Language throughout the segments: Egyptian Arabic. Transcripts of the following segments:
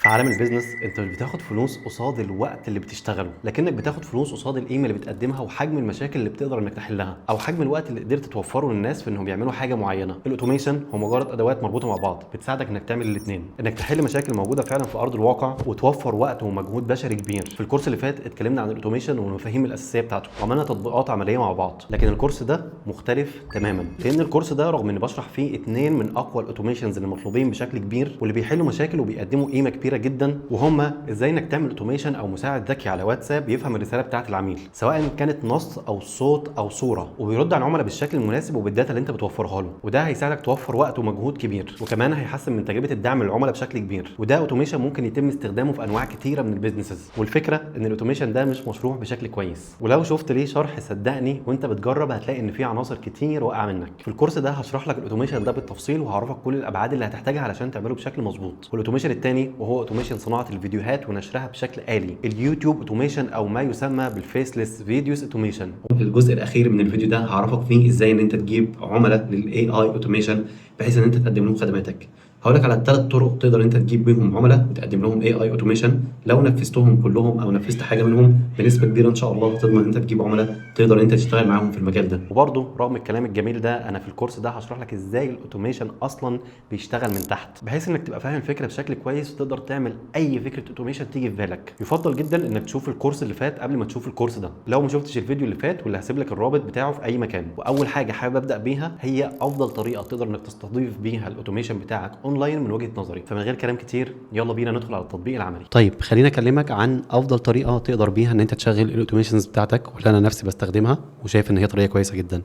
في عالم ال business انت مش بتاخد فلوس قصاد الوقت اللي بتشتغله، لكنك بتاخد فلوس قصاد القيمة اللي بتقدمها وحجم المشاكل اللي بتقدر انك تحلها، او حجم الوقت اللي قدرت توفره للناس في انهم يعملوا حاجة معينه. ال automation هو مجرد ادوات مربوطة مع بعض بتساعدك انك تعمل الاثنين، انك تحل مشاكل موجودة فعلا في ارض الواقع وتوفر وقت ومجهود بشري كبير. في الكورس اللي فات اتكلمنا عن ال automation والمفاهيم الاساسية بتاعته وعملنا تطبيقات عملية مع بعض، لكن الكورس ده مختلف تماما، لان الكورس ده رغم اني بشرح فيه اثنين من اقوى ال automations اللي مطلوبين بشكل كبير واللي بيحلوا مشاكل وبيقدموا قيمة كبيرة جدا، وهما ازاي انك تعمل automation او مساعد ذكي على واتساب يفهم الرسالة بتاعه العميل سواء كانت نص او صوت او صوره، وبيرد على العملاء بالشكل المناسب وبال data اللي انت بتوفرها له، وده هيساعدك توفر وقت ومجهود كبير، وكمان هيحسن من تجربه الدعم للعملاء بشكل كبير. وده automation ممكن يتم استخدامه في انواع كتيرة من ال businesses، والفكرة ان ال automation ده مش مشروح بشكل كويس، ولو شفت ليه شرح صدقني وانت بتجرب هتلاقي ان في عناصر كتير واقعه منك. في الكورس ده هشرح لك ال automation ده بالتفصيل وهعرفك كل الابعاد اللي هتحتاجها علشان تعمله بشكل مظبوط. وال automation الثاني وهو automation صناعة الفيديوهات ونشرها بشكل آلي، ال YouTube automation او ما يسمى بال faceless videos automation. الجزء الاخير من الفيديو ده هعرفك فيه ازاي ان انت تجيب عملاء لل AI automation بحيث ان انت تقدم لهم خدماتك. هقول لك على الثلاث طرق تقدر انت تجيب بيهم عملاء وتقدم لهم AI automation. لو نفذتهم كلهم او نفذت حاجة منهم بنسبة كبيرة ان شاء الله تضمن ان انت تجيب عملاء تقدر انت تشتغل معاهم في المجال ده. وبرده رغم الكلام الجميل ده، انا في الكورس ده هشرح لك ازاي ال automation اصلا بيشتغل من تحت، بحيث انك تبقى فاهم الفكرة بشكل كويس وتقدر تعمل اي فكرة automation تيجي في بالك. يفضل جدا انك تشوف الكورس اللي فات قبل ما تشوف الكورس ده، لو ما شفتش الفيديو اللي فات، واللي هسيب لك الرابط بتاعه في اي مكان. واول حاجة حابب ابدا بيها هي افضل طريقه تقدر انك تستضيف بيها ال automation بتاعك اونلاين من وجهه نظري. فمن غير كلام كتير يلا بينا ندخل على التطبيق العملي. طيب خلينا اكلمك عن افضل طريقه تقدر بيها ان انت تشغل ال automations بتاعتك، واللي انا نفسي بستخدمها وشايف ان هي طريقه كويسة جدا.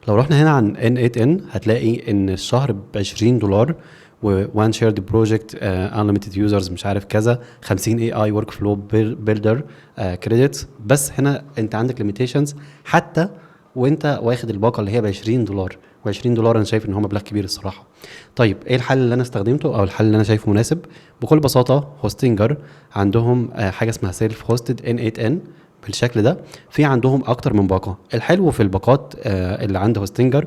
لو رحنا هنا عن n8n هتلاقي ان الشهر ب $20 و 1 shared project، unlimited users، مش عارف كذا، 50 AI workflow builder credits. بس هنا انت عندك limitations حتى وانت واخد الباقه اللي هي ب $20، و20 دولار انا شايف ان هو مبلغ كبير الصراحه. طيب ايه الحل اللي انا استخدمته او الحل اللي انا شايفه مناسب؟ بكل بساطة Hostinger عندهم حاجة اسمها self hosted n8n بالشكل ده. في عندهم اكتر من باقه. الحلو في الباقات اللي عند Hostinger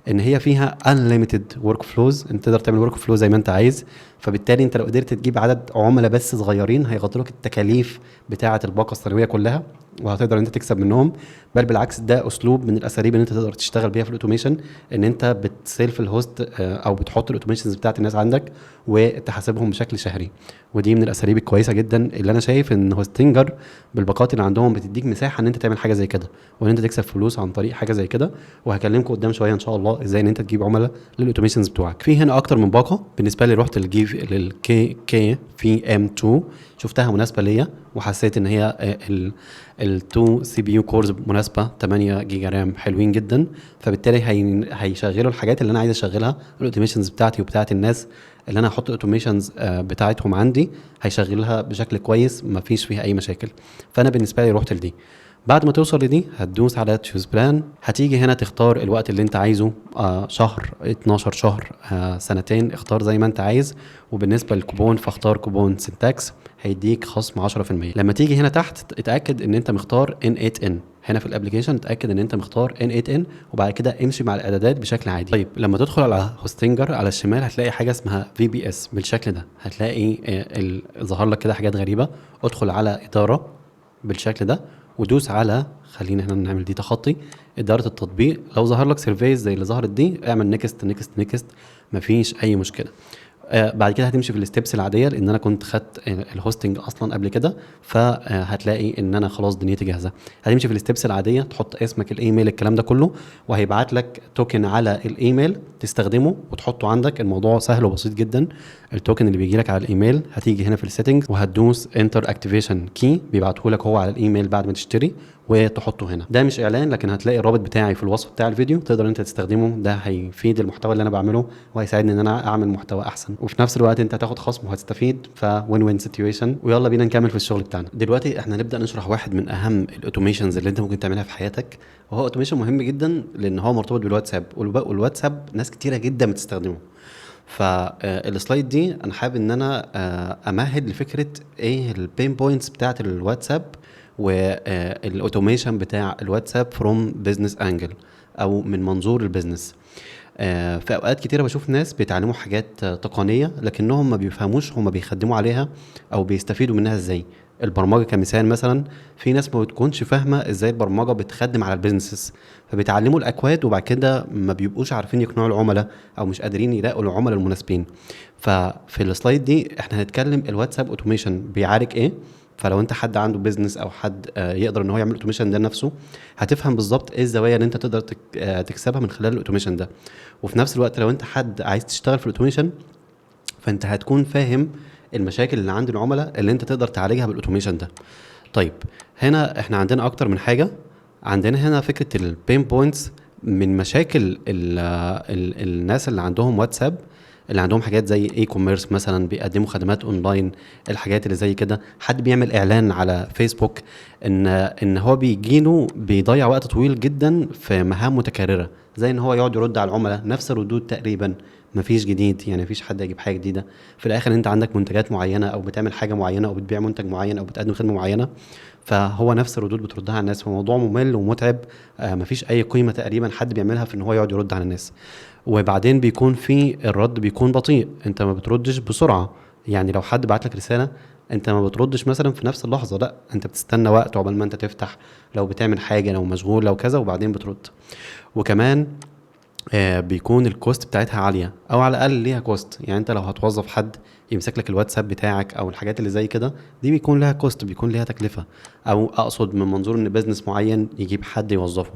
ان هي فيها unlimited workflows، انت تقدر تعمل workflow زي ما انت عايز. فبالتالي انت لو قدرت تجيب عدد عملاء بس صغيرين هيغطوا لك التكاليف بتاعه الباقه السنوية كلها، وهتقدر انت تكسب منهم. بل بالعكس، ده اسلوب من الاساليب اللي انت تقدر تشتغل بيها في ال automation، ان انت بت self ال host او بتحط ال automations بتاعت الناس عندك وتحاسبهم بشكل شهري. ودي من الاساليب الكويسة جدا اللي انا شايف ان Hostinger بالباقات اللي عندهم بتديك مساحة ان انت تعمل حاجة زي كده وان انت تكسب فلوس عن طريق حاجة زي كده. وهكلمكم قدام شوية ان شاء الله ازاي ان انت تجيب عملاء لل automations بتوعك. في هنا اكتر من باقه. بالنسبة لي رحت للجي لل KKVM 2، شفتها مناسبة ليا وحسيت ان هي ال 2 CPU cores مناسبه، 8 جيجا RAM حلوين جدا، فبالتالي هيشغلوا الحاجات اللي انا عايز اشغلها، ال automations بتاعتي وبتاعت الناس اللي انا هحط automations بتاعتهم عندي هيشغلها بشكل كويس، مفيش فيها اي مشاكل. فانا بالنسبة لي رحت لدي. بعد ما توصل لدي هتدوس على choose plan، هتيجي هنا تختار الوقت اللي انت عايزه، شهر، 12 شهر، سنتين، اختار زي ما انت عايز. وبالنسبة للكوبون فاختار كوبون سنتاكس هيديك خصم 10%. لما تيجي هنا تحت اتاكد ان انت مختار n8n هنا في ال application، اتاكد ان انت مختار n8n، وبعد كده امشي مع الاعدادات بشكل عادي. طيب لما تدخل على Hostinger على الشمال هتلاقي حاجة اسمها VPS بالشكل ده، هتلاقي ظهر لك كده حاجات غريبه. ادخل على ادارة بالشكل ده ودوس على، خلينا هنا نعمل دي تخطي، ادارة التطبيق. لو ظهر لك service زي اللي ظهرت دي اعمل next next next، مفيش اي مشكله. بعد كده هتمشي في ال steps العاديه، لان انا كنت خدت ال hosting اصلا قبل كده، فهتلاقي ان انا خلاص دنيتي جاهزه. هتمشي في ال steps العاديه، تحط اسمك، الايميل، الكلام ده كله، وهيبعت لك token على الايميل تستخدمه وتحطه عندك. الموضوع سهل وبسيط جدا. ال token اللي بيجي لك على الايميل هتيجي هنا في ال settings وهتدوس enter activation key، بيبعته لك هو على الايميل بعد ما تشتري وتحطه هنا. ده مش اعلان، لكن هتلاقي الرابط بتاعي في الوصف بتاع الفيديو تقدر انت تستخدمه. ده هيفيد المحتوى اللي انا بعمله وهيساعدني ان انا اعمل محتوى احسن، وفي نفس الوقت انت هتاخد خصم وهتستفيد، ف win win situation. ويلا بينا نكمل في الشغل بتاعنا. دلوقتي احنا هنبدا نشرح واحد من اهم ال automations اللي انت ممكن تعملها في حياتك، وهو automation مهم جدا لان هو مرتبط بالواتساب، والواتساب ناس كتيرة جدا بتستخدمه. فال slide دي انا حابب ان انا امهد لفكرة ايه ال pain points بتاعت الواتساب وال automation بتاع الواتساب from business angle او من منظور ال business. في اوقات كتيرة بشوف ناس بيتعلموا حاجات تقنية لكنهم ما بيفهموش هم بيخدموا عليها او بيستفيدوا منها ازاي. البرمجة كمثال مثلا، في ناس ما بتكونش فاهمه ازاي البرمجة بتخدم على ال businesses، فبيتعلموا الاكواد وبعد كده ما بيبقوش عارفين يقنعوا العملاء او مش قادرين يلاقوا العملاء المناسبين. ففي ال slide دي احنا هنتكلم الواتساب automation بيعالج ايه، فلو انت حد عنده business او حد يقدر ان هو يعمل automation ده لنفسه، هتفهم بالظبط ايه الزوايا اللي انت تقدر تكسبها من خلال ال automation ده. وفي نفس الوقت لو انت حد عايز تشتغل في ال automation، فانت هتكون فاهم المشاكل اللي عند العملاء اللي انت تقدر تعالجها بال automation ده. طيب هنا احنا عندنا اكتر من حاجة. عندنا هنا فكرة ال pain points من مشاكل ال الناس اللي عندهم واتساب، اللي عندهم حاجات زي e-commerce مثلا، بيقدموا خدمات اونلاين، الحاجات اللي زي كده. حد بيعمل اعلان على فيسبوك، ان هو بيجيله بيضيع وقت طويل جدا في مهام متكررة، زي ان هو يقعد يرد على العملاء نفس الردود تقريبا، مفيش جديد، يعني مفيش حد يجيب حاجة جديدة. في الاخر انت عندك منتجات معينة او بتعمل حاجة معينة او بتبيع منتج معين او بتقدم خدمة معينه، فهو نفس الردود بتردها على الناس، فموضوع ممل ومتعب، مفيش اي قيمة تقريبا حد بيعملها في ان هو يقعد يرد على الناس. وبعدين بيكون في الرد بيكون بطيء، انت ما بتردش بسرعة. يعني لو حد بعت لك رسالة انت ما بتردش مثلا في نفس اللحظة، لا انت بتستنى وقت عقبال ما انت تفتح، لو بتعمل حاجة، لو مشغول، لو كذا، وبعدين بترد. وكمان بيكون ال cost بتاعتها عالية، او على الاقل ليها cost. يعني انت لو هتوظف حد يمسك لك الواتساب بتاعك او الحاجات اللي زي كده، دي بيكون لها cost، بيكون ليها تكلفة، او اقصد من منظور ان business معين يجيب حد يوظفه.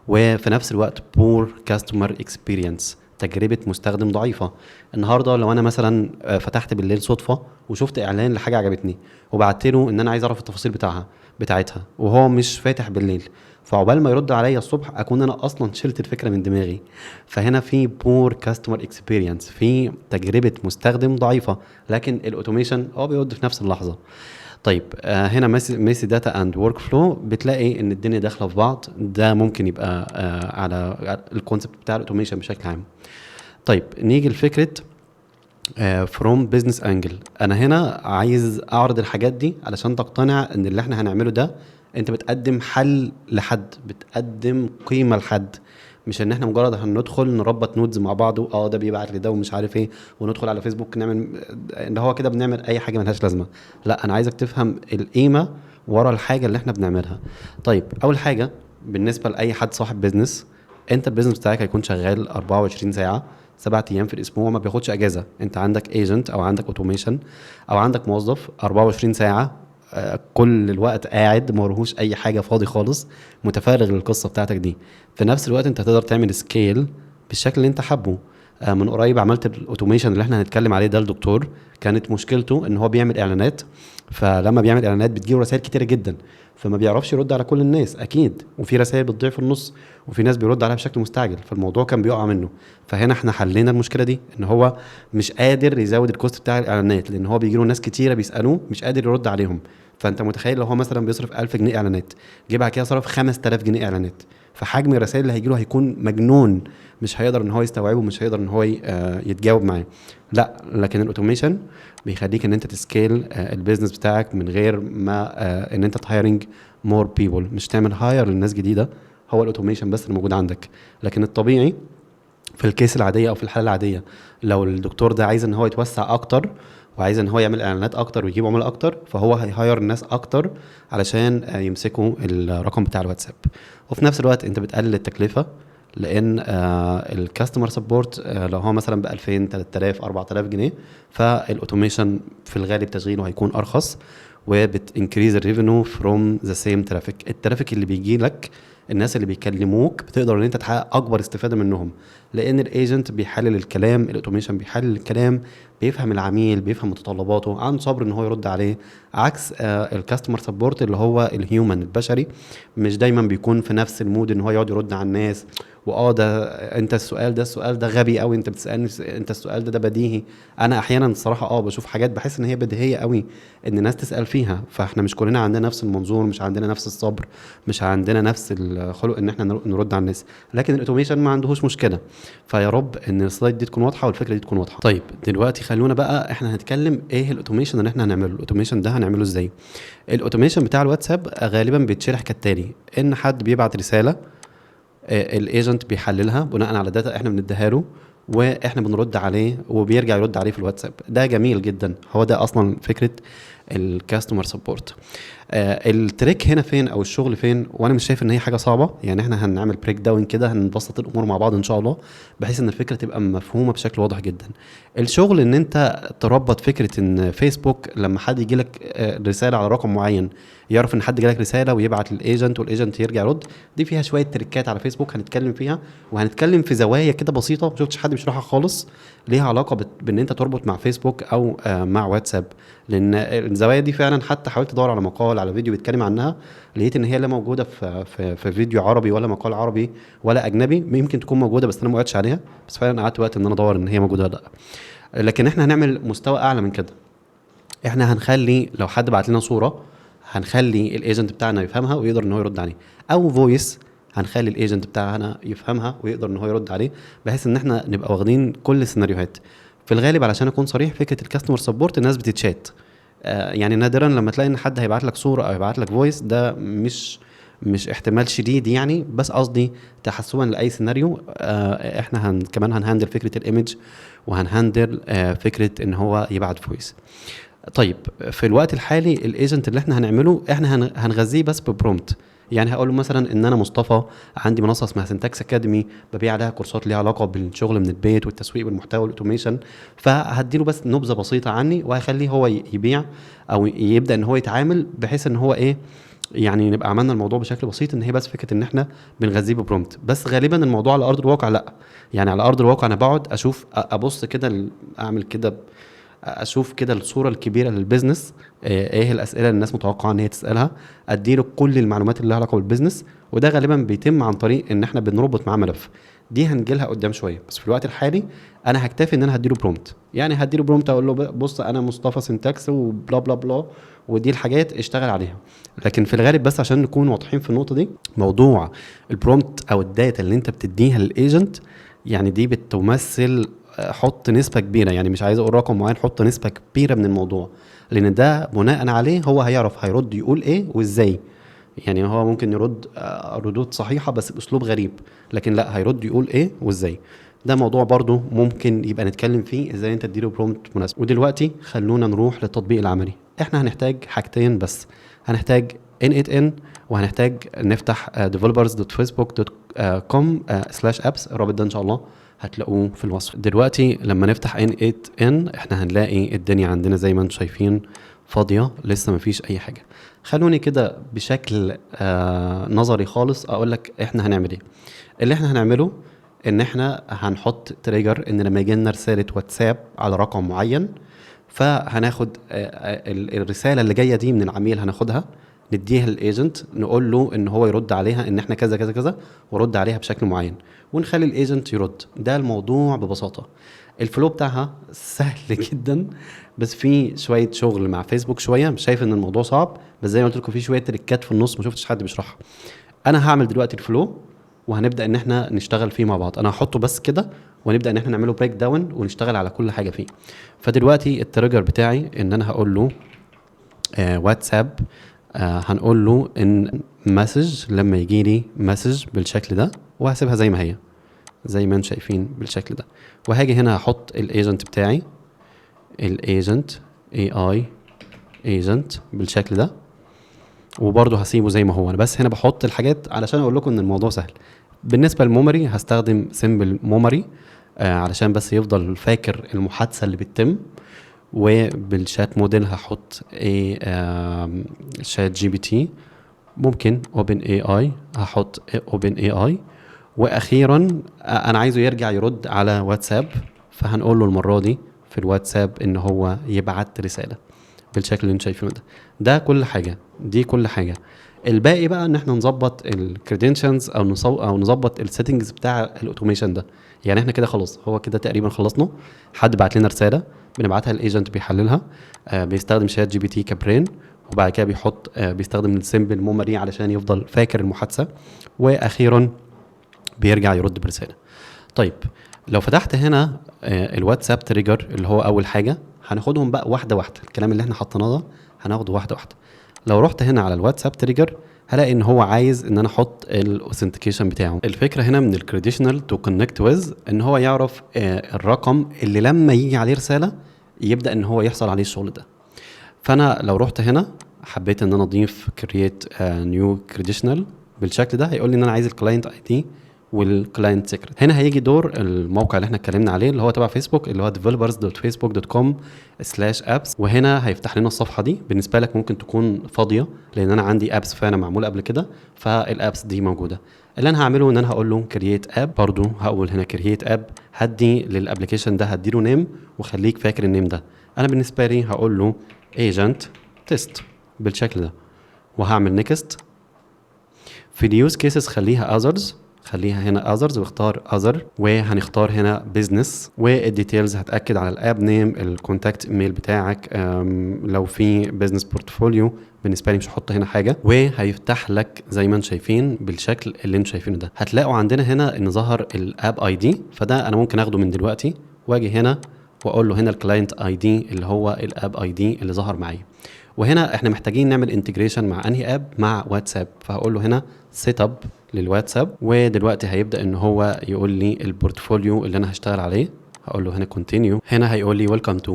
وفي نفس الوقت poor customer experience، تجربة مستخدم ضعيفة. النهاردة لو أنا مثلا فتحت بالليل صدفة وشفت إعلان لحاجة عجبتني وبعت له إن أنا عايز أعرف التفاصيل بتاعتها، وهو مش فاتح بالليل، فعقبال ما يرد عليا الصبح اكون انا اصلا شلت الفكرة من دماغي. فهنا في poor customer experience، في تجربه مستخدم ضعيفه، لكن ال automation هو بيرد في نفس اللحظة. طيب هنا messy data and workflow، بتلاقي ان الدنيا داخله في بعض. ده ممكن يبقى على ال concept بتاع ال automation بشكل عام. طيب نيجي لفكرة from business angle. انا هنا عايز اعرض الحاجات دي علشان تقتنع ان اللي احنا هنعمله ده انت بتقدم حل لحد، بتقدم قيمة لحد، مش ان احنا مجرد هندخل نربط nodes مع بعض، ده بيبعت لده ومش عارف ايه، وندخل على فيسبوك نعمل اللي هو كده بنعمل اي حاجة ملهاش لازمه. لا، انا عايزك تفهم القيمة ورا الحاجة اللي احنا بنعملها. طيب اول حاجة بالنسبة لاي حد صاحب business، انت ال business بتاعك هيكون شغال 24 ساعة 7 ايام في الاسبوع، ما بياخدش اجازه. انت عندك agent او عندك automation او عندك موظف 24 ساعة، كل الوقت قاعد ما ورهوش اي حاجة، فاضي خالص، متفرغ للقصة بتاعتك دي. في نفس الوقت انت هتقدر تعمل scale بالشكل اللي انت حابة. من قريب عملت ال automation اللي احنا هنتكلم عليه ده لدكتور، كانت مشكلته ان هو بيعمل اعلانات، فلما بيعمل اعلانات بتجيله رسائل كتيرة جدا، فما بيعرفش يرد على كل الناس اكيد، وفي رسائل بتضيع في النص، وفي ناس بيرد عليها بشكل مستعجل، فالموضوع كان بيقع منه. فهنا احنا حلينا المشكلة دي، ان هو مش قادر يزود ال cost بتاع الاعلانات لان هو بيجي له ناس كتيرة بيسالوه مش قادر يرد عليهم. فانت متخيل لو هو مثلا بيصرف 1000 جنيه اعلانات، جه بعد كده صرف 5000 جنيه اعلانات، فحجم الرسائل اللي هيجي له هيكون مجنون، مش هيقدر ان هو يستوعبه، مش هيقدر ان هو يتجاوب معاه. لا، لكن ال automation بيخليك ان انت ت scale ال business بتاعك من غير ما ان انت ت hiring more people، مش تعمل hire للناس جديدة، هو ال automation بس اللي موجود عندك. لكن الطبيعي في ال case العادية او في الحالة العادية، لو الدكتور ده عايز ان هو يتوسع اكتر وعايز ان هو يعمل اعلانات اكتر ويجيب عملاء اكتر، فهو هي hire ناس اكتر علشان يمسكوا الرقم بتاع الواتساب. وفي نفس الوقت انت بتقلل التكلفة، لان ال customer support لو هو مثلا ب 2000 3000 4000 جنيه، فال automation في الغالب تشغيله هيكون ارخص، وبت increase ال revenue from the same traffic. ال traffic اللي بيجي لك، الناس اللي بيكلموك، بتقدر ان انت تحقق اكبر استفاده منهم، لان ال agent بيحلل الكلام، ال automation بيحلل الكلام، بيفهم العميل، بيفهم متطلباته، عنده صبر ان هو يرد عليه، عكس ال customer support اللي هو ال human البشري، مش دايما بيكون في نفس ال mood ان هو يقعد يرد على الناس، واه ده انت السؤال ده، السؤال ده غبي قوي، انت بتسالني انت السؤال ده، ده بديهي. انا احيانا الصراحة بشوف حاجات بحس ان هي بديهية قوي ان الناس تسال فيها. فاحنا مش كلنا عندنا نفس المنظور، مش عندنا نفس الصبر، مش عندنا نفس الخلق ان احنا نرد على الناس، لكن ال automation ما عندهوش مشكلة. فيا رب ان ال slide دي تكون واضحة والفكرة دي تكون واضحه. طيب دلوقتي خلونا بقى احنا هنتكلم ايه ال automation اللي احنا هنعمله. ال automation ده هنعمله ازاي؟ ال automation بتاع الواتساب غالبا بيتشرح كالتالي: ان حد بيبعت رساله، ال agent بيحللها بناء على data احنا بنديها له، واحنا بنرد عليه وبيرجع يرد عليه في الواتساب. ده جميل جدا، هو ده اصلا فكرة ال customer support. ال trick هنا فين او الشغل فين؟ وانا مش شايف ان هي حاجة صعبه، يعني احنا هنعمل breakdown كده، هنبسط الامور مع بعض ان شاء الله بحيث ان الفكرة تبقى مفهومه بشكل واضح جدا. الشغل ان انت تربط فكرة ان فيسبوك لما حد يجي لك رسالة على رقم معين يعرف ان حد جالك رسالة ويبعت لل agent وال agent يرجع يرد. دي فيها شوية trick ات على فيسبوك هنتكلم فيها، وهنتكلم في زوايا كده بسيطة ما شفتش حد بيشرحها خالص، ليها علاقة بان انت تربط مع فيسبوك او مع واتساب، لان الزوايا دي فعلا حتى حاولت ادور على مقال، على فيديو بيتكلم عنها، لقيت ان هي لا موجودة في فيديو عربي ولا مقال عربي ولا اجنبي. يمكن تكون موجودة بس انا ما وقعتش عليها، بس فعلا قعدت وقت ان انا ادور ان هي موجودة ولا لا. لكن احنا هنعمل مستوى اعلى من كده، احنا هنخلي لو حد بعت لنا صوره هنخلي ال agent بتاعنا يفهمها ويقدر ان هو يرد عليه، او voice هنخلي ال agent بتاعنا يفهمها ويقدر ان هو يرد عليه، بحيث ان احنا نبقى واخدين كل السيناريوهات. في الغالب علشان اكون صريح، فكرة ال customer support الناس بتتشات، يعني نادرا لما تلاقي ان حد هيبعت لك صوره او يبعت لك voice، ده مش احتمال شديد يعني، بس قصدي تحسبا لاي سيناريو احنا كمان هن handle فكرة ال image وهن handle فكرة ان هو يبعت voice. طيب في الوقت الحالي ال agent اللي احنا هنعمله احنا هنغذيه بس ب prompt، يعني هقول له مثلا ان انا مصطفى، عندي منصة اسمها Syntax Academy، ببيع عليها كورسات ليها علاقة بالشغل من البيت والتسويق والمحتوى وال automation، فهديله بس نبذه بسيطة عني وهخليه هو يبيع او يبدا ان هو يتعامل، بحيث ان هو ايه يعني نبقى عملنا الموضوع بشكل بسيط، ان هي بس فكرة ان احنا بنغذيه ب prompt. بس غالبا الموضوع على ارض الواقع لا، يعني على ارض الواقع انا بقعد اشوف، ابص كده، اعمل كده، اشوف كده الصورة الكبيرة لل business، ايه الاسئلة اللي الناس متوقعه ان هي تسالها، اديله كل المعلومات اللي لها علاقة بال business، وده غالبا بيتم عن طريق ان احنا بنربط معاه ملف. دي هنجيلها قدام شويه، بس في الوقت الحالي انا هكتفي ان انا هديله prompt، يعني هديله prompt اقول له بص انا مصطفى Syntax و blah blah blah ودي الحاجات اشتغل عليها. لكن في الغالب بس عشان نكون واضحين في النقطة دي، موضوع ال prompt او ال data اللي انت بتديها لل agent، يعني دي بتمثل، حط نسبه كبيره، يعني مش عايز اقول رقم معين، حط نسبه كبيرة من الموضوع، لان ده بناء عليه هو هيعرف هيرد يقول ايه وازاي. يعني هو ممكن يرد ردود صحيحه بس باسلوب غريب، لكن لا هيرد يقول ايه وازاي. ده موضوع برضو ممكن يبقى نتكلم فيه ازاي انت تديله prompt مناسب. ودلوقتي خلونا نروح للتطبيق العملي. احنا هنحتاج حاجتين بس، هنحتاج n8n وهنحتاج نفتح developers.facebook.com/apps. الرابط ده ان شاء الله هتلاقوه في الوصف. دلوقتي لما نفتح n8n احنا هنلاقي الدنيا عندنا زي ما انتم شايفين فاضية، لسه مفيش اي حاجة. خلوني كده بشكل نظري خالص اقول لك احنا هنعمل ايه. اللي احنا هنعمله ان احنا هنحط trigger ان لما يجي لنا رسالة واتساب على رقم معين، فهناخد الرسالة اللي جاية دي من العميل، هناخدها نديها لل agent، نقول له ان هو يرد عليها ان احنا كذا كذا كذا، ورد عليها بشكل معين، ونخلي ال agent يرد. ده الموضوع ببساطة. ال flow بتاعها سهل جدا، بس في شوية شغل مع فيسبوك شوية، مش شايف ان الموضوع صعب، بس زي ما قلت لكم في شوية trick ات في النص ما شفتش حد بيشرحها. انا هعمل دلوقتي ال flow وهنبدا ان احنا نشتغل فيه مع بعض. انا هحطه بس كده ونبدا ان احنا نعمله breakdown ونشتغل على كل حاجة فيه. فدلوقتي ال trigger بتاعي ان انا هقول له واتساب، هنقول له ان message لما يجي لي message بالشكل ده، وهسيبها زي ما هي زي ما انتم شايفين بالشكل ده. وهاجي هنا هحط ال agent بتاعي، ال agent AI agent بالشكل ده، وبرضه هسيبه زي ما هو. انا بس هنا بحط الحاجات علشان اقول لكم ان الموضوع سهل. بالنسبة لل memory هستخدم simple memory علشان بس يفضل فاكر المحادثة اللي بتتم. وبال chat model هحط ايه، ChatGPT، ممكن OpenAI، هحط OpenAI. واخيرا انا عايزه يرجع يرد على واتساب، فهنقول له المرة دي في الواتساب ان هو يبعت رسالة بالشكل اللي انتم شايفينه ده. ده كل حاجة، دي كل حاجة. الباقي بقى ان احنا نظبط ال credentials او نظبط ال settings بتاع ال automation ده. يعني احنا كده خلاص، هو كده تقريبا خلصنا. حد بعت لنا رسالة بنبعتها ال agent بيحللها، بيستخدم ChatGPT ك brain، وبعد كده بيستخدم ال simple memory علشان يفضل فاكر المحادثة، واخيرا بيرجع يرد برسالة. طيب لو فتحت هنا الواتساب trigger اللي هو اول حاجة، هناخدهم بقى واحدة واحده، الكلام اللي احنا حطيناه ده هناخده واحدة واحده. لو رحت هنا على الواتساب trigger هلاقي ان هو عايز ان انا احط ال authentication بتاعه. الفكرة هنا من ال credential to connect with ان هو يعرف الرقم اللي لما يجي عليه رسالة يبدا ان هو يحصل عليه الشغل ده. فانا لو رحت هنا حبيت ان انا اضيف create new credential بالشكل ده، هيقول لي ان انا عايز ال client ID وال client secret. هنا هيجي دور الموقع اللي احنا اتكلمنا عليه اللي هو تبع فيسبوك، اللي هو developers.facebook.com/apps، وهنا هيفتح لنا الصفحة دي. بالنسبة لك ممكن تكون فاضية لان انا عندي apps فعلا معمولة قبل كده، فال apps دي موجوده. اللي انا هعمله ان انا هقول له create app، برضو هقول هنا create app، هدي لل application ده هدي له name، وخليك فاكر ال name ده. انا بالنسبة لي هقول له agent test بالشكل ده، وهعمل next. في ال use cases خليها others، خليها هنا others واختار other، وهنختار هنا business، وال details هتاكد على ال app name، ال contact email بتاعك، لو في business portfolio. بالنسبة لي مش هحط هنا حاجه. وهيفتح لك زي ما انتم شايفين بالشكل اللي انتم شايفينه ده. هتلاقوا عندنا هنا ان ظهر ال app ID، فده انا ممكن اخده من دلوقتي واجي هنا واقول له هنا ال client ID اللي هو ال app ID اللي ظهر معايا. وهنا احنا محتاجين نعمل integration مع انهي app؟ مع واتساب. فهقول له هنا setup للواتساب، ودلوقتي هيبدا ان هو يقول لي ال portfolio اللي انا هشتغل عليه. هقول له هنا continue. هنا هيقول لي welcome to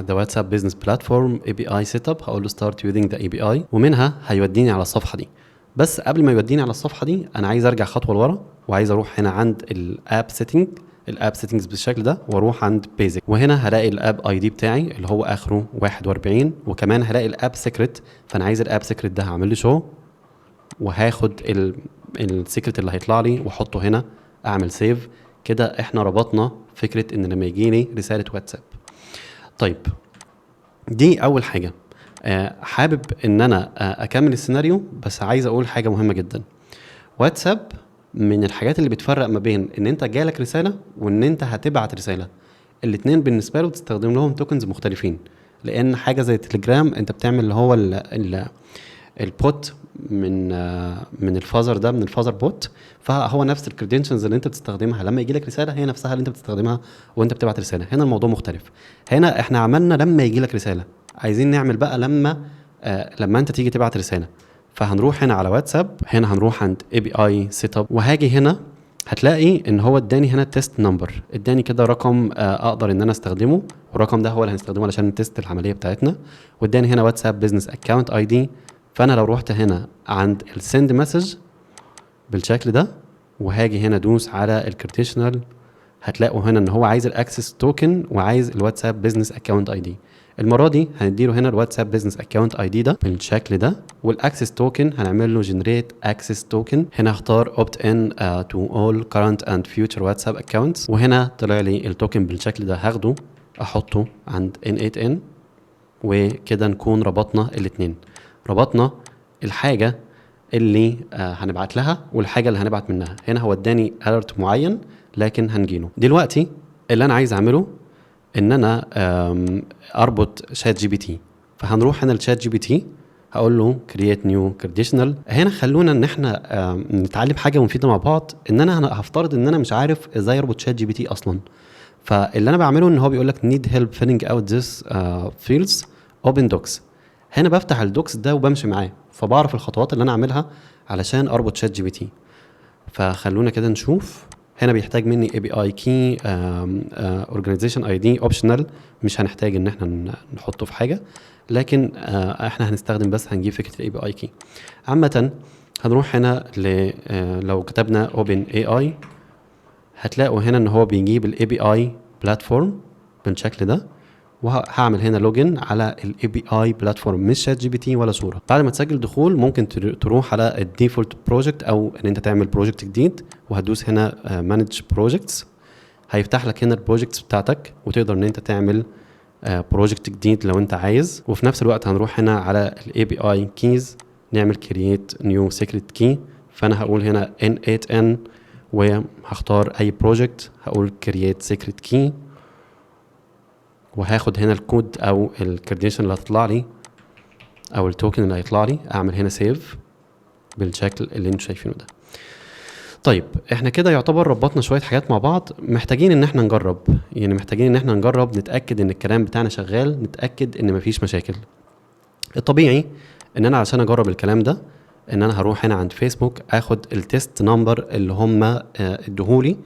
the WhatsApp business platform API setup، هقول له start using the API، ومنها هيوديني على الصفحة دي. بس قبل ما يوديني على الصفحة دي انا عايز ارجع خطوة لورا، وعايز اروح هنا عند ال app setting، ال app settings بالشكل ده، واروح عند basic، وهنا هلاقي ال app ID بتاعي اللي هو اخره 41، وكمان هلاقي ال app secret. فانا عايز ال app secret ده، هعمل له show وهاخد ال secret اللي هيطلع لي واحطه هنا، اعمل save. كده احنا ربطنا فكرة ان لما يجي لي رسالة واتساب. طيب دي اول حاجه. حابب ان انا اكمل السيناريو، بس عايز اقول حاجة مهمة جدا. واتساب من الحاجات اللي بتفرق ما بين ان انت جالك رسالة وان انت هتبعت رساله. الاتنين بالنسبة له بتستخدم لهم tokens مختلفين، لان حاجة زي تليجرام انت بتعمل اللي هو ال ال ال bot من ال father ده، من ال father bot، فهو نفس ال credentials اللي انت بتستخدمها لما يجي لك رسالة هي نفسها اللي انت بتستخدمها وانت بتبعت رساله. هنا الموضوع مختلف. هنا احنا عملنا لما يجي لك رساله، عايزين نعمل بقى لما انت تيجي تبعت رساله. فهنروح هنا على واتساب، هنا هنروح عند API setup، وهاجي هنا هتلاقي ان هو اداني هنا test number، اداني كده رقم اقدر ان انا استخدمه، والرقم ده هو اللي هنستخدمه علشان ن test العملية بتاعتنا. واداني هنا واتساب business account ID. فانا لو روحت هنا عند ال send message بالشكل ده، وهاجي هنا ادوس على ال credential، هتلاقوا هنا ان هو عايز ال access token وعايز الواتساب business account ID. المرة دي هنديله هنا الواتساب business account ID ده بالشكل ده، وال access token هنعمل له generate access token. هنا هختار opt in to all current and future WhatsApp accounts، وهنا طلع لي ال token بالشكل ده، هاخده احطه عند n8n، وكده نكون ربطنا الاثنين، ربطنا الحاجة اللي هنبعت لها والحاجة اللي هنبعت منها. هنا هو اداني alert معين لكن هنجيله دلوقتي. اللي انا عايز اعمله ان انا اربط ChatGPT، فهنروح هنا ل ChatGPT، هقول له create new credential. هنا خلونا ان احنا نتعلم حاجة مفيدة مع بعض، ان انا هفترض ان انا مش عارف ازاي اربط ChatGPT اصلا. فاللي انا بعمله ان هو بيقول لك need help filling out this fields، open docs. هنا بفتح ال docs ده وبمشي معاه، فبعرف الخطوات اللي انا اعملها علشان اربط ChatGPT. فخلونا كده نشوف. هنا بيحتاج مني API key، organization ID optional، مش هنحتاج ان احنا نحطه في حاجه، لكن احنا هنستخدم بس هنجيب فكرة ال API key عامه. هنروح هنا لو كتبنا OpenAI هتلاقوا هنا ان هو بيجيب ال API platform بالشكل ده، وهعمل هنا login على ال API platform، مش ChatGPT ولا Sora. بعد ما تسجل دخول ممكن تروح على ال default project او ان انت تعمل project جديد، وهتدوس هنا manage projects، هيفتح لك هنا ال projects بتاعتك، وتقدر ان انت تعمل project جديد لو انت عايز. وفي نفس الوقت هنروح هنا على ال API keys، نعمل create new secret key. فانا هقول هنا n8n وهختار اي project، هقول create secret key، وهاخد هنا الكود او ال credential اللي هتطلع لي او ال token اللي هيطلع لي، اعمل هنا save بالشكل اللي انتم شايفينه ده. طيب، احنا كده يعتبر ربطنا شوية حاجات مع بعض. محتاجين ان احنا نجرب، يعني محتاجين ان احنا نجرب نتاكد ان الكلام بتاعنا شغال، نتاكد ان مفيش مشاكل. الطبيعي ان انا عشان اجرب الكلام ده ان انا هروح هنا عند فيسبوك، اخد ال test number اللي هم ادوهولي.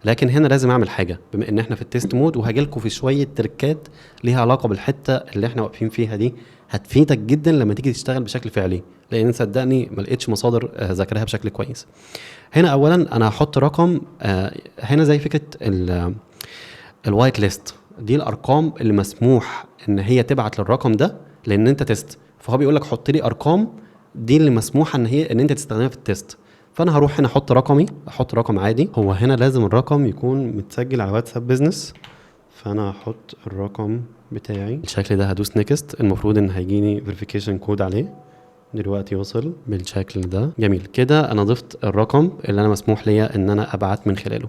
لكن هنا لازم اعمل حاجة بما ان احنا في ال test mode، وهاجي لكم في شوية تركات ليها علاقة بالحتة اللي احنا واقفين فيها دي، هتفيدك جدا لما تيجي تشتغل بشكل فعلي، لان صدقني ما لقيتش مصادر ذاكرها بشكل كويس. هنا اولا انا هحط رقم هنا زي فكرة ال white list، دي الارقام اللي مسموح ان هي تبعت للرقم ده لان انت test، فهو بيقول لك حط لي ارقام دي اللي مسموحة ان هي ان انت تستخدمها في ال test. فانا هروح هنا احط رقمي، احط رقم عادي. هو هنا لازم الرقم يكون متسجل على واتساب business، فانا هحط الرقم بتاعي بالشكل ده، هدوس next. المفروض ان هيجيني verification code عليه دلوقتي، وصل بالشكل ده. جميل كده، انا ضفت الرقم اللي انا مسموح ليا ان انا ابعت من خلاله.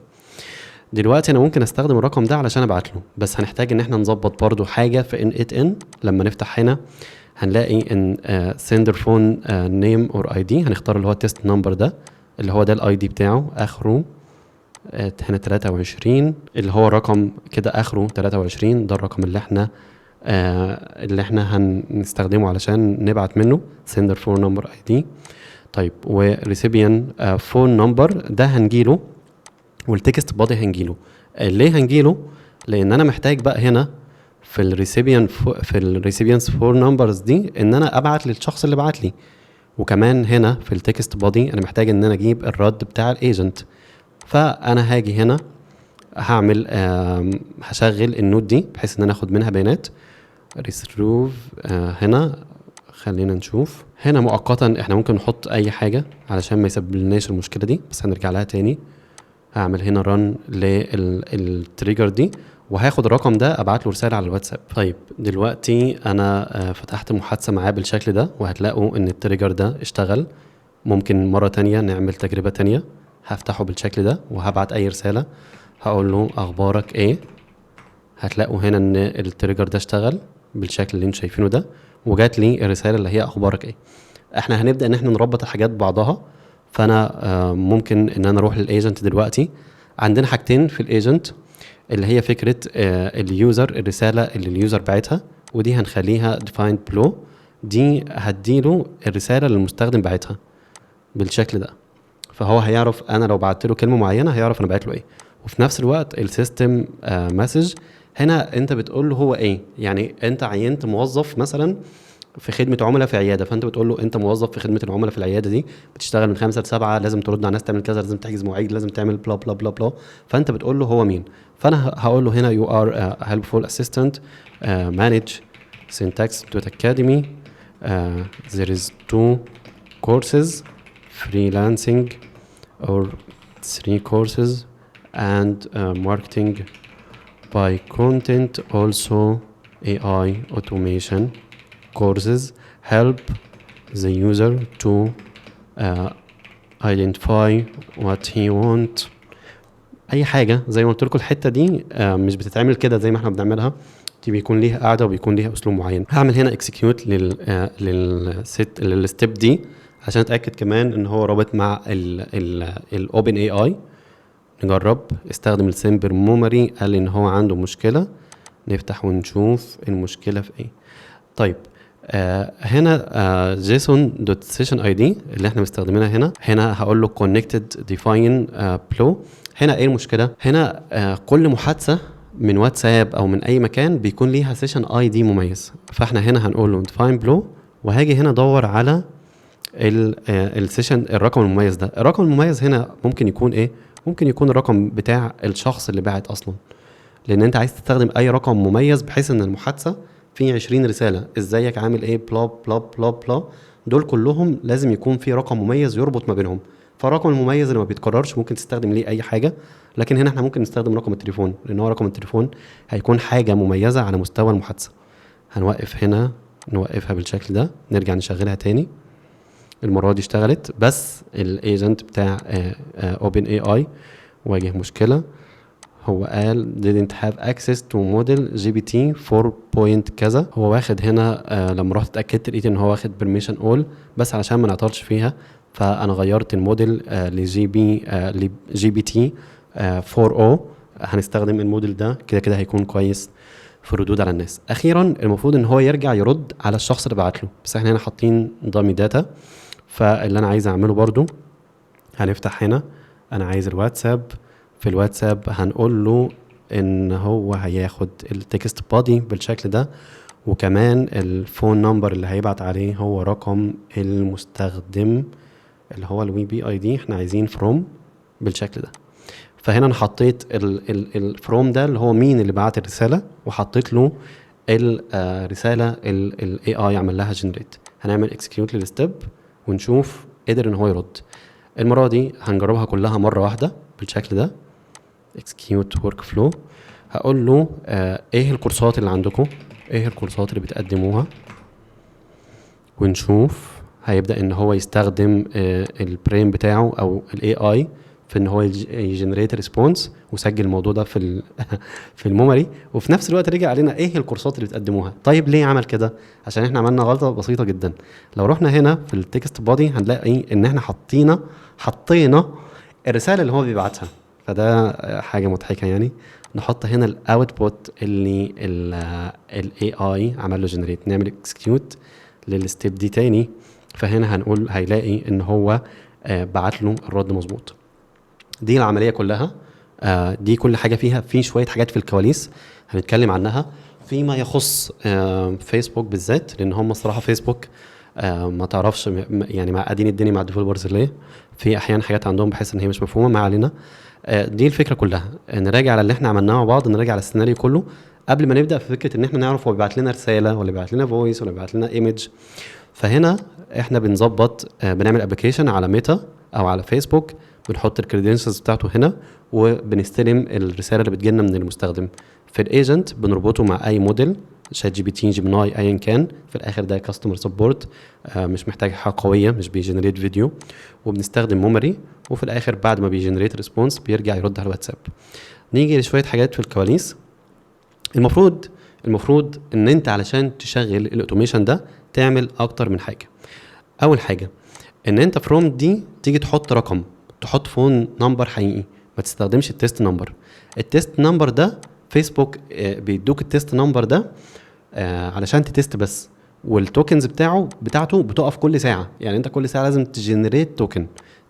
دلوقتي انا ممكن استخدم الرقم ده علشان ابعت له، بس هنحتاج ان احنا نظبط برضو حاجة في n8n. لما نفتح هنا هنلاقي ان sender phone name or ID، هنختار اللي هو ال test number ده، اللي هو ده ال ID بتاعه اخره هنا 23، اللي هو رقم كده اخره 23، ده الرقم اللي احنا هنستخدمه علشان نبعت منه sender phone number ID. طيب، و recipient phone number ده هنجيله، وال text body هنجيله. ليه هنجيله؟ لان انا محتاج بقى هنا في ال recipients phone numbers دي ان انا ابعت للشخص اللي بعت لي، وكمان هنا في ال text body انا محتاج ان انا اجيب الرد بتاع ال agent. فانا هاجي هنا هعمل هشغل ال node دي بحيث ان انا اخد منها بيانات resolve. هنا خلينا نشوف هنا مؤقتا احنا ممكن نحط اي حاجة علشان ما يسببلناش المشكلة دي، بس هنرجع لها تاني. هعمل هنا run لل trigger دي وهاخد الرقم ده ابعت له رسالة على الواتساب. طيب، دلوقتي انا فتحت محادثة معاه بالشكل ده، وهتلاقوا ان ال trigger ده اشتغل. ممكن مرة تانية نعمل تجربه تانية. هفتحه بالشكل ده وهبعت اي رساله، هقول له اخبارك ايه. هتلاقوا هنا ان ال trigger ده اشتغل بالشكل اللي انتم شايفينه ده، وجات لي الرسالة اللي هي اخبارك ايه. احنا هنبدا ان احنا نربط الحاجات ببعضها. فانا ممكن ان انا اروح لل agent دلوقتي. عندنا حاجتين في ال agent، اللي هي فكرة ال user، الرسالة اللي ال user باعتها، ودي هنخليها define below. دي هديله الرسالة اللي المستخدم باعتها بالشكل ده، فهو هيعرف انا لو بعت له كلمة معينة هيعرف انا بعت له ايه. وفي نفس الوقت ال system message، هنا انت بتقول له هو ايه. يعني انت عينت موظف مثلا في خدمة عملاء في عياده، فانت بتقول له انت موظف في خدمة العملاء في العيادة دي، بتشتغل من 5 ل7، لازم ترد على الناس، تعمل كذا، لازم تحجز مواعيد، لازم تعمل blah blah blah blah. فانت بتقول له هو مين. فانا هقول له هنا you are a helpful assistant، manage syntax.academy، there is two courses، freelancing or three courses and marketing by content، also AI automation courses، help the user to identify what he want. اي حاجه، زي ما قلت لكم الحتة دي مش بتتعمل كده زي ما احنا بنعملها، دي بيكون ليها قاعدة وبيكون ليها اسلوب معين. هعمل هنا execute لل step دي عشان اتاكد كمان ان هو رابط مع ال OpenAI. نجرب، استخدم ال simple memory، قال لي ان هو عنده مشكله. نفتح ونشوف المشكلة في ايه. طيب، هنا JSON dot session ID اللي احنا مستخدمينها هنا. هنا هقول له connected define below. هنا ايه المشكله؟ هنا كل محادثة من واتساب او من اي مكان بيكون ليها session ID مميز. فاحنا هنا هنقول له define below، وهاجي هنا ادور على ال session، الرقم المميز ده. الرقم المميز هنا ممكن يكون ايه؟ ممكن يكون الرقم بتاع الشخص اللي باعت اصلا، لان انت عايز تستخدم اي رقم مميز بحيث ان المحادثة في 20 رساله، ازيك، عامل ايه، blah blah blah blah، دول كلهم لازم يكون في رقم مميز يربط ما بينهم. فالرقم المميز اللي ما بيتكررش ممكن تستخدم ليه اي حاجه، لكن هنا احنا ممكن نستخدم رقم التليفون، لان هو رقم التليفون هيكون حاجة مميزة على مستوى المحادثه. هنوقف هنا، نوقفها بالشكل ده، نرجع نشغلها تاني. المرة دي اشتغلت، بس ال agent بتاع OpenAI واجه مشكله. هو قال didn't have access to model GPT 4 point كذا. هو واخد هنا لما رحت اتاكدت لقيت ان هو واخد permission all، بس علشان ما نعطلش فيها فانا غيرت الموديل ل GP ل GPT 4o. هنستخدم الموديل ده، كده كده هيكون كويس في الردود على الناس. اخيرا المفروض ان هو يرجع يرد على الشخص اللي بعت له، بس احنا هنا حاطين dummy data. فاللي انا عايز اعمله برضو، هنفتح هنا، انا عايز الواتساب. في الواتساب هنقول له ان هو هياخد ال text body بالشكل ده، وكمان ال phone number اللي هيبعت عليه هو رقم المستخدم اللي هو ال WP ID. احنا عايزين from بالشكل ده. فهنا انا حطيت ال from ده اللي هو مين اللي بعت الرساله، وحطيت له الرسالة ال AI عمل لها generate. هنعمل execute لل step ونشوف قدر ان هو يرد. المرة دي هنجربها كلها مرة واحدة بالشكل ده. execute workflow، هقول له ايه الكورسات اللي عندكم، ايه الكورسات اللي بتقدموها، ونشوف هيبدا ان هو يستخدم ال brain بتاعه او ال AI في ان هو ي generate response، وسجل الموضوع ده في ال memory، وفي نفس الوقت رجع علينا ايه الكورسات اللي بتقدموها. طيب ليه عمل كده؟ عشان احنا عملنا غلطه بسيطة جدا. لو رحنا هنا في ال text body هنلاقي ان احنا حطينا الرسالة اللي هو بيبعتها، فده حاجة مضحكة يعني. نحط هنا ال output اللي ال AI عمل له generate. نعمل execute لل step دي تاني، فهنا هنقول هيلاقي ان هو بعت له الرد مظبوط. دي العملية كلها، دي كل حاجة فيها. في شوية حاجات في الكواليس هنتكلم عنها فيما يخص فيسبوك بالذات، لان هم الصراحة فيسبوك ما تعرفش يعني معقدين الدنيا مع ال developers ليه. في احيانا حاجات عندهم بحس ان هي مش مفهومه، ما علينا. دي الفكرة كلها. نراجع على اللي احنا عملناه مع بعض، نراجع على السيناريو كله قبل ما نبدا في فكرة ان احنا نعرف هو بيبعت لنا رسالة ولا بيبعت لنا voice ولا بيبعت لنا image. فهنا احنا بنظبط، بنعمل application على ميتا او على فيسبوك، بنحط ال credentials بتاعته هنا، وبنستلم الرسالة اللي بتجيلنا من المستخدم. في ال agent بنربطه مع اي موديل، ChatGPT، Gemini، ايا كان. في الاخر ده customer support، مش محتاج حاجة قويه، مش بي generate فيديو، وبنستخدم memory. وفي الاخر بعد ما بي generate response بيرجع يرد على الواتساب. نيجي لشويه حاجات في الكواليس. المفروض ان انت علشان تشغل ال automation ده تعمل اكتر من حاجة. اول حاجة ان انت from دي تيجي تحط رقم، تحط phone number حقيقي، ما تستخدمش ال test number. ال test number ده فيسبوك بيدوك ال test number ده علشان ت test بس، وال tokens بتاعته بتقف كل ساعه، يعني انت كل ساعة لازم ت generate token،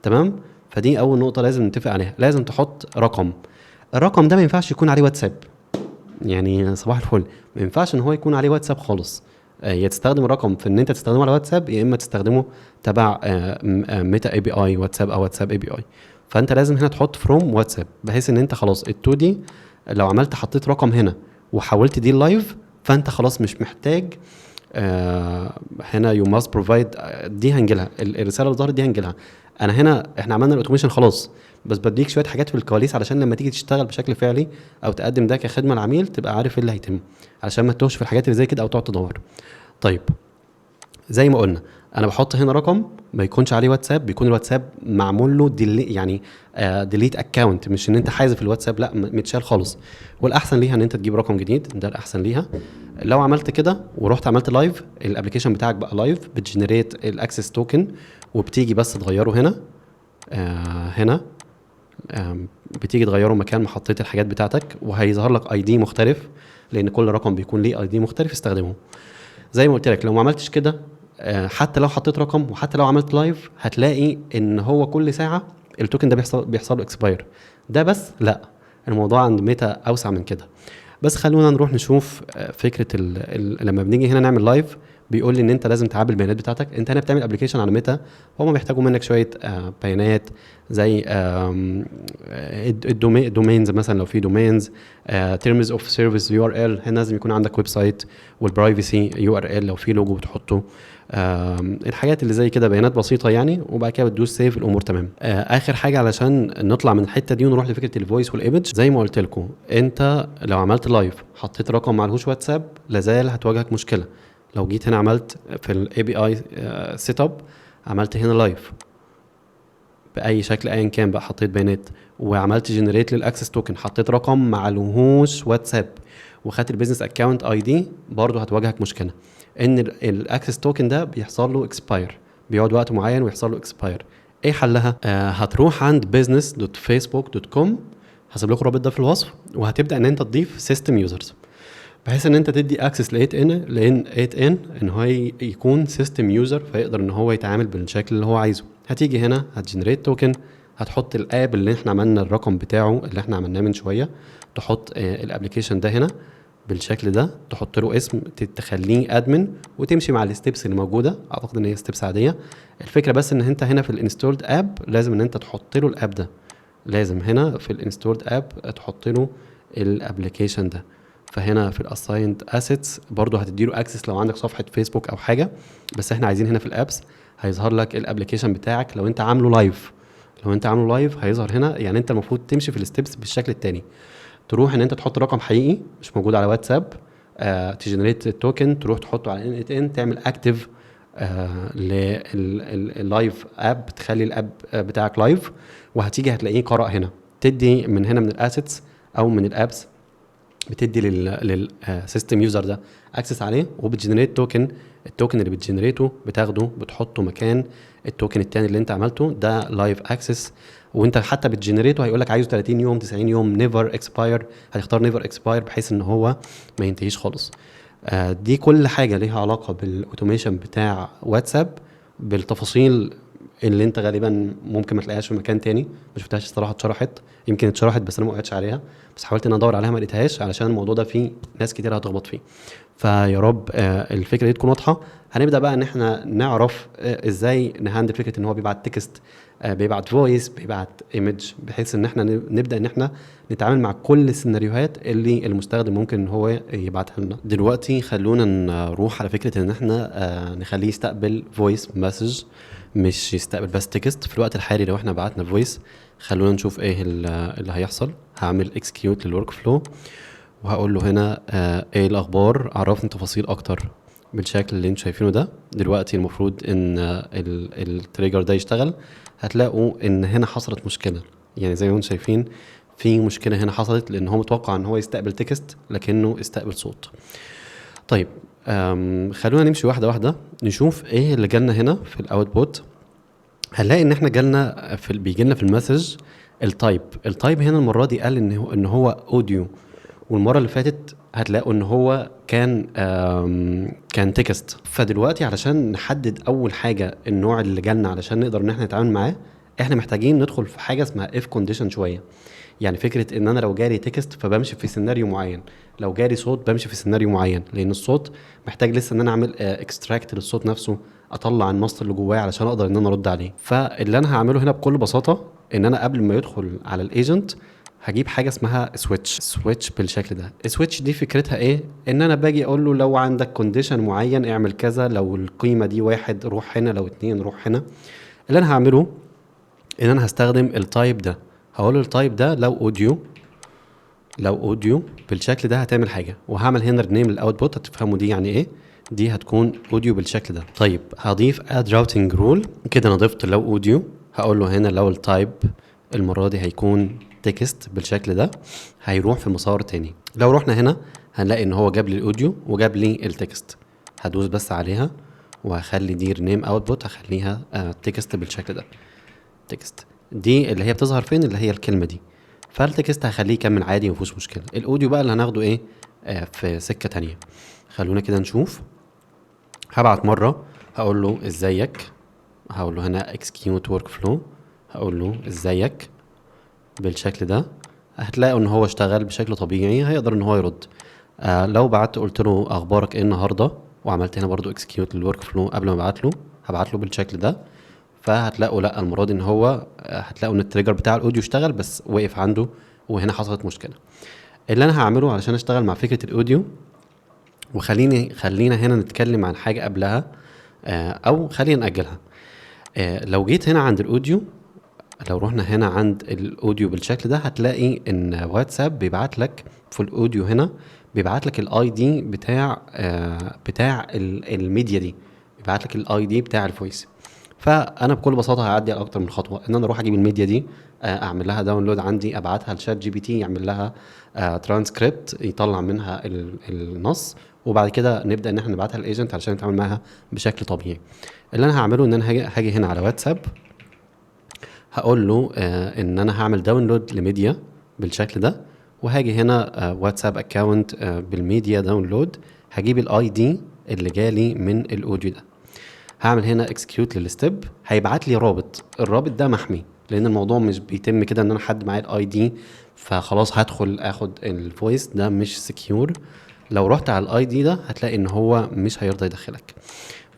تمام؟ فدي اول نقطة لازم نتفق عليها، لازم تحط رقم. الرقم ده ما ينفعش يكون عليه واتساب، يعني صباح الفل، ما ينفعش ان هو يكون عليه واتساب خالص. يا تستخدم الرقم في ان انت تستخدمه على واتساب، يا اما تستخدمه تبع ميتا API واتساب او واتساب API. فانت لازم هنا تحط from واتساب، بحيث ان انت خلاص ال to دي لو عملت حطيت رقم هنا وحولت دي live، فانت خلاص مش محتاج. هنا you must provide، دي هنجيلها، الرسالة اللي ظهرت دي هنجيلها. انا هنا احنا عملنا ال automation خلاص، بس بديك شوية حاجات في الكواليس علشان لما تيجي تشتغل بشكل فعلي او تقدم ده كخدمة للعميل تبقى عارف ايه اللي هيتم، علشان ما تتوهش في الحاجات اللي زي كده او تقعد تدور. طيب زي ما قلنا انا بحط هنا رقم ما يكونش عليه واتساب، بيكون الواتساب معمول له delete، يعني delete account، مش ان انت حازف الواتساب، لا، متشال خالص. والاحسن ليها ان انت تجيب رقم جديد، ده الاحسن ليها. لو عملت كده ورحت عملت live، ال application بتاعك بقى live، بت generate ال access token وبتيجي بس تغيره هنا، هنا بتيجي تغيره مكان ما حطيت الحاجات بتاعتك، وهيظهر لك ID مختلف، لان كل رقم بيكون ليه ID مختلف، استخدمه. زي ما قلت لك لو ما عملتش كده، حتى لو حطيت رقم وحتى لو عملت live، هتلاقي ان هو كل ساعة ال token ده بيحصل له expire. ده بس لا، الموضوع عند ميتا اوسع من كده. بس خلونا نروح نشوف فكرة ال ال لما بنيجي هنا نعمل live بيقول لي ان انت لازم تعبي البيانات بتاعتك. انت هنا بتعمل application على ميتا، فهم بيحتاجوا منك شوية بيانات زي ال domains مثلا لو في domains، terms of service URL، هنا لازم يكون عندك website، وال privacy URL لو في لوجو بتحطه، الحاجات اللي زي كده، بيانات بسيطة يعني. وبعد كده بتدوس save، الامور تمام. اخر حاجة علشان نطلع من الحتة دي ونروح لفكرة ال voice وال image، زي ما قلت لكم انت لو عملت live حطيت رقم معلهوش واتساب لازال هتواجهك مشكلة. لو جيت هنا عملت في ال API setup، عملت هنا live باي شكل ايا كان بقى، حطيت بيانات وعملت generate لل access token، حطيت رقم معلهوش واتساب وخدت ال business account ID، برضه هتواجهك مشكلة ان ال access token ده بيحصل له expire. بيقعد وقت معين ويحصل له expire. ايه حلها؟ هتروح عند business.facebook.com، هسيب لكم الرابط ده في الوصف، وهتبدا ان انت تضيف system users بحيث ان انت تدي access ل n8n ل n8n ان هو يكون system user، فيقدر ان هو يتعامل بالشكل اللي هو عايزه. هتيجي هنا هت generate token، هتحط ال app اللي احنا عملنا الرقم بتاعه اللي احنا عملناه من شويه، تحط ال application ده هنا بالشكل ده، تحط له اسم، تخليه admin، وتمشي مع ال steps اللي موجوده. اعتقد ان هي steps عاديه. الفكرة بس ان انت هنا في ال installed app لازم ان انت تحط له ال app ده، لازم هنا في ال installed app تحط له ال application ده. فهنا في ال assigned assets برضو هتديله access لو عندك صفحة فيسبوك او حاجه، بس احنا عايزين هنا في ال apps هيظهر لك ال application بتاعك لو انت عامله live. لو انت عامله live هيظهر هنا. يعني انت المفروض تمشي في ال steps بالشكل التاني، تروح ان انت تحط رقم حقيقي مش موجود على واتساب، ت generate ال token، تروح تحطه على n8n، تعمل active لل live app، تخلي ال app بتاعك live، وهتيجي هتلاقيه قرأ هنا. تدي من هنا من ال assets او من ال apps، بتدي لل system user ده access عليه، وبت generate token. ال token اللي بت generate ه بتاخده بتحطه مكان ال token التاني اللي انت عملته ده live access. وانت حتى بت generate ه هيقول لك عايزه 30 يوم، 90 يوم، never expire. هتختار never expire بحيث ان هو ما ينتهيش خالص. دي كل حاجة ليها علاقة بال automation بتاع واتساب بالتفاصيل اللي انت غالبا ممكن ما تلاقيهاش في مكان تاني. ما شفتهاش الصراحة اتشرحت، يمكن اتشرحت بس انا ما وقعتش عليها، بس حاولت ان ادور عليها ما لقيتهاش، علشان الموضوع ده فيه ناس كتير هتخبط فيه. فيا رب الفكرة دي تكون واضحه. هنبدا بقى ان احنا نعرف ازاي ن handle فكرة ان هو بيبعت text، بيبعت voice، بيبعت image، بحيث ان احنا نبدا ان احنا نتعامل مع كل السيناريوهات اللي المستخدم ممكن ان هو يبعتها لنا. دلوقتي خلونا نروح على فكرة ان احنا نخليه يستقبل voice message مش يستقبل بس text. في الوقت الحالي لو احنا بعتنا voice، خلونا نشوف ايه اللي هيحصل. هعمل execute لل workflow وهقول له هنا ايه الاخبار، عرفني تفاصيل اكتر بالشكل اللي انتوا شايفينه ده. دلوقتي المفروض ان ال trigger ده يشتغل. هتلاقوا ان هنا حصلت مشكله، يعني زي ما انتم شايفين في مشكلة هنا حصلت، لان هو متوقع ان هو يستقبل text لكنه استقبل صوت. طيب، خلونا نمشي واحدة واحدة نشوف ايه اللي جالنا هنا في ال output. هنلاقي ان احنا جالنا في بيجي لنا في ال message ال type. ال type هنا المرة دي قال ان هو audio، والمرة اللي فاتت هتلاقوا ان هو كان text. فدلوقتي علشان نحدد اول حاجة النوع اللي جالنا علشان نقدر ان احنا نتعامل معاه، احنا محتاجين ندخل في حاجة اسمها if condition شويه. يعني فكرة ان انا لو جالي text فبمشي في سيناريو معين، لو جالي صوت بمشي في سيناريو معين، لان الصوت محتاج لسه ان انا اعمل extract للصوت نفسه، اطلع النص اللي جواه علشان اقدر ان انا ارد عليه. فاللي انا هعمله هنا بكل بساطة ان انا قبل ما يدخل على ال agent هجيب حاجة اسمها switch. switch بالشكل ده. switch دي فكرتها ايه؟ ان انا باجي اقول له لو عندك condition معين اعمل كذا، لو القيمة دي 1 روح هنا، لو 2 روح هنا. اللي انا هعمله ان انا هستخدم ال type ده، هقول له ال type ده لو audio، لو audio بالشكل ده هتعمل حاجه، وهعمل هنا rename لل output. هتفهموا دي يعني ايه، دي هتكون audio بالشكل ده. طيب، هضيف add routing rule. كده انا ضفت لو audio، هقول له هنا لو ال type المرة دي هيكون text بالشكل ده هيروح في مسار تاني. لو رحنا هنا هنلاقي ان هو جاب لي ال audio وجاب لي ال text. هدوس بس عليها وهخلي دي rename output، هخليها text بالشكل ده. text دي اللي هي بتظهر فين؟ اللي هي الكلمة دي. فال text هخليه يكمل عادي مفيهوش مشكله. ال audio بقى اللي هناخده ايه في سكة تانية. خلونا كده نشوف. هبعت مرة هقول له ازيك، هقول له هنا execute workflow، هقول له ازيك بالشكل ده. هتلاقوا ان هو اشتغل بشكل طبيعي، هيقدر ان هو يرد. لو بعت قلت له اخبارك ايه النهارده، وعملت هنا برضو execute لل workflow قبل ما ابعت له، هبعت له بالشكل ده، فهتلاقوا لا المرة دي ان هو هتلاقوا ان ال trigger بتاع ال audio اشتغل بس وقف عنده، وهنا حصلت مشكله. اللي انا هعمله علشان اشتغل مع فكرة ال audio، وخليني خلينا هنا نتكلم عن حاجة قبلها، او خلينا ناجلها. لو جيت هنا عند ال audio، لو رحنا هنا عند ال audio بالشكل ده، هتلاقي ان واتساب بيبعت لك في ال audio هنا، بيبعت لك ال ID بتاع الميديا دي، بيبعت لك ال ID بتاع ال voice. فانا بكل بساطة هعدي على اكتر من خطوه، ان انا اروح اجيب الميديا دي، اعمل لها download عندي، ابعتها ل ChatGPT يعمل لها ترانسكريبت، يطلع منها النص. وبعد كده نبدا ان احنا نبعتها لل agent علشان نتعامل معاها بشكل طبيعي. اللي انا هعمله ان انا هاجي هنا على واتساب، هقول له ان انا هعمل download ل media بالشكل ده، وهاجي هنا واتساب account بال media download، هجيب ال ID اللي جالي من ال audio ده، هعمل هنا execute لل step، هيبعت لي رابط. الرابط ده محمي لان الموضوع مش بيتم كده ان انا حد معايا ال ID فخلاص هدخل اخد ال voice، ده مش secure. لو رحت على ال ID ده هتلاقي ان هو مش هيرضى يدخلك.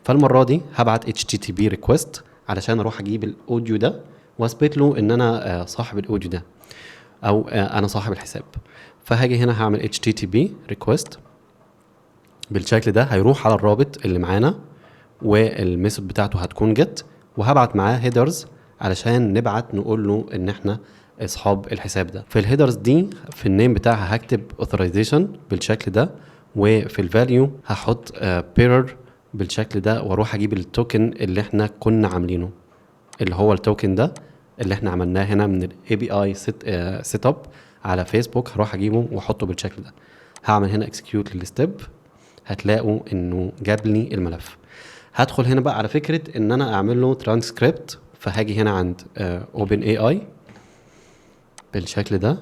فالمره دي هبعت HTTP request علشان اروح اجيب ال audio ده واثبت له ان انا صاحب ال audio ده او انا صاحب الحساب. فهاجي هنا هعمل HTTP request بالشكل ده، هيروح على الرابط اللي معانا وال method بتاعته هتكون get، وهبعت معاه headers علشان نبعت نقول له ان احنا اصحاب الحساب ده. في ال headers دي في ال name بتاعها هكتب authorization بالشكل ده، وفي ال value هحط bearer بالشكل ده، واروح اجيب ال token اللي احنا كنا عاملينه، اللي هو ال token ده اللي احنا عملناه هنا من ال API setup على فيسبوك، هروح اجيبه واحطه بالشكل ده. هعمل هنا execute لل step، هتلاقوا انه جاب لي الملف. هدخل هنا بقى على فكرة ان انا اعمل له ترانسكريبت، فهاجي هنا عند OpenAI بالشكل ده،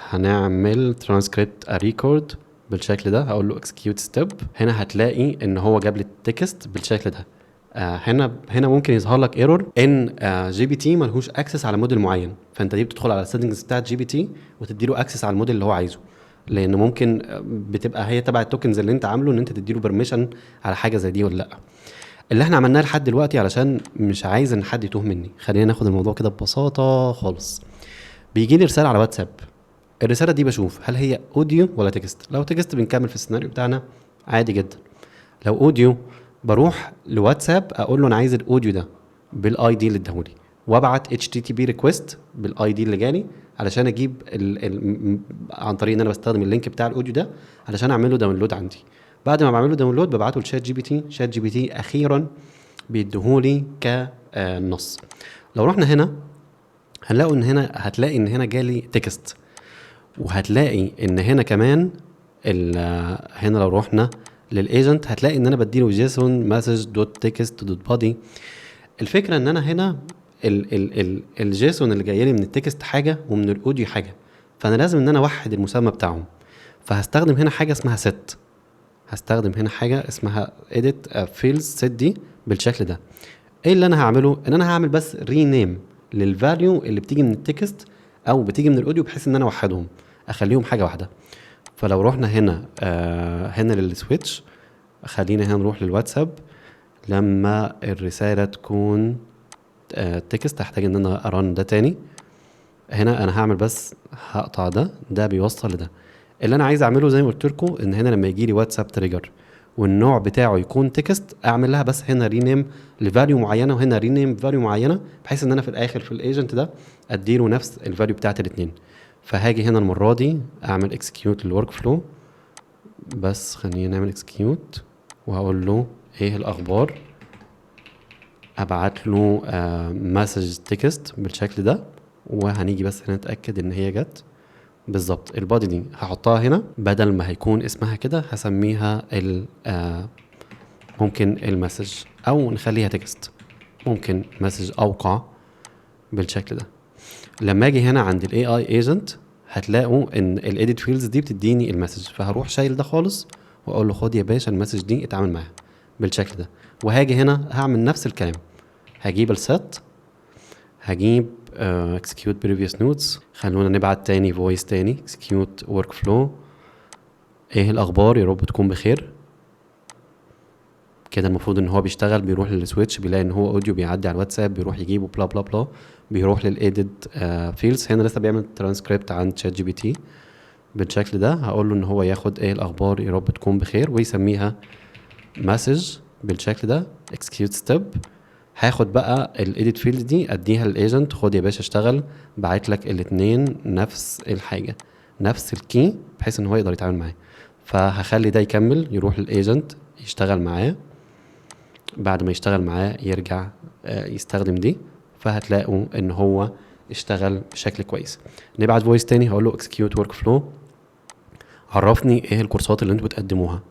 هنعمل ترانسكريبت ريكورد بالشكل ده، هقول له execute step. هنا هتلاقي ان هو جاب لي ال text بالشكل ده. هنا ممكن يظهر لك error ان GPT ملهوش access على موديل معين، فانت دي بتدخل على ال settings بتاعت GPT وتدي له access على الموديل اللي هو عايزه، لان ممكن بتبقى هي تبع ال tokens اللي انت عامله ان انت تدي له permission على حاجة زي دي ولا لا. اللي احنا عملناه لحد دلوقتي، علشان مش عايز ان حد يتوه مني، خلينا ناخد الموضوع كده ببساطة خالص. بيجي لي رسالة على واتساب، الرسالة دي بشوف هل هي audio ولا text. لو text بنكمل في السيناريو بتاعنا عادي جدا. لو audio بروح لواتساب اقول له انا عايز ال audio ده بال ID اللي اداهولي، وابعت HTTP request بال ID اللي جالي علشان اجيب ال ال عن طريق ان انا بستخدم ال link بتاع ال audio ده علشان اعمل له download عندي. بعد ما بعمل له download ببعته لشات جي بي تي، شات جي بي تي اخيرا بيديهولي كنص. لو رحنا هنا هنلاقوا ان هنا هتلاقي ان هنا جالي text، وهتلاقي ان هنا كمان هنا لو رحنا لل agent هتلاقي ان انا بديله JSON message dot text dot body. الفكرة ان انا هنا ال ال ال ال JSON اللي جاي لي من ال text حاجة ومن ال audio حاجه، فانا لازم ان انا اوحد المسمى بتاعهم. فهستخدم هنا حاجة اسمها set، هستخدم هنا حاجة اسمها edit fields set دي بالشكل ده. ايه اللي انا هعمله؟ ان انا هعمل بس rename لل value اللي بتيجي من ال text او بتيجي من ال audio، بحيث ان انا اوحدهم اخليهم حاجة واحده. فلو رحنا هنا لل switch، خلينا هنا نروح للواتساب، لما الرسالة تكون text هحتاج ان انا ا run ده تاني. هنا انا هعمل بس هقطع ده، ده بيوصل لده. اللي انا عايز اعمله زي ما قلت لكم ان هنا لما يجي لي واتساب trigger والنوع بتاعه يكون text، اعمل لها بس هنا rename ل value معينة وهنا rename value معينه، بحيث ان انا في الاخر في ال agent ده اديله نفس ال value بتاعت الاثنين. فهاجي هنا المرة دي اعمل execute لل workflow، بس خلينا نعمل execute وهقول له ايه الاخبار، ابعت له message text بالشكل ده، وهنيجي بس هنا نتاكد ان هي جت بالظبط. ال body دي هحطها هنا، بدل ما هيكون اسمها كده هسميها ال ممكن ال message او نخليها text، ممكن message اوقع بالشكل ده. لما اجي هنا عند ال AI agent هتلاقوا ان ال edit fields دي بتديني ال message، فهروح شايل ده خالص واقول له خد يا باشا ال message دي اتعامل معاها بالشكل ده. وهاجي هنا هعمل نفس الكلام، هجيب ال set، هجيب execute previous notes. خلونا نبعت تاني voice تاني، execute workflow. ايه الاخبار؟ يا رب تكون بخير. كده المفروض ان هو بيشتغل، بيروح لل switch بيلاقي ان هو audio، بيعدي على الواتساب بيروح يجيبه blah blah blah، بيروح لل edit fields. هنا لسه بيعمل ترانسكريبت عن ChatGPT بالشكل ده. هقول له ان هو ياخد ايه الاخبار يا رب تكون بخير ويسميها message بالشكل ده، execute step. هاخد بقى ال edit field دي اديها لل agent، خد يا باشا اشتغل، بعت لك الاتنين نفس الحاجة نفس ال key بحيث ان هو يقدر يتعامل معاه. فهخلي ده يكمل يروح لل agent يشتغل معاه، بعد ما يشتغل معاه يرجع يستخدم دي، فهتلاقوا ان هو اشتغل بشكل كويس. نبعت voice تاني، هقول له execute workflow، عرفني ايه الكورسات اللي انتوا بتقدموها.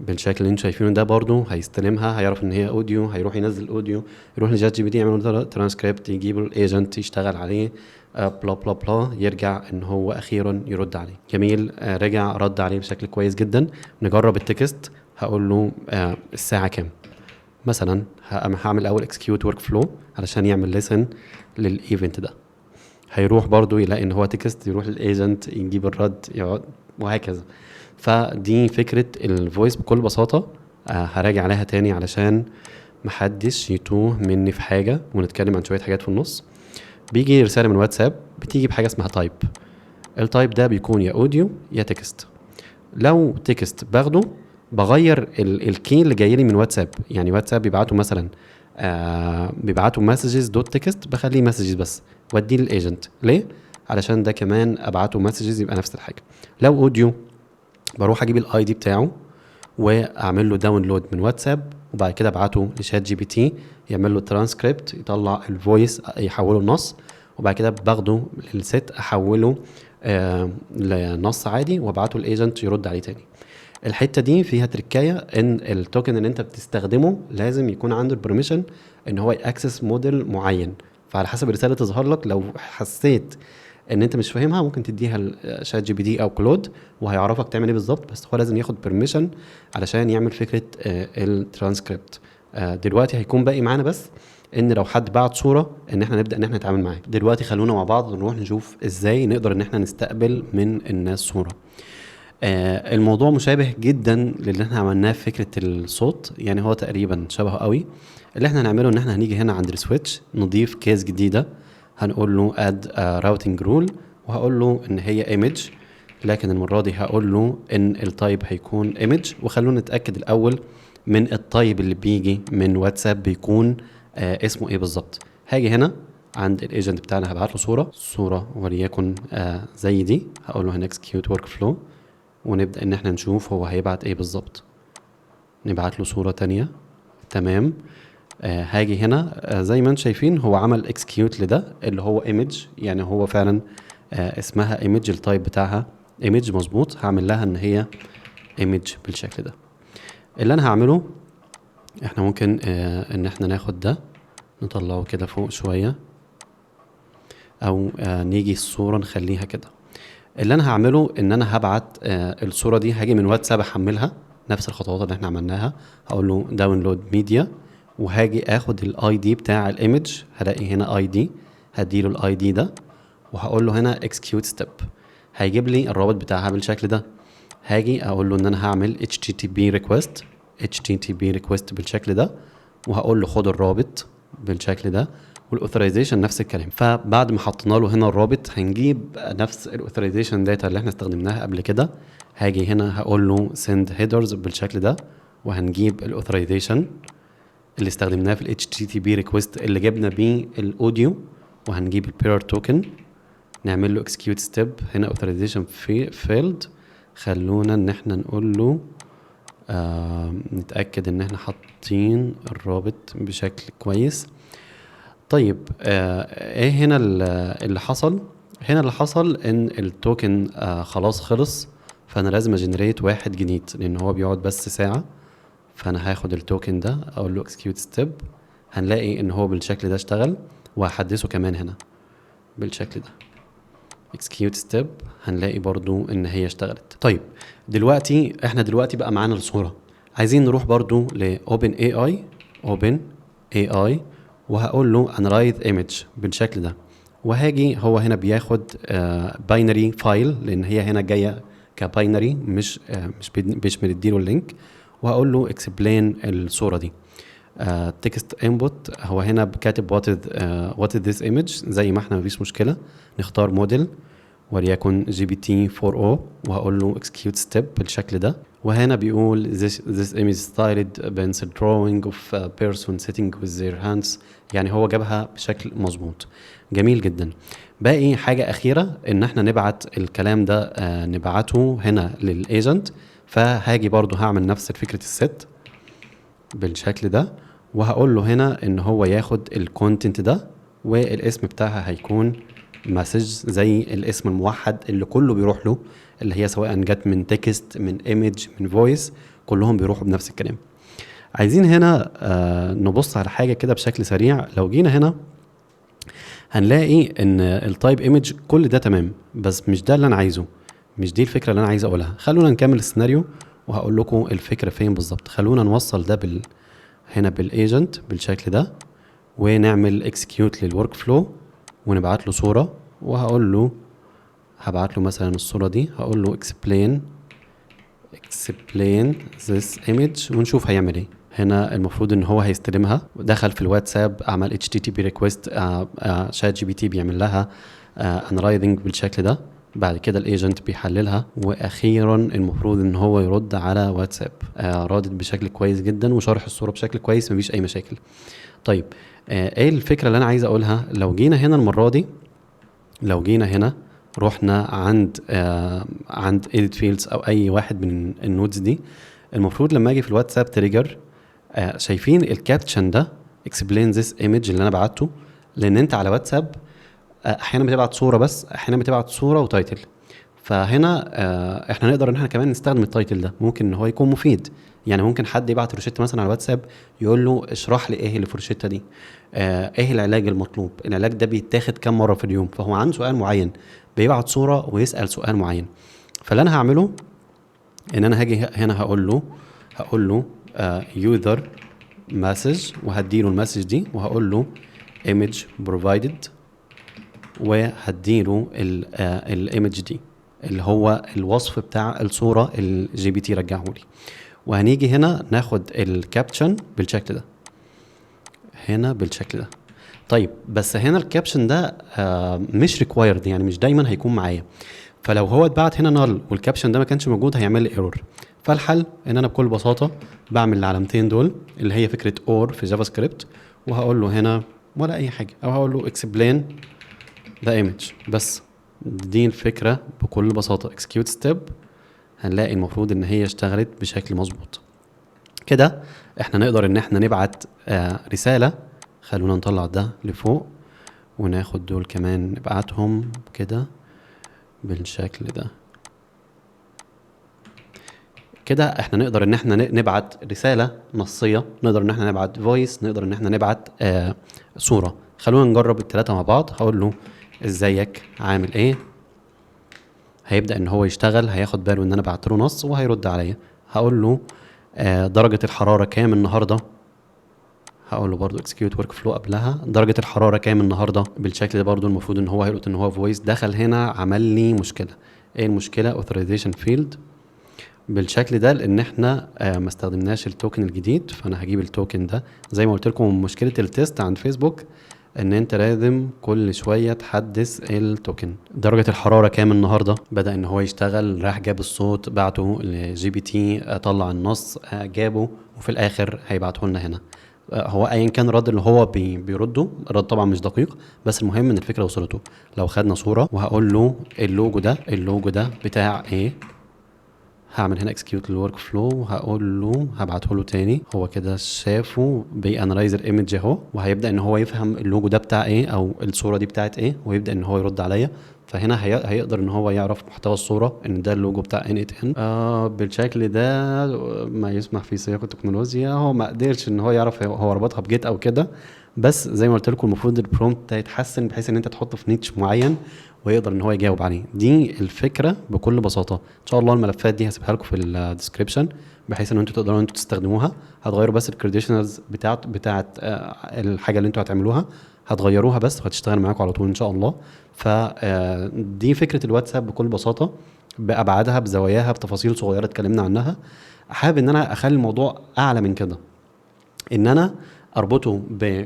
بالشكل اللي انتم شايفينه ده. برضو هيستلمها، هيعرف ان هي audio، هيروح ينزل audio، يروح ل ChatGPT يعمل ترانسكريبت، يجيب ال agent يشتغل عليه، blah blah blah، يرجع ان هو اخيرا يرد عليه. جميل، رجع رد عليه بشكل كويس جدا. نجرب ال text، هقول له الساعة كام مثلا. هعمل اول execute workflow علشان يعمل listen لل event ده. هيروح برضو يلاقي ان هو text، يروح لل agent يجيب الرد، يقعد وهكذا. فدي فكرة ال voice بكل بساطة. هراجع عليها تاني علشان محدش يتوه مني في حاجة، ونتكلم عن شوية حاجات في النص. بيجي رسالة من واتساب، بتيجي بحاجة اسمها type. ال type ده بيكون يا audio يا text. لو text باخده بغير ال key اللي جاي لي من واتساب، يعني واتساب بيبعتوا مثلا بيبعتوا messages dot text، بخليه messages بس واديه لل agent. ليه؟ علشان ده كمان ابعته messages يبقى نفس الحاجة. لو audio بروح اجيب ال ID بتاعه واعمل له download من واتساب، وبعد كده ابعته ل ChatGPT يعمل له ترانسكريبت، يطلع ال voice يحوله لنص، وبعد كده باخده لل set احوله لنص عادي وابعته لل agent يرد عليه تاني. الحتة دي فيها تركايه، ان ال token اللي انت بتستخدمه لازم يكون عنده ال permission ان هو ي access model معين. فعلى حسب الرسالة تظهر لك، لو حسيت ان انت مش فاهمها ممكن تديها ChatGPT او Claude وهيعرفك تعمل ايه بالظبط، بس هو لازم ياخد permission علشان يعمل فكرة الترانسكريبت. دلوقتي هيكون باقي معانا بس ان لو حد بعت صوره ان احنا نبدا ان احنا نتعامل معاه. دلوقتي خلونا مع بعض نروح نشوف ازاي نقدر ان احنا نستقبل من الناس صوره. الموضوع مشابه جدا للي احنا عملناه في فكرة الصوت، يعني هو تقريبا شبهه قوي. اللي احنا هنعمله ان احنا هنيجي هنا عند ال switch نضيف case جديده، هنقول له add routing rule، وهقول له ان هي image، لكن المرة دي هقول له ان ال type هيكون image. وخلونا نتاكد الاول من ال type اللي بيجي من واتساب بيكون اسمه ايه بالظبط. هاجي هنا عند ال agent بتاعنا، هبعت له صوره، صوره وليكن زي دي، هقول له هنا execute workflow، ونبدا ان احنا نشوف هو هيبعت ايه بالظبط. نبعت له صوره تانية، تمام. هاجي هنا، زي ما انتم شايفين هو عمل execute لده اللي هو image، يعني هو فعلا اسمها image، ال type بتاعها image مظبوط. هعمل لها ان هي image بالشكل ده. اللي انا هعمله احنا ممكن ان احنا ناخد ده نطلعه كده فوق شوية، او نيجي الصورة نخليها كده. اللي انا هعمله ان انا هبعت الصورة دي، هاجي من واتساب احملها نفس الخطوات اللي احنا عملناها، هقول له download media، وهاجي اخد ال ID بتاع ال image، هلاقي هنا ID، هديله ال ID ده وهقول له هنا execute step، هيجيب لي الرابط بتاعها بالشكل ده. هاجي اقول له ان انا هعمل HTTP request، HTTP request بالشكل ده، وهقول له خد الرابط بالشكل ده، وال authorization نفس الكلام. فبعد ما حطينا له هنا الرابط هنجيب نفس ال authorization data اللي احنا استخدمناها قبل كده. هاجي هنا هقول له send headers بالشكل ده، وهنجيب ال authorization اللي استخدمناه في ال HTTP request اللي جبنا بيه ال audio، وهنجيب ال bearer token، نعمل له execute step. هنا authorization failed، خلونا ان احنا نقول له نتأكد ان احنا حاطين الرابط بشكل كويس. طيب، ايه هنا اللي حصل؟ هنا اللي حصل ان ال token خلاص خلص، فانا لازم ا generate واحد جديد لان هو بيقعد بس ساعة. فانا هاخد ال token ده اقول له execute step، هنلاقي ان هو بالشكل ده اشتغل، وهحدثه كمان هنا بالشكل ده execute step، هنلاقي برضو ان هي اشتغلت. طيب، دلوقتي احنا دلوقتي بقى معانا الصورة، عايزين نروح برضو ل open AI، open AI، وهقول له analyze image بالشكل ده. وهاجي هو هنا بياخد binary file لان هي هنا جاية ك binary، مش بنديله ال link، وهقول له explain الصورة دي. text input، هو هنا كاتب what is this image، زي ما احنا مفيش مشكله. نختار موديل وليكن GPT 4o، وهقول له execute step بالشكل ده. وهنا بيقول this image styled pencil drawing of a person sitting with their hands، يعني هو جابها بشكل مظبوط. جميل جدا. باقي حاجة أخيرة إن احنا نبعت الكلام ده، نبعته هنا لل agent. فهاجي برضو هعمل نفس فكرة ال set بالشكل ده، وهقول له هنا ان هو ياخد ال content ده والاسم بتاعها هيكون message زي الاسم الموحد اللي كله بيروح له، اللي هي سواء جت من text، من image، من voice، كلهم بيروحوا بنفس الكلام. عايزين هنا نبص على حاجة كده بشكل سريع. لو جينا هنا هنلاقي ان ال type image كل ده تمام، بس مش ده اللي انا عايزه، مش دي الفكرة اللي انا عايز اقولها. خلونا نكمل السيناريو وهقول لكم الفكرة فين بالظبط. خلونا نوصل ده هنا بال agent بالشكل ده، ونعمل execute لل workflow ونبعت له صوره، وهقول له هبعت له مثلا الصورة دي، هقول له explain this image ونشوف هيعمل ايه. هنا المفروض ان هو هيستلمها، دخل في الواتساب عمل HTTP request، ChatGPT بيعمل لها analyzing بالشكل ده، بعد كده ال agent بيحللها، واخيرا المفروض ان هو يرد على واتساب. رادد بشكل كويس جدا وشرح الصورة بشكل كويس، مفيش اي مشاكل. طيب ايه الفكرة اللي انا عايز اقولها؟ لو جينا هنا المرة دي، لو جينا هنا رحنا عند edit fields او اي واحد من ال nodes دي، المفروض لما اجي في الواتساب trigger، شايفين ال caption ده explain this image اللي انا بعته، لان انت على واتساب احيانا بتبعت صوره بس، احيانا بتبعت صوره و title. فهنا احنا نقدر ان احنا كمان نستخدم ال title ده، ممكن ان هو يكون مفيد. يعني ممكن حد يبعت روشته مثلا على الواتساب يقول له اشرح لي ايه اللي في الروشته دي، ايه العلاج المطلوب، العلاج ده بيتاخد كام مرة في اليوم. فهو عنده سؤال معين، بيبعت صوره ويسال سؤال معين. فاللي انا هعمله ان انا هاجي هنا هقول له user message، وهديله ال message دي، وهقول له image provided، وهديله ال image دي اللي هو الوصف بتاع الصورة ال GPT رجعه لي. وهنيجي هنا ناخد ال caption بالشكل ده، هنا بالشكل ده. طيب بس هنا ال caption ده مش required، يعني مش دايما هيكون معايا. فلو هو اتبعت هنا null وال caption ده ما كانش موجود هيعمل لي error. فالحل ان انا بكل بساطة بعمل العلامتين دول اللي هي فكرة or في JavaScript، وهقول له هنا ولا اي حاجه، او هقول له explain the image بس. دي الفكرة بكل بساطه. execute step، هنلاقي المفروض ان هي اشتغلت بشكل مظبوط. كده احنا نقدر ان احنا نبعت رساله. خلونا نطلع ده لفوق وناخد دول كمان نبعتهم كده بالشكل ده. كده احنا نقدر ان احنا نبعت رسالة نصية، نقدر ان احنا نبعت voice، نقدر ان احنا نبعت صورة. خلونا نجرب التلاتة مع بعض. هقول له ازيك عامل ايه، هيبدأ ان هو يشتغل، هياخد باله ان انا بعت له نص وهيرد عليا. هقول له درجة الحرارة كام النهاردة، هقول له برضو execute workflow قبلها درجة الحرارة كام النهاردة بالشكل ده. برضو المفروض ان هو هيلقط ان هو voice. دخل هنا عمل لي مشكلة. ايه المشكلة؟ authorization failed بالشكل ده، لان احنا ما استخدمناش ال token الجديد. فانا هجيب ال token ده. زي ما قلت لكم مشكلة ال test عند فيسبوك ان انت لازم كل شوية تحدث ال token. درجه الحرارة كام النهارده، بدا ان هو يشتغل، راح جاب الصوت بعته ل GPT، طلع النص، جابه، وفي الاخر هيبعته لنا هنا. هو ايا كان الرد اللي هو بيرده، الرد طبعا مش دقيق، بس المهم ان الفكرة وصلته. لو خدنا صوره وهقول له اللوجو ده بتاع ايه، هعمل هنا execute لل workflow وهقول له هبعته له تاني. هو كده شافه بي analyze ال image اهو، وهيبدا ان هو يفهم اللوجو ده بتاع ايه او الصورة دي بتاعت ايه، ويبدا ان هو يرد عليا. فهنا هيقدر ان هو يعرف محتوى الصورة ان ده اللوجو بتاع n8n بالشكل ده. ما يسمح في سياق التكنولوجيا، هو ما قدرش ان هو يعرف هو ربطها ب Git او كده. بس زي ما قلت لكم المفروض ال prompt يتحسن بحيث ان انت تحطه في niche معين ويقدر ان هو يجاوب عليه. دي الفكرة بكل بساطه. ان شاء الله الملفات دي هسيبها لكم في ال description بحيث ان انتوا تقدروا انتوا تستخدموها. هتغيروا بس ال credentials بتاعت الحاجة اللي انتوا هتعملوها، هتغيروها بس وهتشتغل معاكم على طول ان شاء الله. فدي فكرة الواتساب بكل بساطه، بابعادها بزواياها بتفاصيل صغيرة اتكلمنا عنها. حابب ان انا اخلي الموضوع اعلى من كده، ان انا اربطه ب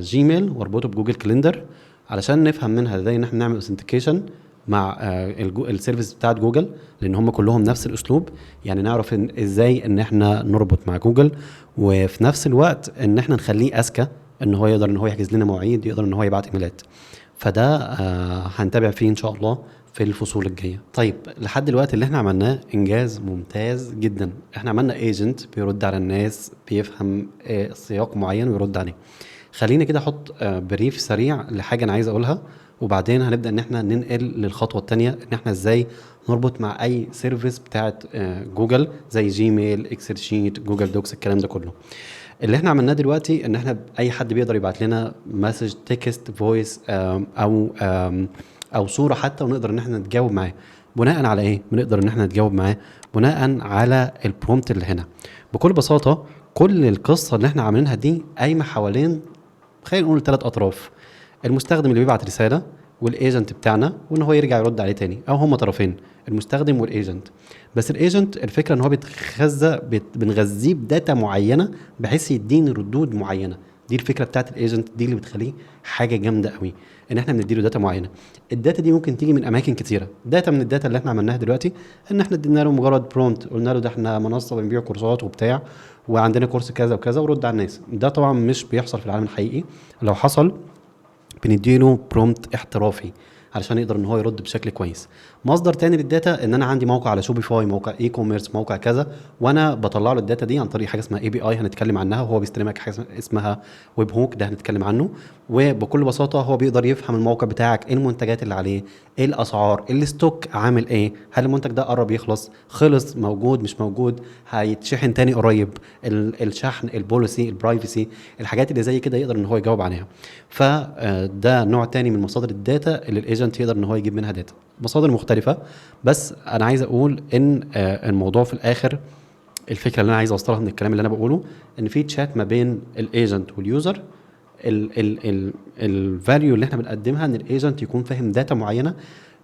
Gmail واربطه ب Google Calendar علشان نفهم منها ازاي ان احنا نعمل authentication مع ال service بتاعت جوجل، لان هم كلهم نفس الاسلوب. يعني نعرف إن ازاي ان احنا نربط مع جوجل، وفي نفس الوقت ان احنا نخليه اذكى، ان هو يقدر ان هو يحجز لنا مواعيد، يقدر ان هو يبعت ايميلات. فده هنتابع فيه ان شاء الله في الفصول الجاية. طيب لحد دلوقتي اللي احنا عملناه انجاز ممتاز جدا. احنا عملنا agent بيرد على الناس، بيفهم سياق معين ويرد عليه. خليني كده احط brief سريع لحاجة انا عايز اقولها، وبعدين هنبدا ان احنا ننقل للخطوة الثانيه، ان احنا ازاي نربط مع اي service بتاعت جوجل زي Gmail، Excel sheet، Google Docs، الكلام ده كله. اللي احنا عملناه دلوقتي ان احنا اي حد بيقدر يبعت لنا message، text، voice، او صوره حتى، ونقدر ان احنا نتجاوب معاه. بناء على ايه بنقدر ان احنا نتجاوب معاه؟ بناء على ال prompt اللي هنا. بكل بساطة كل القصة اللي احنا عاملينها دي قايمة حوالين، خلينا نقول، ثلاث اطراف: المستخدم اللي بيبعت رساله، وال agent بتاعنا، وان هو يرجع يرد عليه تاني، او هم طرفين، المستخدم وال agent. بس ال agent الفكرة ان هو بيتغذى، بنغذيه ب data معينة بحيث يديني ردود معينه. دي الفكرة بتاعت ال agent، دي اللي بتخليه حاجة جامدة قوي، ان احنا بنديله data معينه. ال data دي ممكن تيجي من اماكن كتيره. data من ال data اللي احنا عملناها دلوقتي ان احنا ادينا له مجرد prompt، قلنا له ده احنا منصة بنبيع كورسات وبتاع، وعندنا كورس كذا وكذا، ورد على الناس. ده طبعا مش بيحصل في العالم الحقيقي. لو حصل بنديله prompt احترافي علشان يقدر ان هو يرد بشكل كويس. مصدر تاني لل data ان انا عندي موقع على Shopify، موقع e-commerce، موقع كذا، وانا بطلع له ال data دي عن طريق حاجة اسمها API هنتكلم عنها، وهو بيستلمها كحاجة اسمها webhook، ده هنتكلم عنه. وبكل بساطة هو بيقدر يفهم الموقع بتاعك، ايه المنتجات اللي عليه، ايه الاسعار، ال stock عامل ايه، هل المنتج ده قرب يخلص، خلص، موجود، مش موجود، هيتشحن تاني قريب، الشحن، ال policy، ال privacy، الحاجات اللي زي كده يقدر ان هو يجاوب عليها. فده نوع تاني من مصادر ال data اللي ال agent يقدر ان هو يجيب منها data. مصادر مختلفة، بس انا عايز اقول ان الموضوع في الاخر، الفكرة اللي انا عايز اوصلها من الكلام اللي انا بقوله، ان في تشات ما بين ال agent وال user. ال value اللي احنا بنقدمها ان ال agent يكون فاهم data معينة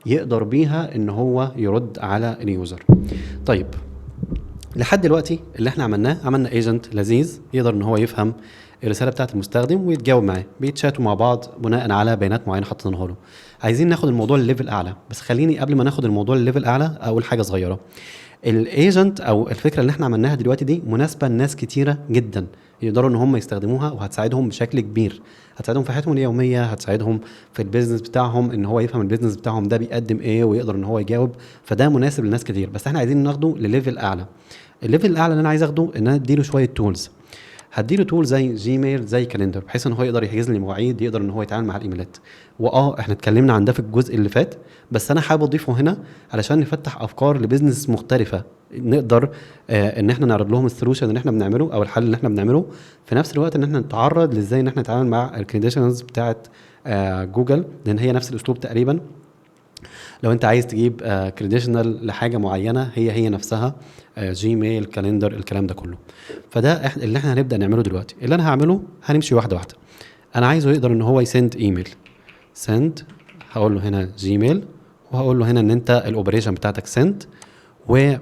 يقدر بيها ان هو يرد على ال user. طيب، لحد دلوقتي اللي احنا عملناه، عملنا agent لذيذ يقدر ان هو يفهم الرسالة بتاعه المستخدم ويتجاوب معاه، بيتشاتوا مع بعض بناء على بيانات معينة حطيناها له. عايزين ناخد الموضوع لل level اعلى، بس خليني قبل ما ناخد الموضوع لل level اعلى اقول حاجة صغيره. ال agent او الفكرة اللي احنا عملناها دلوقتي دي مناسبة لناس كتيرة جدا، يقدروا ان هم يستخدموها وهتساعدهم بشكل كبير، هتساعدهم في حياتهم اليوميه، هتساعدهم في ال business بتاعهم، ان هو يفهم ال business بتاعهم ده بيقدم ايه ويقدر ان هو يجاوب. فده مناسب لناس كتير، بس احنا عايزين ناخده لل level اعلى. ال level الاعلى اللي انا عايز اخده ان انا اديله شوية tools. هديله tool زي Gmail، زي calendar، بحيث ان هو يقدر يحجز لي مواعيد، يقدر ان هو يتعامل مع الايميلات. واه احنا اتكلمنا عن ده في الجزء اللي فات، بس انا حابب اضيفه هنا علشان نفتح افكار ل business مختلفه، نقدر ان احنا نعرض لهم ال solution اللي احنا بنعمله او الحل اللي احنا بنعمله، في نفس الوقت ان احنا نتعرض لازاي ان احنا نتعامل مع ال credentials بتاعه جوجل، لان هي نفس الاسلوب تقريبا. لو انت عايز تجيب credential لحاجة معينه، هي هي نفسها Gmail، calendar، الكلام ده كله. فده اللي احنا هنبدا نعمله دلوقتي. اللي انا هعمله، هنمشي واحدة واحده. انا عايزه يقدر ان هو ي send email. send، هقول له هنا Gmail، وهقول له هنا ان انت ال operation بتاعتك send، و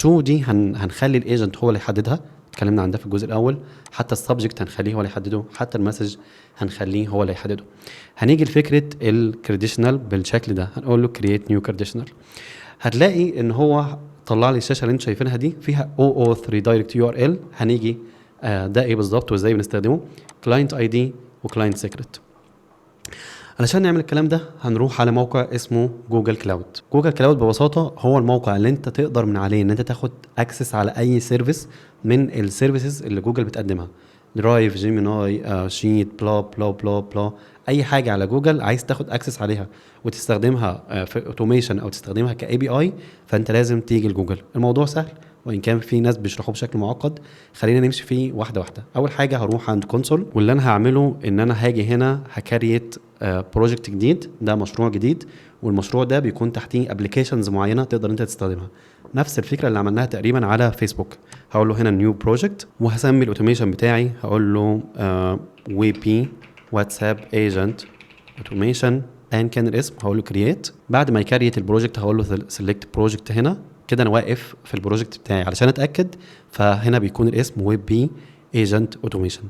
to دي هنخلي ال agent هو اللي يحددها، اتكلمنا عن ده في الجزء الاول. حتى ال subject هنخليه هو اللي يحدده، حتى ال message هنخليه هو اللي يحدده. هنيجي لفكرة ال credential بالشكل ده، هنقول له create new credential. هتلاقي ان هو طلع لي الشاشة اللي انتم شايفينها دي، فيها OAuth redirect URL. هنيجي ده ايه بالظبط وازاي بنستخدمه، client ID و client secret. علشان نعمل الكلام ده هنروح على موقع اسمه Google Cloud. Google Cloud ببساطة هو الموقع اللي انت تقدر من عليه ان انت تاخد access على اي service من ال services اللي جوجل بتقدمها: Drive، Gemini، Sheet، blah blah blah blah. اي حاجة على جوجل عايز تاخد access عليها وتستخدمها في automation او تستخدمها ك API، فانت لازم تيجي لجوجل. الموضوع سهل وان كان في ناس بيشرحوه بشكل معقد. خلينا نمشي فيه واحدة واحده. اول حاجة هروح عند console، واللي انا هعمله ان انا هاجي هنا ه create project جديد. ده مشروع جديد، والمشروع ده بيكون تحتيه applications معينة تقدر انت تستخدمها، نفس الفكرة اللي عملناها تقريبا على فيسبوك. هقول له هنا new project، وهسمي ال automation بتاعي، هقول له WP WhatsApp agent automation، ايا كان الاسم. هقول له create. بعد ما ي create ال project هقول له select project. هنا كده انا واقف في ال project بتاعي علشان اتاكد، فهنا بيكون الاسم WP agent automation.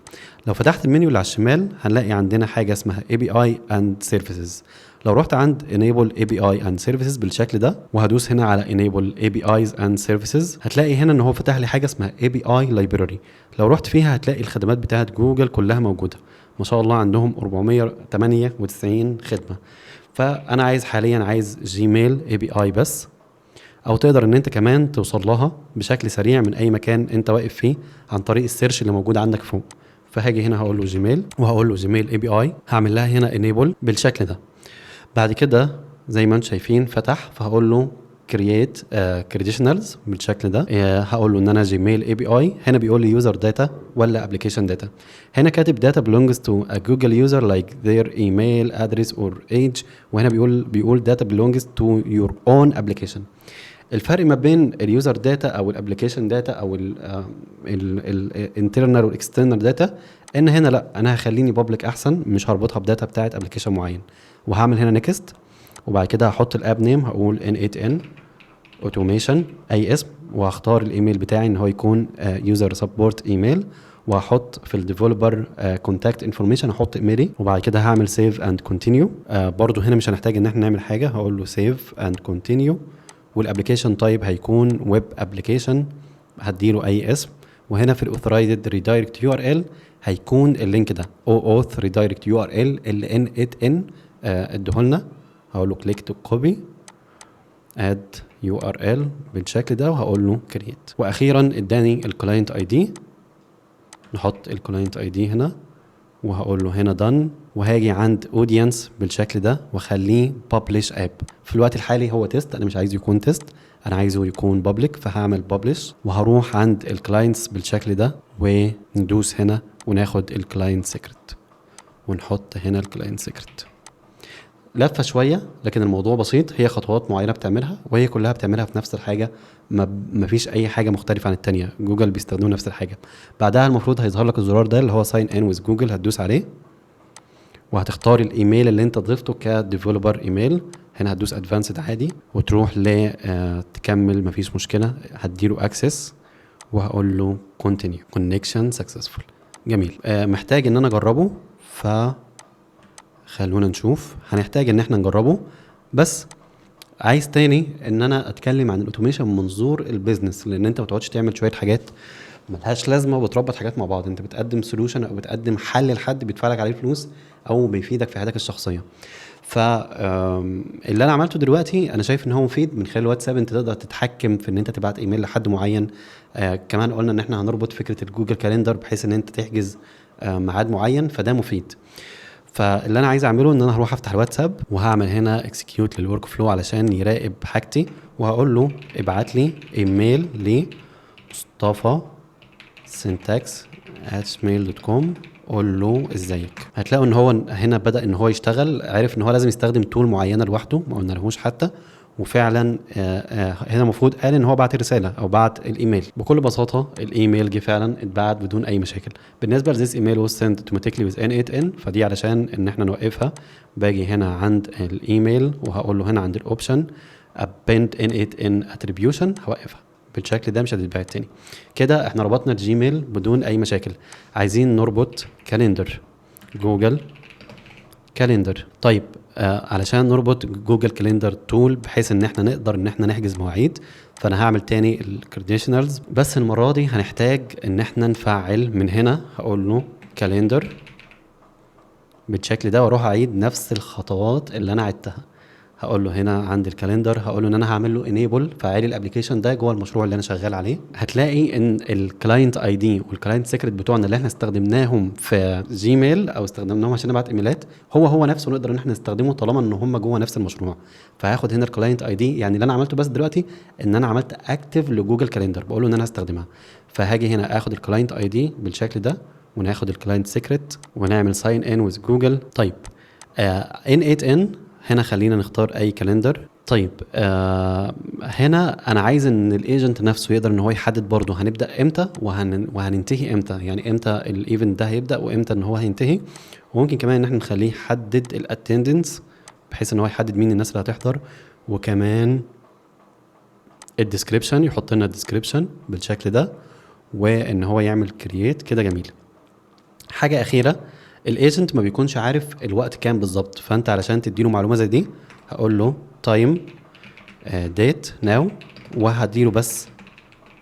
لو فتحت المنيو اللي على الشمال هنلاقي عندنا حاجة اسمها API and services. لو رحت عند enable API and services بالشكل ده، وهدوس هنا على enable APIs and services، هتلاقي هنا ان هو فتح لي حاجة اسمها API library. لو رحت فيها هتلاقي الخدمات بتاعت جوجل كلها موجوده، ما شاء الله عندهم 498 خدمه. فانا عايز حاليا عايز Gmail API بس، او تقدر ان انت كمان توصل لها بشكل سريع من اي مكان انت واقف فيه عن طريق ال search اللي موجود عندك فوق. فهاجي هنا هقول له Gmail، وهقول له Gmail API، هعمل لها هنا enable بالشكل ده. بعد كده زي ما انتم شايفين فتح، فهقول له create credentials بالشكل ده. هقول له ان انا Gmail API. هنا بيقول لي user data ولا application data. هنا كاتب data belongs to a Google user like their email address or age، وهنا بيقول data belongs to your own application. الفرق ما بين ال user data او ال application data او ال internal وال external data ان هنا لا، انا هخليني public احسن، مش هربطها ب data بتاعت application معين. وهعمل هنا next، وبعد كده هحط ال app name، هقول n8n automation اي اسم، وهختار الايميل بتاعي ان هو يكون user support email، وهحط في ال developer contact information هحط ايميلي، وبعد كده هعمل save and continue. برضو هنا مش هنحتاج ان احنا نعمل حاجه، هقول له save and continue. وال application type هيكون web application، هديله اي اسم. وهنا في ال authorized redirect URL هيكون ال link ده OAuth redirect URL اللي n8n اديهولنا. هقول له click to copy add URL بالشكل ده، وهقول له create. واخيرا اداني ال client ID، نحط ال client ID هنا، وهقول له هنا done. وهاجي عند audience بالشكل ده واخليه publish app. في الوقت الحالي هو test، انا مش عايزه يكون test، انا عايزه يكون public، فهعمل publish. وهروح عند ال clients بالشكل ده وندوس هنا وناخد ال client secret ونحط هنا ال client secret. لفه شوية لكن الموضوع بسيط، هي خطوات معينة بتعملها وهي كلها بتعملها في نفس الحاجه، ما فيش اي حاجة مختلفة عن التانية، جوجل بيستخدموا نفس الحاجه. بعدها المفروض هيظهر لك الزرار ده اللي هو sign in with Google، هتدوس عليه وهتختار الايميل اللي انت ضفته ك developer email. هنا هتدوس advanced عادي وتروح ل تكمل، مفيش مشكلة، هديله access وهقول له continue، connection successful. جميل. محتاج ان انا اجربه، ف خلونا نشوف. هنحتاج ان احنا نجربه، بس عايز تاني ان انا اتكلم عن ال automation من منظور ال business، لان انت ما تقعدش تعمل شوية حاجات ملهاش لازمه وبتربط حاجات مع بعض. انت بتقدم solution او بتقدم حل لحد بيدفع لك عليه فلوس او بيفيدك في حياتك الشخصيه. ف اللي انا عملته دلوقتي انا شايف ان هو مفيد. من خلال الواتساب انت تقدر تتحكم في ان انت تبعت ايميل لحد معين. كمان قلنا ان احنا هنربط فكرة ال Google Calendar بحيث ان انت تحجز ميعاد معين، فده مفيد. فاللي انا عايز اعمله ان انا هروح افتح الواتساب وهعمل هنا execute لل workflow علشان يراقب حاجتي، وهقول له ابعت لي ايميل ل مصطفى syntax@gmail.com، قول له ازيك. هتلاقوا ان هو هنا بدا ان هو يشتغل، عرف ان هو لازم يستخدم tool معينة لوحده، ما قلنا لهوش حتى. وفعلا هنا المفروض قال ان هو بعت رسالة او بعت الايميل. بكل بساطة الايميل جه فعلا اتبعت بدون اي مشاكل. بالنسبة ل this email was sent automatically with n8n، فدي علشان ان احنا نوقفها. باجي هنا عند الايميل وهقول له هنا عند ال option append n8n attribution، هوقفها بالشكل ده، مش هتتبعت تاني. كده احنا ربطنا ال Gmail بدون اي مشاكل. عايزين نربط calendar، Google Calendar. طيب علشان نربط Google Calendar tool بحيث ان احنا نقدر ان احنا نحجز مواعيد، فانا هعمل تاني ال credentials، بس المرة دي هنحتاج ان احنا نفعل من هنا. هقول له calendar بالشكل ده واروح اعيد نفس الخطوات اللي انا عدتها. هقول له هنا عند ال calendar، هقول له ان انا هعمل له enable، فعل ال application ده جوه المشروع اللي انا شغال عليه. هتلاقي ان ال client ID وال client secret بتوعنا اللي احنا استخدمناهم في Gmail او استخدمناهم عشان نبعت ايميلات، هو هو نفسه نقدر ان احنا نستخدمه طالما ان هم جوه نفس المشروع. فهاخد هنا ال client ID، يعني اللي انا عملته بس دلوقتي ان انا عملت active ل Google Calendar، بقول له ان انا هستخدمها. فهاجي هنا اخد ال client ID بالشكل ده وناخد ال client secret ونعمل sign in with Google. طيب n8n هنا خلينا نختار اي calendar. طيب هنا انا عايز ان ال agent نفسه يقدر ان هو يحدد برضه هنبدا امتى وهننتهي امتى، يعني امتى ال event ده هيبدا وامتى ان هو هينتهي. وممكن كمان ان احنا نخليه يحدد ال attendance بحيث ان هو يحدد مين الناس اللي هتحضر، وكمان ال description، يحط لنا ال description بالشكل ده، وان هو يعمل create كده. جميل. حاجة اخيره، ال agent ما بيكونش عارف الوقت كام بالظبط، فانت علشان تديله معلومة زي دي هقول له time date now، وهديله بس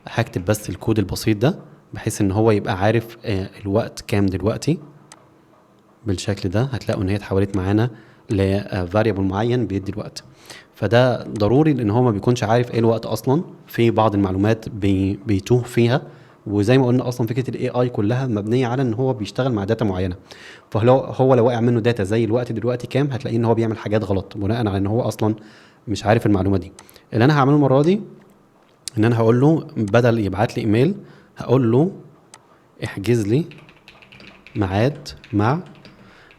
هكتب بس الكود البسيط ده بحيث ان هو يبقى عارف الوقت كام دلوقتي بالشكل ده. هتلاقوا ان هي اتحولت معانا ل variable معين بيدي الوقت، فده ضروري لان هو ما بيكونش عارف ايه الوقت اصلا، في بعض المعلومات بيتوه فيها. وزي ما قلنا اصلا فكرة ال AI كلها مبنية على ان هو بيشتغل مع data معينه، فلو هو لو وقع منه data زي الوقت دلوقتي كام، هتلاقيه ان هو بيعمل حاجات غلط بناء على ان هو اصلا مش عارف المعلومة دي. اللي انا هعمله المرة دي ان انا هقول له بدل يبعت لي ايميل، هقول له احجز لي ميعاد مع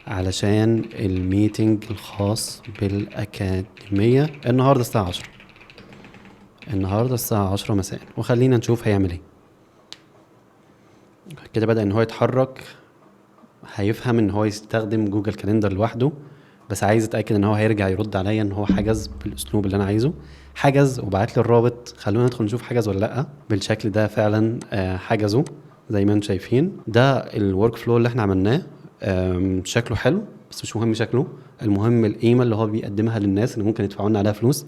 علشان ال meeting الخاص بالأكاديمية النهاردة الساعة 10، النهاردة الساعة 10 مساء، وخلينا نشوف هيعمل ايه. كده بدأ ان هو يتحرك، هيفهم ان هو يستخدم Google Calendar لوحده، بس عايز اتاكد ان هو هيرجع يرد عليا ان هو حجز بالاسلوب اللي انا عايزه. حجز وبعت لي الرابط، خلونا ندخل نشوف حجز ولا لا. بالشكل ده فعلا حجزه زي ما انتم شايفين. ده ال workflow اللي احنا عملناه، شكله حلو بس مش مهم شكله، المهم القيمة اللي هو بيقدمها للناس اللي ممكن يدفعوا لنا عليها فلوس،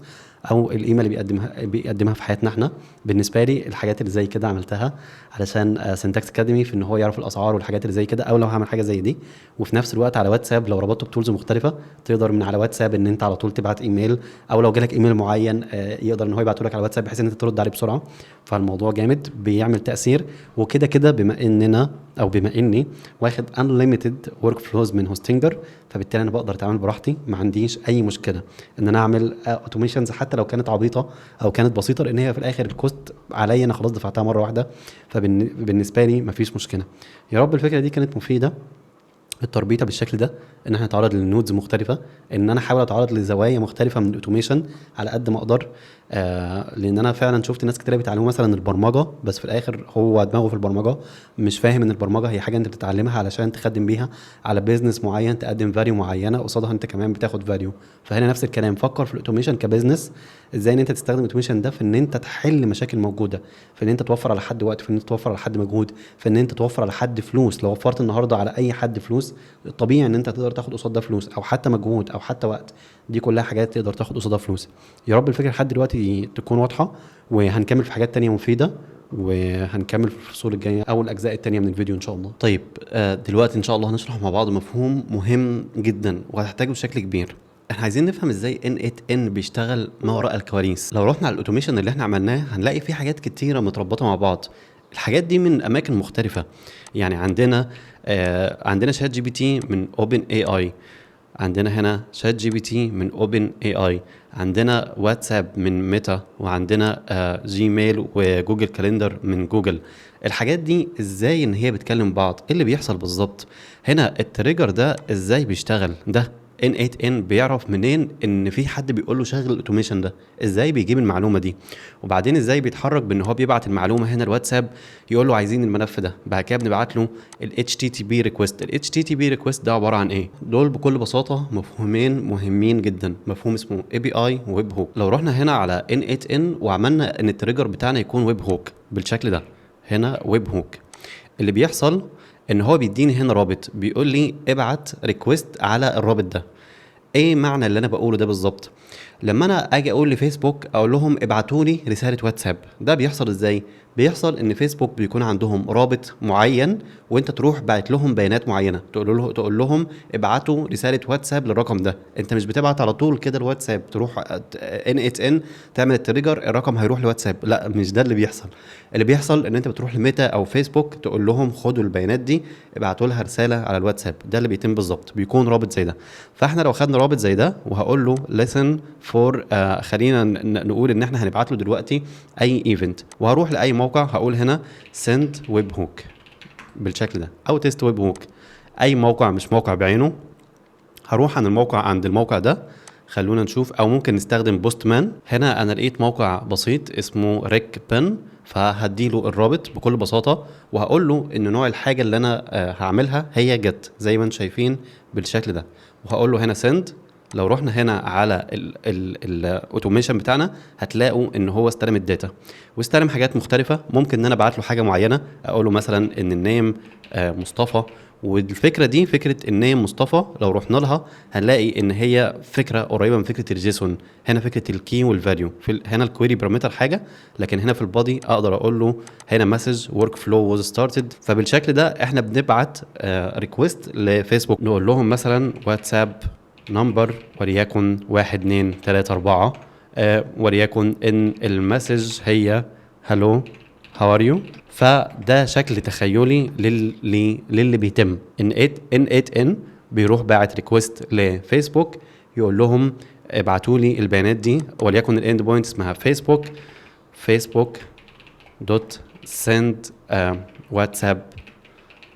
او القيمة اللي بيقدمها في حياتنا احنا. بالنسبة لي الحاجات اللي زي كده عملتها علشان Syntax Academy في ان هو يعرف الاسعار والحاجات اللي زي كده، او لو هعمل حاجة زي دي. وفي نفس الوقت على واتساب لو ربطته ب tools مختلفة تقدر من على واتساب ان انت على طول تبعت ايميل، او لو جالك ايميل معين يقدر ان هو يبعته لك على واتساب بحيث ان انت ترد عليه بسرعة. فالموضوع جامد، بيعمل تاثير. وكده كده بما اننا او بما اني واخد unlimited workflows من Hostinger، فبالتالي انا بقدر اتعامل براحتي، ما عنديش اي مشكلة ان انا اعمل automations حتى لو كانت عبيطه او كانت بسيطة، لان هي في الاخر ال cost عليا انا خلاص دفعتها مرة واحده، فبالنسبه لي مفيش مشكلة. يا رب الفكرة دي كانت مفيدة، التربيطه بالشكل ده ان احنا نتعرض ل nodes مختلفة، ان انا احاول اتعرض لزوايا مختلفة من ال automation على قد ما اقدر، لان انا فعلا شفت ناس كتير بيتعلموا مثلا البرمجة، بس في الاخر هو دماغه في البرمجة مش فاهم ان البرمجة هي حاجة انت بتتعلمها علشان تخدم بيها على business معين، تقدم value معينة قصادها انت كمان بتاخد value. فهنا نفس الكلام، فكر في ال automation ك business، ازاي ان انت تستخدم ال automation ده في ان انت تحل مشاكل موجودة، في ان انت توفر على حد وقت، في ان انت توفر على حد مجهود، في ان انت توفر على حد فلوس. لو وفرت النهارده على اي حد فلوس، طبيعي ان انت تقدر تاخد قصاد ده فلوس، او حتى مجهود، او حتى وقت. دي كلها حاجات تقدر تاخد قصادها فلوس. يا رب الفكرة لحد دلوقتي تكون واضحة، وهنكمل في حاجات تانية مفيدة، وهنكمل في الفصول الجاية او الاجزاء التانية من الفيديو ان شاء الله. طيب دلوقتي ان شاء الله هنشرح مع بعض مفهوم مهم جدا وهتحتاجه بشكل كبير. احنا عايزين نفهم ازاي n8n بيشتغل ما وراء الكواليس. لو رحنا على ال automation اللي احنا عملناه هنلاقي في حاجات كتيرة متربطه مع بعض، الحاجات دي من اماكن مختلفة. يعني عندنا ChatGPT من OpenAI، عندنا هنا ChatGPT من OpenAI، عندنا واتساب من Meta، وعندنا Gmail و Google Calendar من جوجل. الحاجات دي ازاي ان هي بتكلم بعض؟ ايه اللي بيحصل بالظبط هنا؟ ال trigger ده ازاي بيشتغل؟ ده n8n بيعرف منين ان في حد بيقول له شغل ال automation ده؟ ازاي بيجيب المعلومة دي؟ وبعدين ازاي بيتحرك بان هو بيبعت المعلومة هنا الواتساب يقول له عايزين الملف ده، بعد كده بنبعت له ال HTTP request. ال HTTP request ده عبارة عن ايه؟ دول بكل بساطة مفهومين مهمين جدا، مفهوم اسمه API و webhook. لو رحنا هنا على n8n وعملنا ان ال trigger بتاعنا يكون webhook بالشكل ده، هنا webhook، اللي بيحصل ان هو بيديني هنا رابط بيقول لي ابعت request على الرابط ده. ايه معنى اللي انا بقوله ده بالظبط؟ لما انا اجي اقول لفيسبوك اقول لهم ابعتوا لي رسالة واتساب، ده بيحصل ازاي؟ بيحصل ان فيسبوك بيكون عندهم رابط معين وانت تروح باعت لهم بيانات معينة، تقول لهم ابعتوا رسالة واتساب للرقم ده. انت مش بتبعت على طول كده الواتساب، تروح n8n تعمل ال trigger الرقم هيروح لواتساب، لا مش ده اللي بيحصل. اللي بيحصل ان انت بتروح لميتا او فيسبوك تقول لهم خدوا البيانات دي ابعتوا لها رسالة على الواتساب. ده اللي بيتم بالظبط، بيكون رابط زي ده. فاحنا لو خدنا رابط زي ده وهقول له listen for، خلينا نقول ان احنا هنبعت له دلوقتي اي event، وهروح لاي موقع هقول هنا send webhook بالشكل ده او test webhook، اي موقع مش موقع بعينه. هروح عن الموقع عند الموقع ده، خلونا نشوف، او ممكن نستخدم Postman. هنا انا لقيت موقع بسيط اسمه ريك بن، فهديله الرابط بكل بساطة وهقول له ان نوع الحاجة اللي انا هعملها هي get زي ما انتم شايفين بالشكل ده، وهقول له هنا send. لو رحنا هنا على ال automation بتاعنا هتلاقوا ان هو استلم ال data واستلم حاجات مختلفة. ممكن ان انا ابعت له حاجة معينة، اقول له مثلا ان ال name مصطفى، والفكرة دي فكرة ال name مصطفى لو رحنا لها هنلاقي ان هي فكرة قريبه من فكرة ال JSON. هنا فكرة ال key وال value، في هنا ال query parameter حاجة، لكن هنا في ال body اقدر اقول له هنا message workflow was started. فبالشكل ده احنا بنبعت request لفيسبوك، نقول لهم مثلا واتساب number وليكن 1 2 3 4، وليكن ان ال message هي hello how are you. فده شكل تخيلي للي بيتم، ان n8n بيروح باعت request لفيسبوك يقول لهم ابعتوا لي البيانات دي، وليكن ال endpoint اسمها فيسبوك، فيسبوك dot send واتساب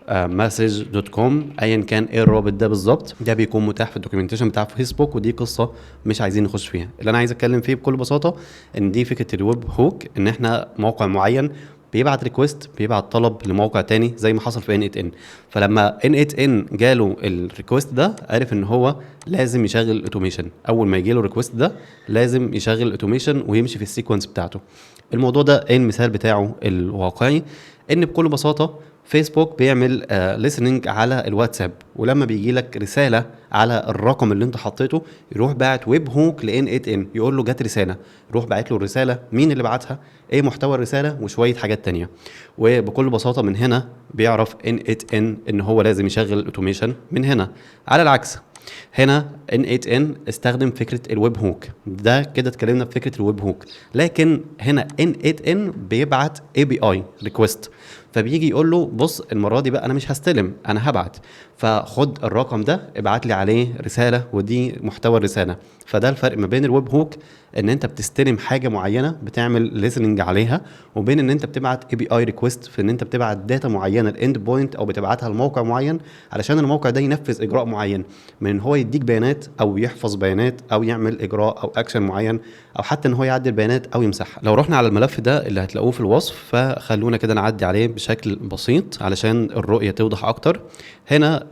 message dot com، ايا كان ايه الرابط ده بالظبط. ده بيكون متاح في ال documentation بتاع فيسبوك، ودي قصة مش عايزين نخش فيها. اللي انا عايز اتكلم فيه بكل بساطة ان دي فكرة ال webhook، ان احنا موقع معين بيبعت request، بيبعت طلب لموقع تاني زي ما حصل في n8n. فلما n8n جاله ال request ده عرف ان هو لازم يشغل ال automation. اول ما يجي له ال request ده لازم يشغل ال automation ويمشي في ال sequence بتاعته. الموضوع ده ايه المثال بتاعه الواقعي؟ ان بكل بساطة فيسبوك بيعمل listening على الواتساب، ولما بيجي لك رسالة على الرقم اللي انت حطيته يروح باعت webhook ل n8n يقول له جت رساله، يروح باعت له الرساله، مين اللي بعتها، ايه محتوى الرساله، وشوية حاجات تانية. وبكل بساطة من هنا بيعرف n8n ان هو لازم يشغل ال automation من هنا. على العكس هنا n8n استخدم فكرة ال webhook. ده كده اتكلمنا في فكرة ال webhook، لكن هنا n8n بيبعت API request، فبيجي يقول له بص المرة دي بقى انا مش هستلم، انا هبعت، فخد الرقم ده ابعت لي عليه رسالة ودي محتوى الرساله. فده الفرق ما بين ال webhook ان انت بتستلم حاجة معينة بتعمل listening عليها، وبين ان انت بتبعت API request في ان انت بتبعت data معينة ال endpoint او بتبعتها لموقع معين علشان الموقع ده ينفذ اجراء معين، من ان هو يديك بيانات او يحفظ بيانات او يعمل اجراء او اكشن معين، او حتى ان هو يعدل بيانات او يمسحها. لو رحنا على الملف ده اللي هتلاقوه في الوصف، فخلونا كده نعدي عليه بشكل بسيط علشان الرؤية توضح اكتر. هنا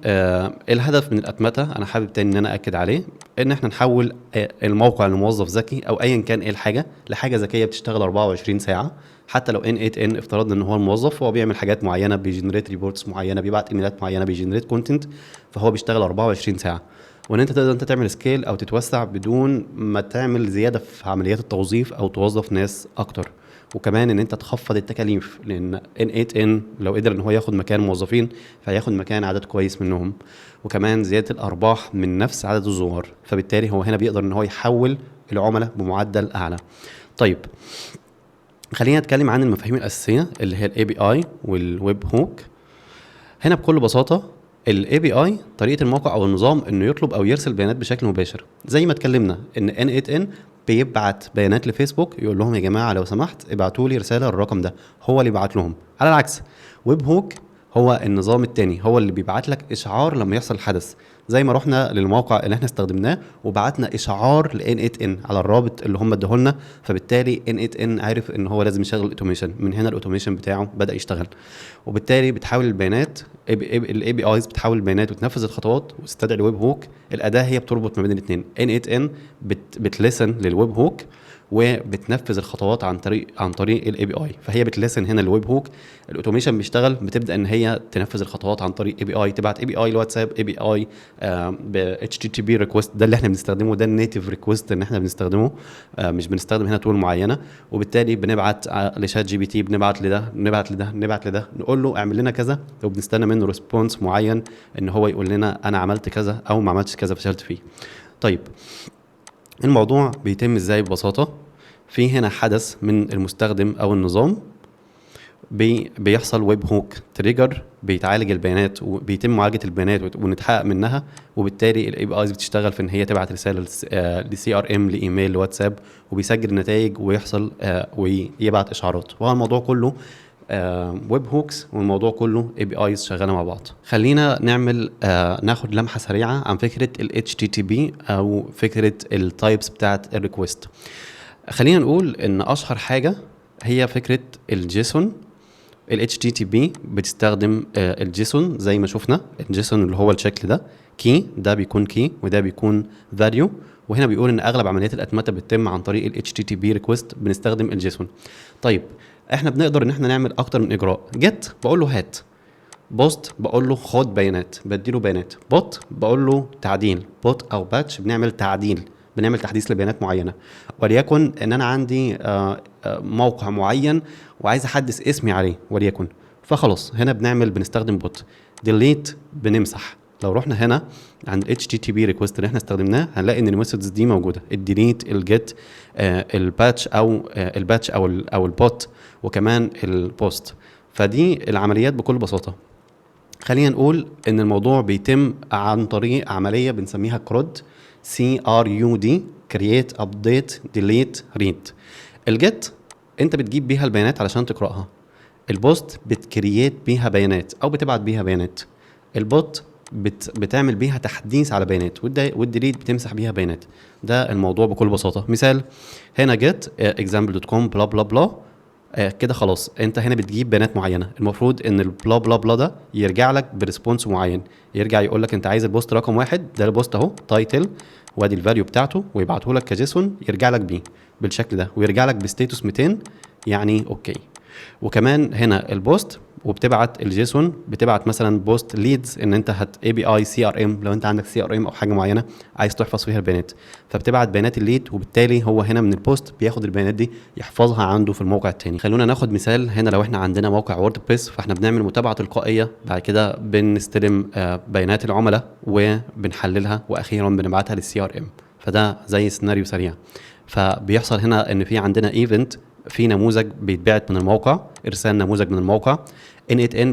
الهدف من الاتمتة انا حابب تاني ان انا اكد عليه، ان احنا نحول الموقع لموظف ذكي او ايا كان ايه الحاجة لحاجة ذكية بتشتغل 24 ساعة. حتى لو n8n افترضنا ان هو الموظف، هو بيعمل حاجات معينه، بي generate reports معينه، بيبعت ايميلات معينه، بي generate content، فهو بيشتغل 24 ساعة. وان انت تقدر انت تعمل scale او تتوسع بدون ما تعمل زيادة في عمليات التوظيف او توظف ناس اكتر، وكمان ان انت تخفض التكاليف، لان n8n لو قدر ان هو ياخد مكان موظفين فهياخد مكان عدد كويس منهم، وكمان زيادة الارباح من نفس عدد الزوار، فبالتالي هو هنا بيقدر ان هو يحول العملاء بمعدل اعلى. طيب خلينا نتكلم عن المفاهيم الاساسية اللي هي ال API وال webhook. هنا بكل بساطة ال API طريقه الموقع او النظام انه يطلب او يرسل بيانات بشكل مباشر، زي ما اتكلمنا ان n8n بيبعت بيانات لفيسبوك يقول لهم يا جماعة لو سمحت ابعتوا لي رسالة الرقم ده، هو اللي يبعت لهم. على العكس webhook هو النظام التاني، هو اللي بيبعت لك اشعار لما يحصل الحدث، زي ما رحنا للموقع اللي احنا استخدمناه وبعتنا اشعار ل n8n على الرابط اللي هم ادوه لنا، فبالتالي n8n عارف ان هو لازم يشغل ال automation، من هنا ال automation بتاعه بدا يشتغل. وبالتالي بتحول البيانات، ال APIs بتحول البيانات وتنفذ الخطوات وتستدعي ال webhook. الاداة هي بتربط ما بين الاثنين، n8n بت listen لل webhook وبتنفذ الخطوات عن طريق ال API، فهي بت listen هنا ال webhook، ال automation بيشتغل، بتبدا ان هي تنفذ الخطوات عن طريق API، تبعت API لواتساب، API ب HTTP request، ده اللي احنا بنستخدمه، ده ال native request اللي احنا بنستخدمه، مش بنستخدم هنا tool معينه. وبالتالي بنبعت ل ChatGPT، بنبعت لده، بنبعت لده، بنبعت لده، نقول له اعمل لنا كذا، وبنستنى منه response معين ان هو يقول لنا انا عملت كذا او ما عملتش كذا، فشلت فيه. طيب الموضوع بيتم ازاي؟ ببساطة في هنا حدث من المستخدم او النظام، بيحصل webhook trigger، بيتعالج البيانات وبيتم معالجة البيانات ونتحقق منها، وبالتالي ال APIs بتشتغل في ان هي تبعت رسالة ل CRM، لايميل، لواتساب، وبيسجل النتائج ويحصل ويبعت اشعارات. وهو الموضوع كله webhooks والموضوع كله APIs شغالة مع بعض. خلينا نعمل ناخد لمحه سريعة عن فكرة ال HTTP او فكرة ال types بتاعت ال request. خلينا نقول ان اشهر حاجة هي فكرة ال JSON. ال HTTP بتستخدم ال JSON زي ما شفنا، ال JSON اللي هو الشكل ده، key ده بيكون key وده بيكون value. وهنا بيقول ان اغلب عمليات الاتمتة بتتم عن طريق ال HTTP request، بنستخدم ال JSON. طيب احنا بنقدر ان احنا نعمل اكتر من اجراء. GET بقول له هات، POST بقول له خد بيانات، بديله بيانات، PUT بقول له تعديل، PUT او PATCH بنعمل تعديل، بنعمل تحديث لبيانات معينه. وليكن ان انا عندي موقع معين وعايز احدث اسمي عليه وليكن، فخلاص هنا بنستخدم PUT. delete بنمسح، لو رحنا هنا عند ال HTTP request اللي احنا استخدمناه، هنلاقي ان ال methods دي موجوده: ال delete، ال get، ال patch او ال patch او ال put، وكمان ال post. فدي العمليات بكل بساطه. خلينا نقول ان الموضوع بيتم عن طريق عملية بنسميها CRUD، CRUD، create، update، delete، read. ال get انت بتجيب بيها البيانات علشان تقراها، ال post بت create بيها بيانات او بتبعت بيها بيانات، ال put بتعمل بيها تحديث على بيانات، وال delete بتمسح بيها بيانات. ده الموضوع بكل بساطه. مثال هنا get example.com blah blah blah، كده خلاص، انت هنا بتجيب بيانات معينه. المفروض ان ال blah blah blah ده يرجع لك ب response معين، يرجع يقول لك انت عايز ال post رقم 1، ده ال post اهو، title وادي ال value بتاعته، ويبعته لك ك JSON، يرجع لك بيه بالشكل ده ويرجع لك ب status 200، يعني okay. وكمان هنا ال post وبتبعت ال JSON، بتبعت مثلا post leads ان انت هت API CRM، لو انت عندك CRM او حاجة معينة عايز تحفظ فيها البيانات، فبتبعت بيانات ال lead، وبالتالي هو هنا من ال post بياخد البيانات دي يحفظها عنده في الموقع التاني. خلونا ناخد مثال هنا. لو احنا عندنا موقع WordPress، فاحنا بنعمل متابعه تلقائيه، بعد كده بنستلم بيانات العملاء وبنحللها، واخيرا بنبعتها لل CRM. فده زي سيناريو سريع. فبيحصل هنا ان في عندنا event، في نموذج بيتبعت من الموقع، ارسال نموذج من الموقع. n8n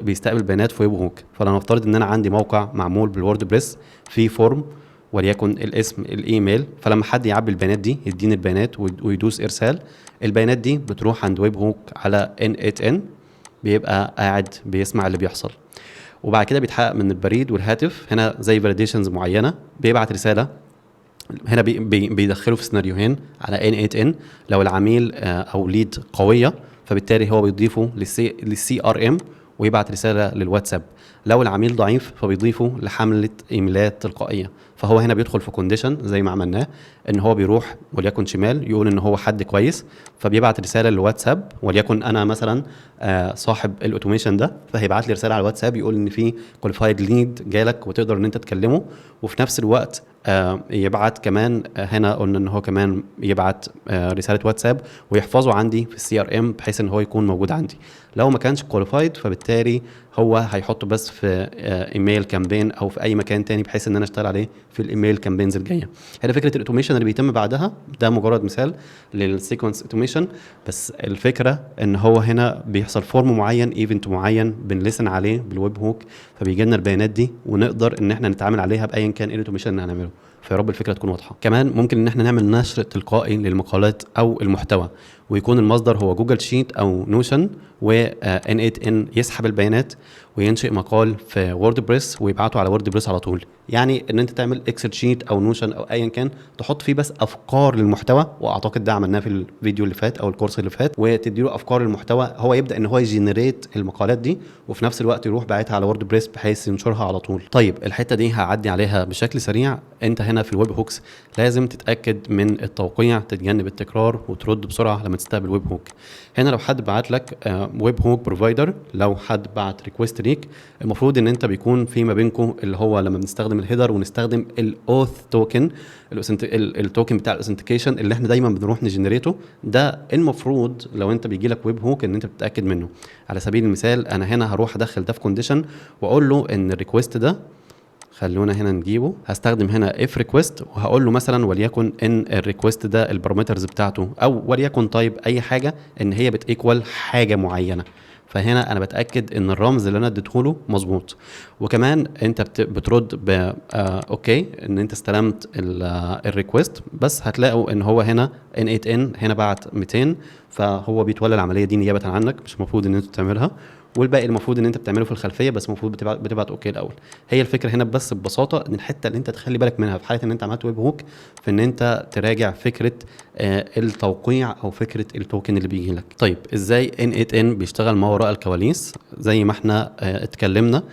بيستقبل بيانات في webhook. فلو نفترض ان انا عندي موقع معمول بال WordPress في form، وليكن الاسم، الايميل، فلما حد يعبي البيانات دي، يديني البيانات ويدوس ارسال، البيانات دي بتروح عند webhook على n8n، بيبقى قاعد بيسمع اللي بيحصل، وبعد كده بيتحقق من البريد والهاتف. هنا زي validations معينه، بيبعت رسالة هنا، بي بي بيدخله في سيناريوهين على n8n. لو العميل او lead قويه، فبالتالي هو بيضيفه لل CRM ويبعت رسالة للواتساب. لو العميل ضعيف، فبيضيفه لحمله ايميلات تلقائيه. فهو هنا بيدخل في condition زي ما عملناه، ان هو بيروح وليكن شمال، يقول ان هو حد كويس، فبيبعت رسالة للواتساب. وليكن انا مثلا صاحب ال automation ده، فهيبعت لي رسالة على الواتساب يقول ان في qualified lead جالك وتقدر ان انت تكلمه. وفي نفس الوقت يبعت كمان، هنا قلنا ان هو كمان يبعت رسالة واتساب ويحفظه عندي في ال CRM بحيث ان هو يكون موجود عندي. لو ما كانش qualified، فبالتالي هو هيحطه بس في email campaign او في اي مكان تاني، بحيث ان انا اشتغل عليه في ال email campaigns الجايه. هنا فكرة ال automation اللي بيتم بعدها. ده مجرد مثال لل sequence automation، بس الفكرة ان هو هنا بيحصل form معين، event معين، بن listen عليه بال webhook، فبيجي لنا البيانات دي ونقدر ان احنا نتعامل عليها بايا كان ايه ال automation اللي هنعمله. فيا رب الفكرة تكون واضحه. كمان ممكن ان احنا نعمل نشر تلقائي للمقالات او المحتوى، ويكون المصدر هو Google Sheet او Notion، و n8n يسحب البيانات وينشئ مقال في WordPress ويبعته على WordPress على طول. يعني ان انت تعمل Excel sheet او Notion او ايا كان، تحط فيه بس افكار للمحتوى، واعتقد ده عملناه في الفيديو اللي فات او الكورس اللي فات، وتدي له افكار للمحتوى، هو يبدا ان هو ي generate المقالات دي، وفي نفس الوقت يروح باعتها على WordPress بحيث ينشرها على طول. طيب، الحتة دي هعدي عليها بشكل سريع. انت هنا في ال webhooks لازم تتاكد من التوقيع، تتجنب التكرار، وترد بسرعة لما تستقبل webhook. هنا لو حد بعت لك webhook provider، لو حد بعت request ليك، المفروض ان انت بيكون في ما بينكم اللي هو لما بنستخدم ال header ونستخدم ال auth token، ال token بتاع ال authentication اللي احنا دايما بنروح ن generate ه ده، المفروض لو انت بيجي لك webhook ان انت بتتاكد منه. على سبيل المثال، انا هنا هروح ادخل ده في condition واقول له ان ال request ده، خلونا هنا نجيبه، هستخدم هنا if request وهقول له مثلا وليكن ان ال request ده ال parameters بتاعته او وليكن type اي حاجة ان هي بت equal حاجة معينه. فهنا انا بتاكد ان الرمز اللي انا اديته له مظبوط. وكمان انت بترد ب okay ان انت استلمت ال request. بس هتلاقوا ان هو هنا n8n هنا بعت 200، فهو بيتولى العملية دي نيابة عنك، مش المفروض ان انت تعملها. والباقي المفروض ان انت بتعمله في الخلفيه، بس المفروض بتبعت okay الاول. هي الفكرة هنا بس ببساطة ان الحتة اللي انت تخلي بالك منها في حاله ان انت عملت webhook، في ان انت تراجع فكرة التوقيع او فكرة ال token اللي بيجي لك. طيب، ازاي n8n بيشتغل ما وراء الكواليس؟ زي ما احنا اتكلمنا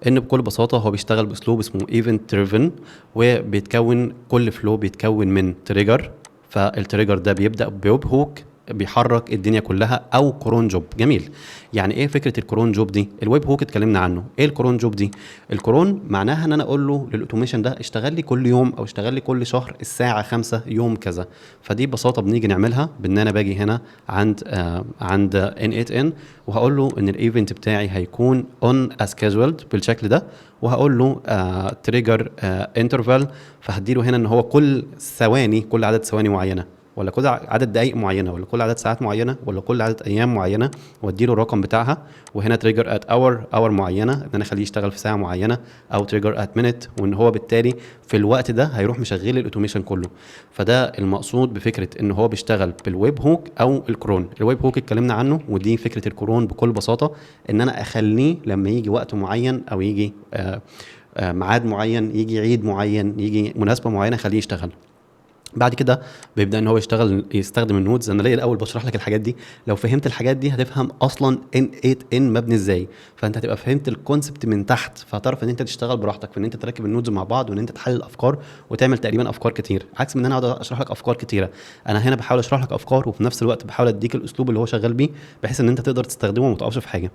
ان بكل بساطة هو بيشتغل باسلوب اسمه event driven، وبيتكون كل flow بيتكون من trigger، فال trigger ده بيبدا ب webhook. بيحرك الدنيا كلها، او cron job. جميل. يعني ايه فكرة ال cron job دي؟ ال webhook اتكلمنا عنه. ايه ال cron job دي؟ ال cron معناها ان انا اقول له لل automation ده اشتغل لي كل يوم او اشتغل لي كل شهر الساعة 5 يوم كذا. فدي ببساطة بنيجي نعملها بان انا باجي هنا عند n8n وهقول له ان ال event بتاعي هيكون on scheduled بالشكل ده، وهقول له trigger interval، فهديله هنا ان هو كل ثواني، كل عدد ثواني معينة، ولا كل عدد دقائق معينة، ولا كل عدد ساعات معينة، ولا كل عدد ايام معينة، واديله الرقم بتاعها. وهنا trigger at hour، hour معينة ان انا اخليه يشتغل في ساعة معينة، او trigger at minute، وان هو بالتالي في الوقت ده هيروح مشغل ال automation كله. فده المقصود بفكره ان هو بيشتغل بال webhook او ال cron. ال webhook اتكلمنا عنه، ودي فكرة ال cron بكل بساطة، ان انا اخليه لما يجي وقت معين او يجي ميعاد معين، يجي عيد معين، يجي مناسبة معينة، اخليه يشتغل. بعد كده بيبدا ان هو يشتغل يستخدم ال nodes. انا ليه الاول بشرح لك الحاجات دي؟ لو فهمت الحاجات دي هتفهم اصلا n8n مبني ازاي، فانت هتبقى فهمت ال concept من تحت، فهتعرف ان انت تشتغل براحتك في ان انت تركب ال nodes مع بعض، وان انت تحلل افكار وتعمل تقريبا افكار كتير، عكس من ان انا اقعد اشرح لك افكار كتيرة. انا هنا بحاول اشرح لك افكار، وفي نفس الوقت بحاول اديك الاسلوب اللي هو شغال بيه، بحيث ان انت تقدر تستخدمه وما تقفش في حاجة.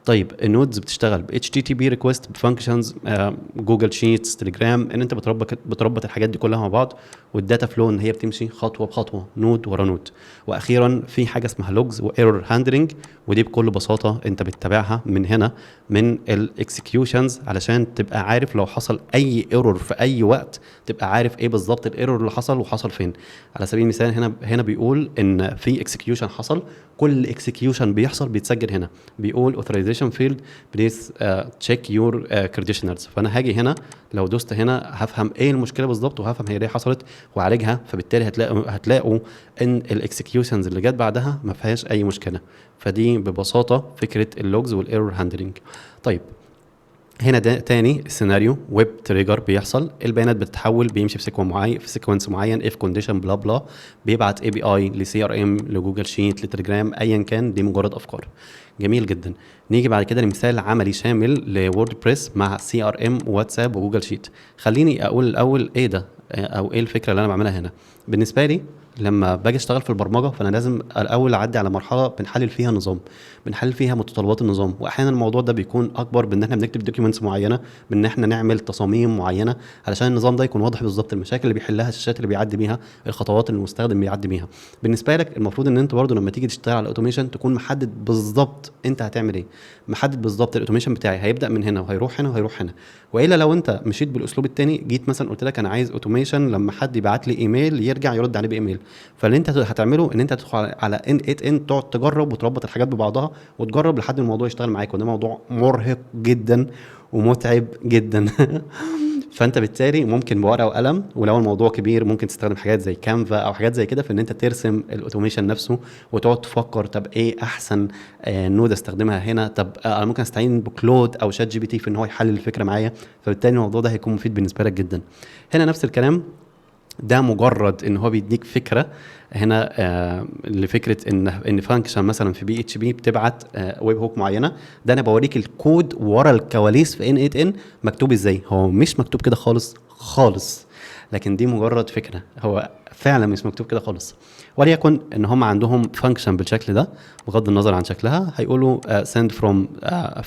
طيب ال nodes بتشتغل ب HTTP request، ب functions، Google Sheets، Telegram، ان انت بتربط الحاجات دي كلها مع بعض، وال data flow ان هي بتمشي خطوة بخطوة، node ورا node. واخيرا في حاجة اسمها logs و error handling، ودي بكل بساطة انت بتتابعها من هنا من ال executions، علشان تبقى عارف لو حصل اي error في اي وقت، تبقى عارف ايه بالظبط ال error اللي حصل وحصل فين. على سبيل المثال هنا بيقول ان في execution حصل، كل execution بيحصل بيتسجل هنا، بيقول authorization failed، please check your credentials. فانا هاجي هنا لو دوست هنا هفهم ايه المشكلة بالظبط، وهفهم هي ليه حصلت واعالجها. فبالتالي هتلاقوا ان ال executions اللي جت بعدها ما فيهاش اي مشكلة. فدي ببساطة فكرة ال logs وال error handling. طيب هنا ده تاني سيناريو web trigger بيحصل، البيانات بتتحول، بيمشي في sequence معين، في sequence معين، if condition blah blah، بيبعت API ل CRM، ل Google Sheet، ل Telegram، ايا كان. دي مجرد افكار. جميل جدا. نيجي بعد كده لمثال عملي شامل ل WordPress مع CRM، WhatsApp و Google Sheet. خليني اقول الاول ايه ده او ايه الفكرة اللي انا بعملها هنا. بالنسبة لي لما باجي اشتغل في البرمجة، فانا لازم الاول اعدي على مرحلة بنحلل فيها نظام، بنحلل فيها متطلبات النظام، واحيانا الموضوع ده بيكون اكبر بان احنا بنكتب documents معينة، بان احنا نعمل تصاميم معينة علشان النظام ده يكون واضح بالظبط المشاكل اللي بيحلها، الشاشات اللي بيعدي بيها، الخطوات اللي المستخدم بيعدي بيها. بالنسبة لك المفروض ان انت برضو لما تيجي تشتغل على ال automation تكون محدد بالظبط انت هتعمل ايه، محدد بالظبط ال automation بتاعي هيبدا من هنا وهيروح هنا وهيروح هنا. والا لو انت مشيت بالاسلوب التاني، جيت مثلا قلت لك انا عايز automation لما حد يبعت لي ايميل يرجع يرد عليه بايميل، فاللي انت هتعمله ان انت تدخل على n8n، تقعد تجرب وتربط الحاجات ببعضها وتجرب لحد ما الموضوع يشتغل معاك، وده موضوع مرهق جدا ومتعب جدا. فانت بالتالي ممكن بورقه وقلم، ولو الموضوع كبير ممكن تستخدم حاجات زي Canva او حاجات زي كده في ان انت ترسم ال automation نفسه وتقعد تفكر طب ايه احسن node استخدمها هنا، طب انا ممكن استعين ب Claude او ChatGPT في ان هو يحلل الفكرة معايا. فبالتالي الموضوع ده هيكون مفيد بالنسبة لك جدا. هنا نفس الكلام، ده مجرد ان هو بيديك فكرة هنا لفكرة ان function مثلا في PHP بتبعت webhook معينة. ده انا بوريك الكود ورا الكواليس في n8n مكتوب ازاي. هو مش مكتوب كده خالص خالص، لكن دي مجرد فكرة، هو فعلا مش مكتوب كده خالص. وليكن ان هم عندهم function بالشكل ده، بغض النظر عن شكلها، هيقولوا send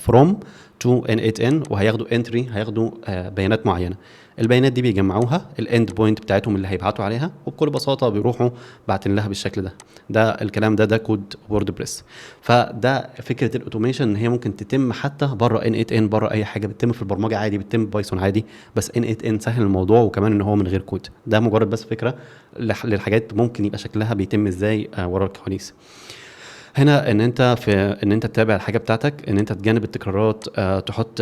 from to n8n، وهياخدوا entry، هياخدوا بيانات معينة. البيانات دي بيجمعوها، ال endpoint بتاعتهم اللي هيبعتوا عليها، وبكل بساطة بيروحوا باعتين لها بالشكل ده. ده الكلام ده code WordPress. فده فكرة ال automation، ان هي ممكن تتم حتى بره n8n، بره اي حاجة، بتتم في البرمجة عادي، بتتم Python عادي، بس n8n سهل الموضوع، وكمان ان هو من غير كود. ده مجرد بس فكرة للحاجات ممكن يبقى شكلها بيتم ازاي ورا الكواليس. هنا ان انت في ان انت تتابع الحاجة بتاعتك، ان انت تجنب التكرارات، تحط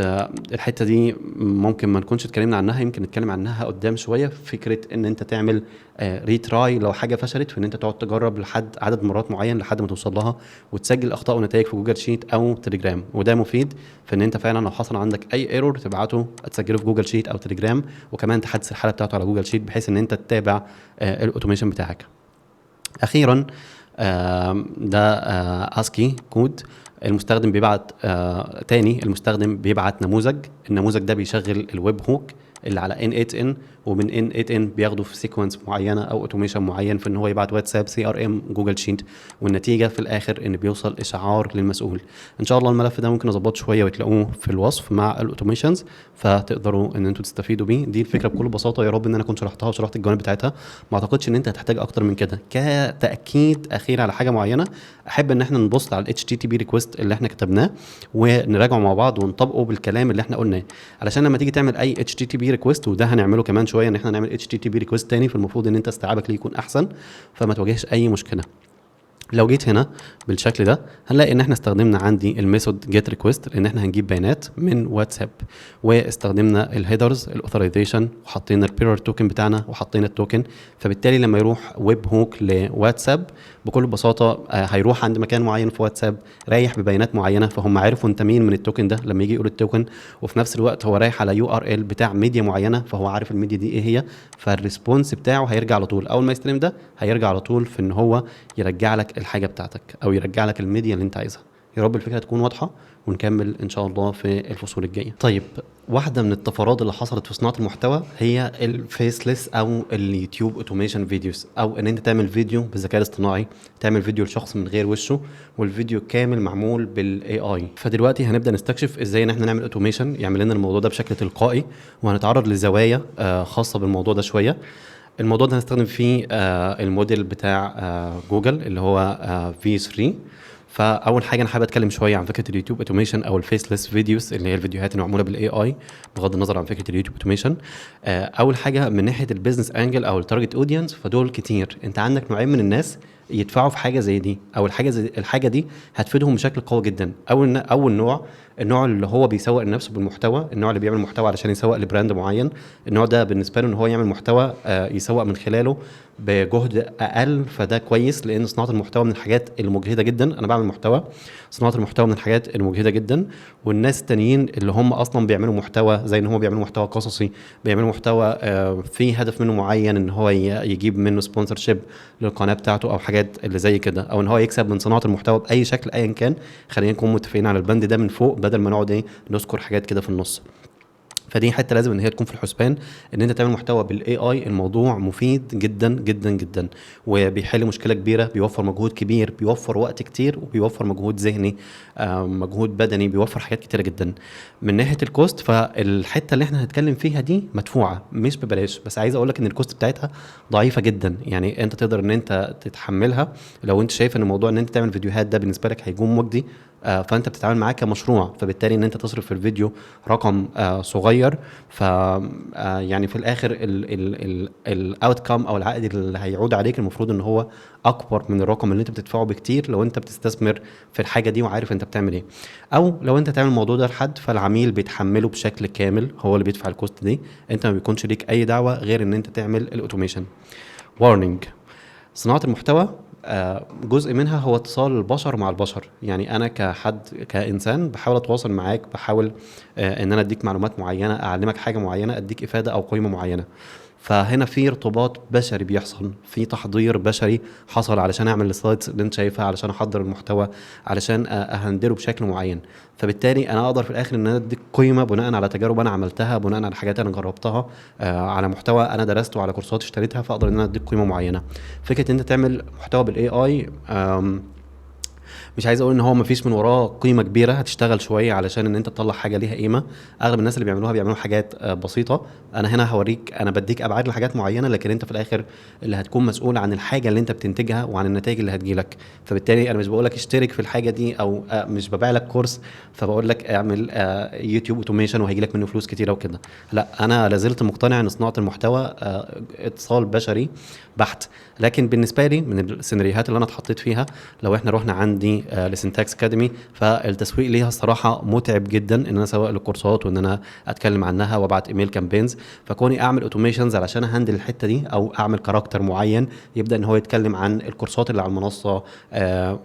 الحتة دي ممكن ما نكونش اتكلمنا عنها، يمكن نتكلم عنها قدام شويه، فكرة ان انت تعمل retry لو حاجة فشلت، في ان انت تقعد تجرب لحد عدد مرات معين لحد ما توصل لها، وتسجل اخطاء ونتائج في Google Sheet او تليجرام. وده مفيد في ان انت فعلا لو حصل عندك اي error تبعته تسجله في Google Sheet او تليجرام، وكمان تحدث الحالة بتاعته على Google Sheet، بحيث ان انت تتابع ال automation بتاعك. اخيرا ده ASCII code. المستخدم بيبعت تاني، المستخدم بيبعت نموذج، النموذج ده بيشغل ال webhook. اللي على n8n، ومن n8n بياخده في sequence معينة او automation معين في ان هو يبعت واتساب، CRM، Google Sheet، والنتيجة في الاخر ان بيوصل اشعار للمسؤول. ان شاء الله الملف ده ممكن اظبطه شوية وتلاقوه في الوصف مع ال automations، فتقدروا ان انتوا تستفيدوا بيه. دي الفكرة بكل بساطه، يا رب ان انا كنت شرحتها وشرحت الجوانب بتاعتها. ما اعتقدش ان انت هتحتاج اكتر من كده. كتاكيد اخير على حاجة معينه، احب ان احنا نبص على ال HTTP request اللي احنا كتبناه ونراجعه مع بعض ونطبقه بالكلام اللي احنا قلناه، علشان لما تيجي تعمل اي HTTP request، وده هنعمله كمان شوية ان احنا نعمل HTTP request تاني، فالمفروض ان انت استيعابك ليه يكون احسن فما تواجهش اي مشكلة. لو جيت هنا بالشكل ده هنلاقي ان احنا استخدمنا عندي ال method get request لان احنا هنجيب بيانات من واتساب، واستخدمنا ال headers ال authorization، وحطينا ال bearer token بتاعنا وحطينا ال token. فبالتالي لما يروح webhook لواتساب بكل بساطة هيروح عند مكان معين في واتساب رايح ببيانات معينه، فهم عرفوا انت مين من ال token ده لما يجي يقول ال token، وفي نفس الوقت هو رايح على URL بتاع ميديا معينة فهو عارف الميديا دي ايه هي، فال response بتاعه هيرجع على طول. اول ما يستلم ده هيرجع على طول في ان هو يرجع لك الحاجة بتاعتك او يرجع لك الميديا اللي انت عايزها. يا رب الفكرة تكون واضحة ونكمل ان شاء الله في الفصول الجاية. طيب، واحدة من الطفرات اللي حصلت في صناعة المحتوى هي ال faceless او ال YouTube automation videos، او ان انت تعمل فيديو بالذكاء الاصطناعي، تعمل فيديو لشخص من غير وشه، والفيديو كامل معمول بال AI. فدلوقتي هنبدا نستكشف ازاي ان احنا نعمل automation يعمل لنا الموضوع ده بشكل تلقائي، وهنتعرض لزوايا خاصة بالموضوع ده شوية. الموضوع ده هنستخدم فيه الموديل بتاع جوجل اللي هو V3. فاول حاجة انا حابب اتكلم شوية عن فكرة ال YouTube automation او ال faceless videos اللي هي الفيديوهات اللي معمولة بال AI، بغض النظر عن فكرة ال YouTube automation. اول حاجة من ناحية ال business angle او ال target audience، فدول كتير. انت عندك نوعين من الناس يدفعوا في حاجة زي دي، او الحاجة زي الحاجة دي هتفيدهم بشكل قوي جدا. اول نوع، النوع اللي هو بيسوق لنفسه بالمحتوى، النوع اللي بيعمل محتوى علشان يسوق ل brand معين. النوع ده بالنسبة له ان هو يعمل محتوى يسوق من خلاله بجهد اقل، فده كويس لان صناعة المحتوى من الحاجات المجهده جدا. انا بعمل محتوى، صناعة المحتوى من الحاجات المجهده جدا. والناس التانيين اللي هم اصلا بيعملوا محتوى زي ان هم بيعملوا محتوى قصصي، بيعملوا محتوى فيه هدف منه معين ان هو يجيب منه sponsorship للقناة بتاعته او حاجات اللي زي كده، او ان هو يكسب من صناعة المحتوى باي شكل ايا كان. خلينا نكون متفقين على البند ده من فوق بدل ما نقعد ايه نذكر حاجات كده في النص. فدي حتة لازم ان هي تكون في الحسبان، ان انت تعمل محتوى بال AI الموضوع مفيد جدا جدا جدا، وبيحل مشكلة كبيره، بيوفر مجهود كبير، بيوفر وقت كتير، وبيوفر مجهود ذهني، مجهود بدني، بيوفر حاجات كتيرة جدا. من ناحية ال cost، فالحته اللي احنا هنتكلم فيها دي مدفوعة مش ببلاش، بس عايز اقول لك ان ال cost بتاعتها ضعيفة جدا، يعني انت تقدر ان انت تتحملها لو انت شايف ان موضوع ان انت تعمل فيديوهات ده بالنسبة لك هيكون مجدي، فانت بتتعامل معاه كمشروع، فبالتالي ان انت تصرف في الفيديو رقم صغير، ف يعني في الاخر ال outcome او العائد اللي هيعود عليك المفروض ان هو اكبر من الرقم اللي انت بتدفعه بكتير لو انت بتستثمر في الحاجة دي وعارف انت بتعمل ايه. او لو انت تعمل الموضوع ده لحد، فالعميل بيتحمله بشكل كامل، هو اللي بيدفع ال cost دي، انت ما بيكونش ليك اي دعوه غير ان انت تعمل ال automation. warning، صناعة المحتوى جزء منها هو اتصال البشر مع البشر. يعني انا كحد كانسان بحاول اتواصل معاك، بحاول ان انا اديك معلومات معينه، اعلمك حاجة معينه، اديك افاده او قيمة معينه. فهنا في ارتباط بشري بيحصل، في تحضير بشري حصل علشان اعمل ال slides اللي انت شايفها، علشان احضر المحتوى، علشان ا handle ه بشكل معين. فبالتالي انا اقدر في الاخر ان انا اديك قيمة بناء على تجارب انا عملتها، بناء على حاجات انا جربتها، على محتوى انا درسته، على كورسات اشتريتها، فاقدر ان انا اديك قيمة معينة. فكرة ان انت تعمل محتوى بال AI، مش عايز اقول ان هو مفيش من وراه قيمة كبيره، هتشتغل شوية علشان ان انت تطلع حاجة ليها قيمه. اغلب الناس اللي بيعملوها بيعملوا حاجات بسيطه. انا هنا هوريك، انا بديك ابعاد لحاجات معينه، لكن انت في الاخر اللي هتكون مسؤول عن الحاجة اللي انت بتنتجها وعن النتائج اللي هتجيلك. فبالتالي انا مش بقول لك اشترك في الحاجة دي، او مش ببيع لك كورس فبقول لك اعمل YouTube automation وهيجي لك منه فلوس كتيرة وكده. لا، انا لازلت مقتنع ان صناعة المحتوى اتصال بشري بحت. لكن بالنسبة لي من السيناريوهات اللي انا اتحطيت فيها، لو احنا رحنا عندي ل Syntax Academy، فالتسويق ليها الصراحة متعب جدا، ان انا اسوق للكورسات وان انا اتكلم عنها وابعت email campaigns. فكوني اعمل automations علشان ا handle الحتة دي، او اعمل character معين يبدا ان هو يتكلم عن الكورسات اللي على المنصه،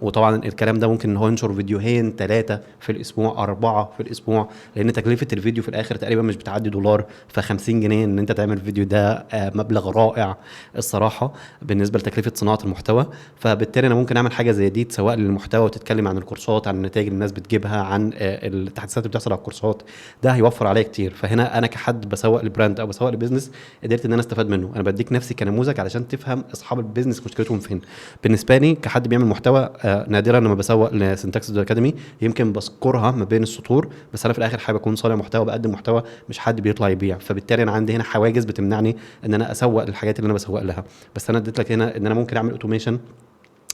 وطبعا الكلام ده ممكن ان هو ينشر فيديوهين 3 في الاسبوع، 4 في الاسبوع، لان تكلفة الفيديو في الاخر تقريبا مش بتعدي دولار، ف 50 جنيه ان انت تعمل فيديو ده مبلغ رائع الصراحة بالنسبة لتكلفه صناعة المحتوى. فبالتالي انا ممكن اعمل حاجة زي دي تسوق للمحتوى محتوى وتتكلم عن الكورسات، عن النتائج اللي الناس بتجيبها، عن التحديثات اللي بتحصل على الكورسات. ده هيوفر عليا كتير. فهنا انا كحد بسوق ل brand او بسوق ل business قدرت ان انا استفاد منه. انا بديك نفسي كنموذج علشان تفهم اصحاب ال business مشكلتهم فين. بالنسبة لي كحد بيعمل محتوى، نادرا لما بسوق ل Syntax Academy، يمكن بذكرها ما بين السطور، بس انا في الاخر حابب اكون صانع محتوى بقدم محتوى، مش حد بيطلع يبيع. فبالتالي انا عندي هنا حواجز بتمنعني ان انا اسوق للحاجات اللي انا بسوق لها. بس انا اديت لك هنا ان انا ممكن اعمل automation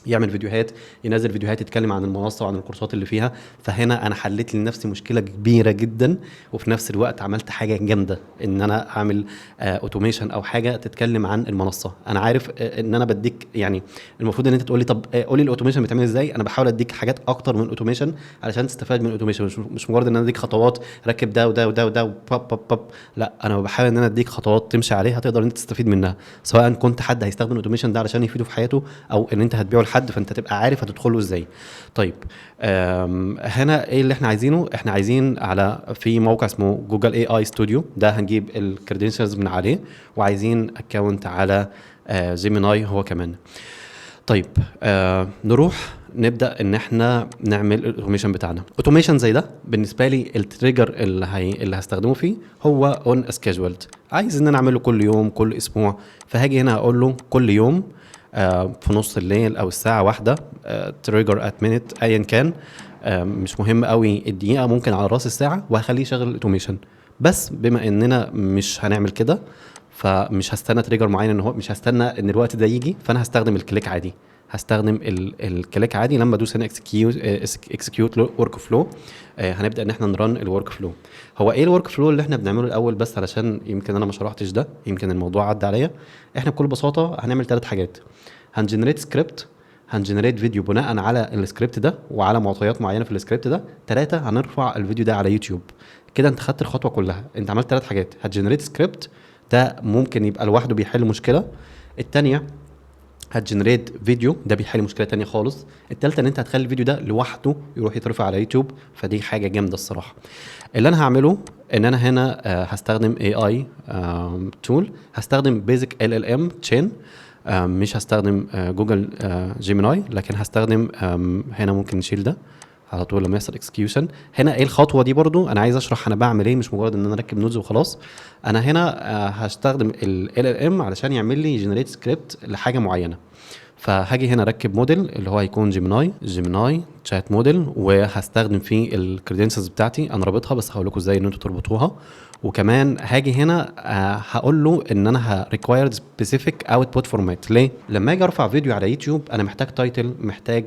يعمل فيديوهات، ينزل فيديوهات يتكلم عن المنصة وعن الكورسات اللي فيها. فهنا انا حليت لنفسي مشكلة كبيرة جدا، وفي نفس الوقت عملت حاجة جامدة ان انا اعمل automation او حاجة تتكلم عن المنصة. انا عارف ان انا بديك، يعني المفروض ان انت تقول لي طب قول لي ال automation بيتعمل ازاي. انا بحاول اديك حاجات اكتر من automation علشان تستفاد من ال automation، مش مجرد ان انا اديك خطوات ركب ده وده وده وده وباب باب باب. لا، انا بحاول ان انا اديك خطوات تمشي عليها تقدر ان انت تستفيد منها، سواء كنت حد هيستخدم ال automation ده علشان يفيده في حياته، او ان انت هتبيعه لحد فانت تبقى عارف هتدخله ازاي. طيب، هنا ايه اللي احنا عايزينه؟ احنا عايزين على في موقع اسمه Google AI Studio، ده هنجيب ال credentials من عليه، وعايزين account على Gemini هو كمان. طيب، نروح نبدا ان احنا نعمل ال automation بتاعنا. automation زي ده بالنسبة لي ال trigger اللي هستخدمه فيه هو on scheduled. عايز ان انا اعمله كل يوم، كل اسبوع، فهاجي هنا اقول له كل يوم في نص الليل او الساعة 1، trigger at minute، ايا كان، مش مهم قوي الدقيقه، ممكن على راس الساعه، وهخليه يشغل ال automation. بس بما اننا مش هنعمل كده، فمش هستنى trigger معين، ان هو مش هستنى ان الوقت ده يجي، فانا هستخدم ال click عادي. هستخدم ال click عادي. لما ادوس هنا execute workflow، هنبدا ان احنا ن run ال workflow. هو ايه ال workflow اللي احنا بنعمله الاول؟ بس علشان يمكن انا ما شرحتش ده، يمكن الموضوع عدى عليا. احنا بكل بساطة هنعمل ثلاث حاجات: هن generate script، هن generate فيديو بناء على السكريبت ده وعلى معطيات معينة في السكريبت ده، ثلاثة هنرفع الفيديو ده على يوتيوب. كده انت خدت الخطوة كلها. انت عملت ثلاث حاجات: هت generate script، ده ممكن يبقى لوحده بيحل مشكله. الثانية هت generate فيديو، ده بيحل مشكلة تانية خالص. التالتة ان انت هتخلي الفيديو ده لوحده يروح يترفع على يوتيوب. فدي حاجة جامدة الصراحه. اللي انا هعمله ان انا هنا هستخدم AI tool، هستخدم basic LLM chain، مش هستخدم جوجل Gemini، لكن هستخدم هنا ممكن نشيل ده على طول لما يحصل execution. هنا ايه الخطوة دي؟ برضو انا عايز اشرح انا بعمل ايه، مش مجرد ان انا اركب nodes وخلاص. انا هنا هستخدم ال LLM علشان يعمل لي generate script لحاجة معينه. فهاجي هنا اركب موديل اللي هو هيكون Gemini، Gemini chat model، وهستخدم فيه ال credentials بتاعتي، انا رابطها بس هقول لكم ازاي ان انتوا تربطوها. وكمان هاجي هنا هقول له ان انا required specific output format. ليه؟ لما اجي ارفع فيديو على يوتيوب انا محتاج title، محتاج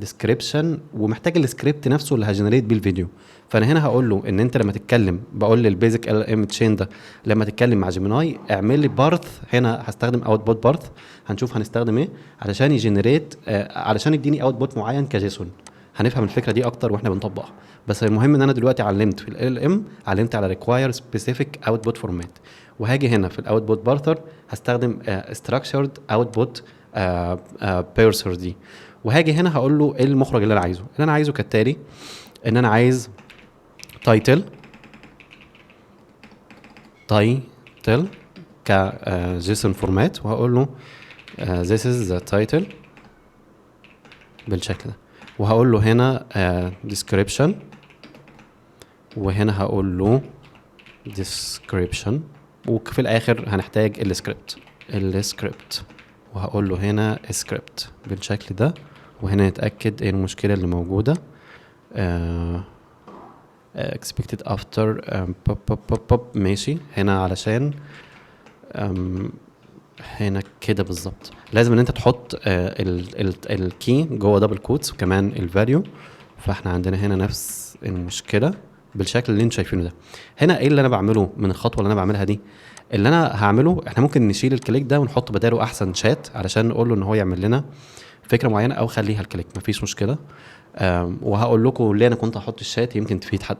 description، ومحتاج السكريبت نفسه اللي ه generate بيه الفيديو. فانا هنا هقول له ان انت لما تتكلم، بقول لل basic LLM chain ده لما تتكلم مع Gemini اعمل لي parse. هنا هستخدم output parse، هنشوف هنستخدم ايه علشان ي generate علشان يديني output معين ك JSON. هنفهم الفكرة دي اكتر واحنا بنطبقها، بس المهم ان انا دلوقتي علمت في ال LLM، علمت على require specific output format. وهاجي هنا في ال output parser هستخدم structured output parser دي، وهاجي هنا هقول له ايه المخرج اللي انا عايزه. اللي انا عايزه كالتالي: ان انا عايز title، title ك JSON format، وهقول له this is the title بالشكل ده، وهقول له هنا description، وهنا هقول له description، وفي الاخر هنحتاج ال script، ال script، وهقول له هنا script بالشكل ده. وهنا نتأكد ايه المشكلة اللي موجودة. Expected after pop pop pop pop. ماشي، هنا علشان هنا كده بالظبط لازم ان انت تحط ال key جوه double quotes وكمان ال value. فاحنا عندنا هنا نفس المشكلة بالشكل اللي انتوا شايفينه ده. هنا ايه اللي انا بعمله من الخطوة اللي انا بعملها دي؟ اللي انا هعمله، احنا ممكن نشيل ال click ده ونحط بداله احسن شات علشان نقول له ان هو يعمل لنا فكرة معينه، او خليها ال click مفيش مشكله. وهقول لكم ليه انا كنت هحط الشات، يمكن تفيد حد.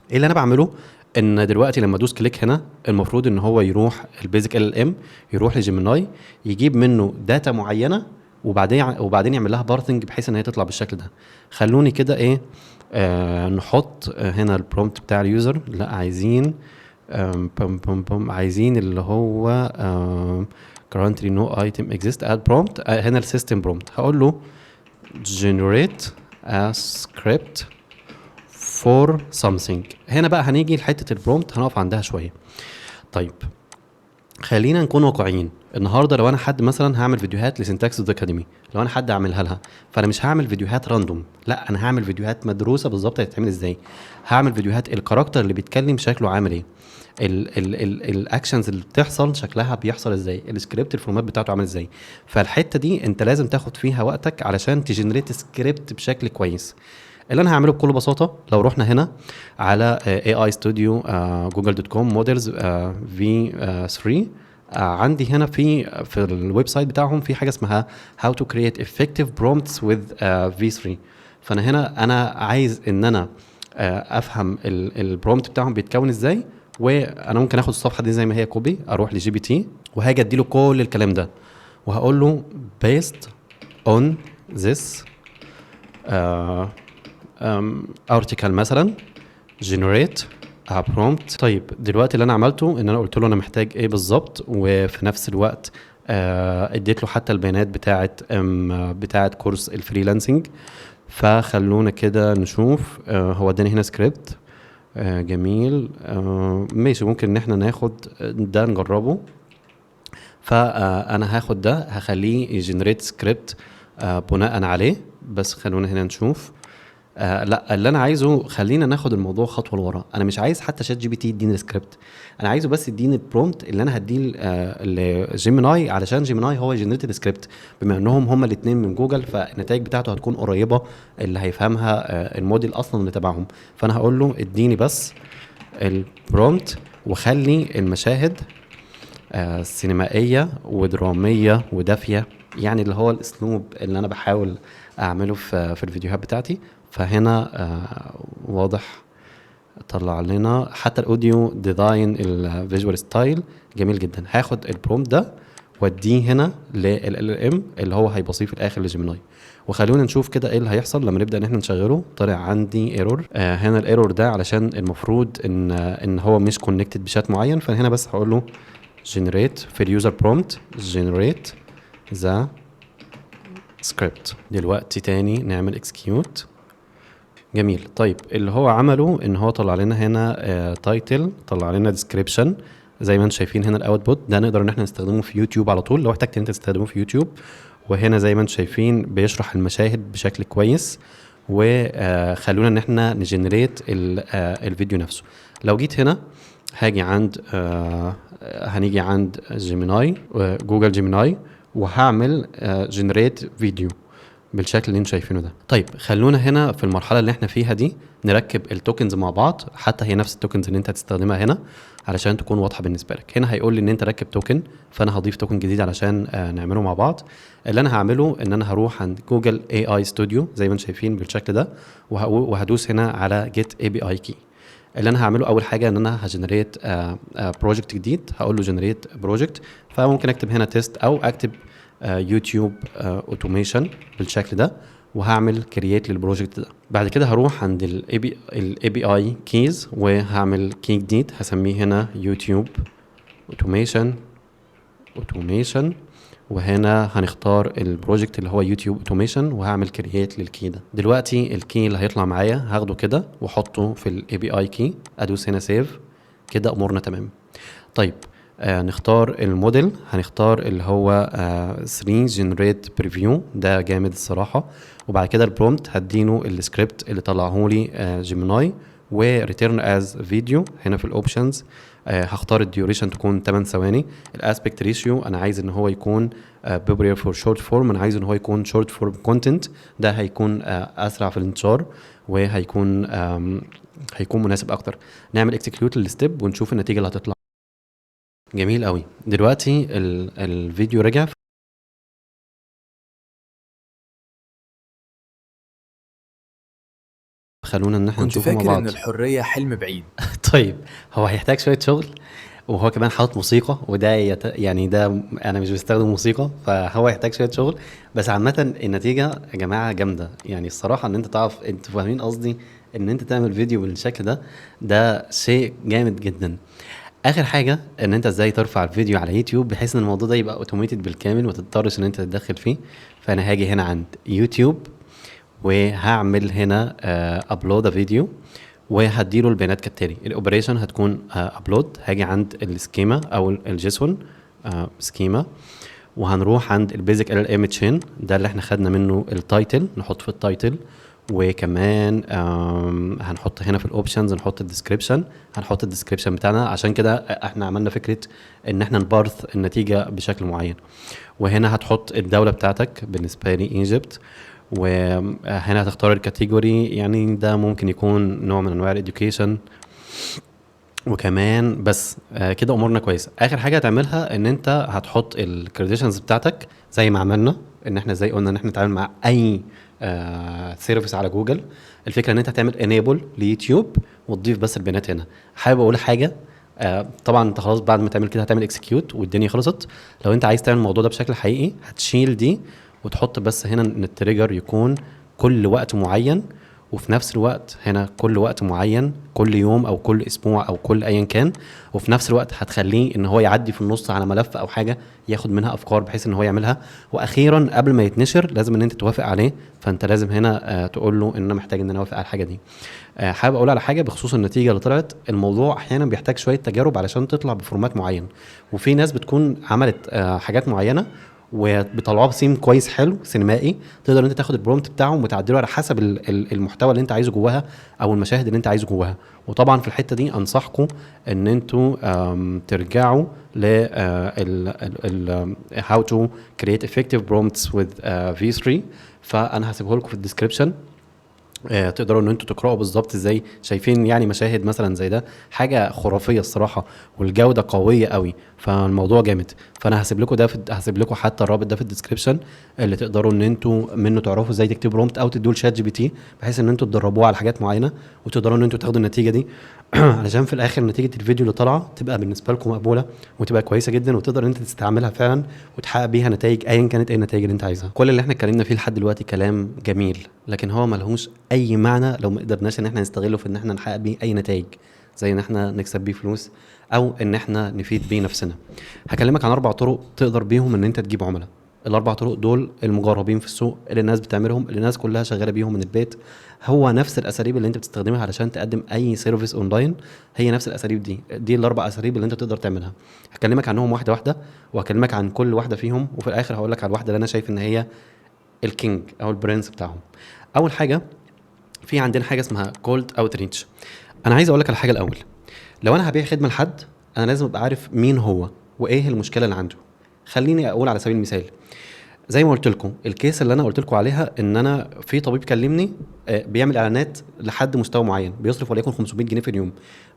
ايه اللي انا بعمله؟ ان دلوقتي لما ادوس click هنا المفروض ان هو يروح ال basic LLM، يروح ل Gemini، يجيب منه data معينه، وبعدين يعمل لها parsing بحيث ان هي تطلع بالشكل ده. خلوني كده ايه نحط هنا ال prompt بتاع ال user. لا، عايزين بم بم بم، عايزين اللي هو currently no item exist، add prompt. هنا ال system prompt هقول له generate a script for something. هنا بقى هنيجي لحته ال prompt، هنقف عندها شوية. طيب خلينا نكون واقعيين، النهارده لو انا حد مثلا هعمل فيديوهات ل Syntax dot Academy، لو انا حد اعملها لها، فانا مش هعمل فيديوهات random، لا انا هعمل فيديوهات مدروسة بالظبط هتتعمل ازاي. هعمل فيديوهات ال character اللي بيتكلم شكله عامل ايه، ال ال ال ال actions اللي بتحصل شكلها بيحصل ازاي، ال script ال format بتاعته عامل ازاي. فالحته دي انت لازم تاخد فيها وقتك علشان ت generate script بشكل كويس. اللي انا هعمله بكل بساطة، لو رحنا هنا على AI Studio Google dot com models V3، عندي هنا في ال website بتاعهم في حاجة اسمها how to create effective prompts with V3. فانا هنا انا عايز ان انا افهم ال prompt بتاعهم بيتكون ازاي، وانا ممكن اخد الصفحة دي زي ما هي copy، اروح ل GPT وهاجي اديله كل الكلام ده وهقول له based on this article مثلا generate a prompt. طيب دلوقتي اللي انا عملته ان انا قلت له انا محتاج ايه بالظبط، وفي نفس الوقت اديت له حتى البيانات بتاعه course ال freelancing. فخلونا كده نشوف، هو اداني هنا سكريبت، جميل، ماشي، ممكن ان احنا ناخد ده نجربه. فانا هاخد ده هخليه ي generate script بناء عليه. بس خلونا هنا نشوف، لا اللي انا عايزه خلينا ناخد الموضوع خطوة لورا. انا مش عايز حتى ChatGPT يديني السكريبت، انا عايزه بس يديني ال prompt اللي انا هديه ل Gemini، علشان Gemini هو generate ال script، بما انهم هما الاثنين من جوجل فالنتائج بتاعته هتكون قريبه اللي هيفهمها الموديل اصلا اللي تبعهم. فانا هقول له اديني بس ال prompt وخلي المشاهد سينمائية ودراميه ودافيه، يعني اللي هو الاسلوب اللي انا بحاول اعمله في الفيديوهات بتاعتي. فهنا واضح طلع لنا حتى ال audio design ال visual style جميل جدا. هاخد ال prompt ده واديه هنا لل LLM اللي هو هيبصيه في الاخر ل Gemini، وخلونا نشوف كده ايه اللي هيحصل لما نبدا ان احنا نشغله. طلع عندي error، هنا ال error ده علشان المفروض ان هو مش connected ب chat معين. فهنا بس هقول له generate في ال user prompt generate the script. دلوقتي تاني نعمل execute. جميل. طيب اللي هو عمله ان هو طلع لنا هنا title، طلع لنا description زي ما انتم شايفين هنا ال output ده نقدر ان احنا نستخدمه في يوتيوب على طول لو احتجت ان انت تستخدمه في يوتيوب. وهنا زي ما انتم شايفين بيشرح المشاهد بشكل كويس، وخلونا ان احنا ن generate الفيديو نفسه. لو جيت هنا هاجي عند هنيجي عند Gemini، Google Gemini، وهعمل generate video بالشكل اللي انتم شايفينه ده. طيب خلونا هنا في المرحلة اللي احنا فيها دي نركب ال tokens مع بعض، حتى هي نفس ال tokens اللي انت هتستخدمها هنا علشان تكون واضحة بالنسبة لك. هنا هيقول لي ان انت ركب token، فانا هضيف token جديد علشان نعمله مع بعض. اللي انا هعمله ان انا هروح عند Google AI Studio زي ما انتم شايفين بالشكل ده، وهدوس هنا على get API key. اللي انا هعمله اول حاجة ان انا ه generate project جديد، هقول له generate project، فممكن اكتب هنا test او اكتب YouTube automation بالشكل ده، وهعمل create لل project ده. بعد كده هروح عند ال API keys وهعمل key جديد هسميه هنا YouTube automation، وهنا هنختار ال project اللي هو YouTube automation، وهعمل create لل key ده. دلوقتي ال key اللي هيطلع معايا هاخده كده واحطه في ال API key، ادوس هنا save، كده امورنا تمام. طيب نختار الموديل، هنختار اللي هو 3 generate preview، ده جامد الصراحة. وبعد كده ال prompt هدينه السكريبت اللي طلعه لي Gemini، و return as video. هنا في ال options هختار ال duration تكون 8 ثواني، ال aspect ratio انا عايز ان هو يكون popular for short form، انا عايز ان هو يكون short form content، ده هيكون اسرع في الانتشار وهيكون هيكون مناسب اكتر. نعمل execute لل step ونشوف النتيجة اللي هتطلع. جميل قوي. دلوقتي الفيديو رجع. خلونا ان احنا كنت نشوفه مع فاكر بعض. ان الحرية حلم بعيد. طيب هو هيحتاج شوية شغل، وهو كمان حاطط موسيقى، وده يعني ده انا مش بستخدم موسيقى، فهو هيحتاج شوية شغل. بس عامة النتيجة يا جماعة جامدة، يعني الصراحة ان انت تعرف، انتوا فاهمين قصدي، ان انت تعمل فيديو بالشكل ده، ده شيء جامد جدا. اخر حاجة ان انت ازاي ترفع الفيديو على يوتيوب بحيث ان الموضوع ده يبقى automated بالكامل وما تضطرش ان انت تتدخل فيه. فانا هاجي هنا عند يوتيوب وهعمل هنا upload video، وهديله البيانات كالتالي. ال operation هتكون upload. هاجي عند ال schema او ال JSON schema، وهنروح عند ال basic LLM chain، ده اللي احنا خدنا منه ال title، نحط في ال title. وكمان هنحط هنا في ال options، نحط ال description، هنحط ال description بتاعنا. عشان كده احنا عملنا فكرة ان احنا ن parse النتيجة بشكل معين. وهنا هتحط الدولة بتاعتك، بالنسبة لي Egypt. وهنا هتختار ال category، يعني ده ممكن يكون نوع من انواع ال education. وكمان بس كده امورنا كويسه. اخر حاجة هتعملها ان انت هتحط ال credentials بتاعتك، زي ما عملنا ان احنا زي قلنا ان احنا نتعامل مع اي service على جوجل. الفكرة ان انت هتعمل enable ل YouTube وتضيف بس البيانات هنا. حابب اقول حاجه، طبعا انت خلاص بعد ما تعمل كده هتعمل execute والدنيا خلصت. لو انت عايز تعمل الموضوع ده بشكل حقيقي، هتشيل دي وتحط بس هنا ان ال trigger يكون كل وقت معين، وفي نفس الوقت هنا كل وقت معين، كل يوم او كل اسبوع او كل ايا كان. وفي نفس الوقت هتخليه ان هو يعدي في النص على ملف او حاجة ياخد منها افكار بحيث ان هو يعملها. واخيرا قبل ما يتنشر لازم ان انت توافق عليه، فانت لازم هنا تقول له ان انا محتاج ان انا اوافق على الحاجة دي. حابب اقول على حاجة بخصوص النتيجة اللي طلعت. الموضوع احيانا بيحتاج شوية تجارب علشان تطلع ب format معين، وفي ناس بتكون عملت حاجات معينة وبيطلعوها بسيم كويس حلو سينمائي، تقدر انت تاخد ال prompt بتاعهم وتعدله على حسب المحتوى اللي انت عايزه جواها او المشاهد اللي انت عايزه جواها. وطبعا في الحتة دي انصحكم ان انتوا ترجعوا ل ال how to create effective prompts with V3، فانا هسيبه لكم في ال description، تقدروا ان انتوا تقراوا بالظبط ازاي. شايفين يعني مشاهد مثلا زي ده، حاجة خرافية الصراحه، والجودة قوية قوي، فالموضوع جامد. فانا هسيب لكم ده في هسيب لكم حتى الرابط ده في ال description، اللي تقدروا ان انتوا منه تعرفوا ازاي تكتبوا prompt او تدوه ل ChatGPT، بحيث ان انتوا تدربوه على حاجات معينة وتقدروا ان انتوا تاخدوا النتيجة دي، علشان في الاخر نتيجة الفيديو اللي طالعه تبقى بالنسبة لكم مقبولة وتبقى كويسة جدا، وتقدر ان انت تستعملها فعلا وتحقق بيها نتائج ايا كانت ايه النتائج اللي انت عايزها. كل اللي احنا اتكلمنا فيه لحد دلوقتي كلام جميل، لكن هو ملهوش اي معنى لو ما قدرناش ان احنا نستغله في ان احنا نحقق بيه اي نتائج، زي ان احنا نكسب بيه فلوس او ان احنا نفيد بيه نفسنا. هكلمك عن 4 طرق تقدر بيهم ان انت تجيب عملاء. ال4 طرق دول المجربين في السوق، اللي الناس بتعملهم، اللي الناس كلها شغالة بيهم من البيت. هو نفس الاساليب اللي انت بتستخدمها علشان تقدم اي service online، هي نفس الاساليب دي. دي ال4 اساليب اللي انت تقدر تعملها. هكلمك عنهم واحدة واحده، وهكلمك عن كل واحدة فيهم، وفي الاخر هقول لك على الواحدة اللي انا شايف ان هي ال king او ال prince بتاعهم. اول حاجة في عندنا حاجة اسمها cold outreach. انا عايز اقول لك على حاجة الاول. لو انا هبيع خدمة لحد، انا لازم ابقى عارف مين هو وايه المشكلة اللي عنده. خليني اقول على سبيل المثال، زي ما قلت لكم ال case اللي انا قلت لكم عليها، ان انا في طبيب كلمني بيعمل اعلانات لحد مستوى معين، بيصرف وليكن 500 جنيه في اليوم،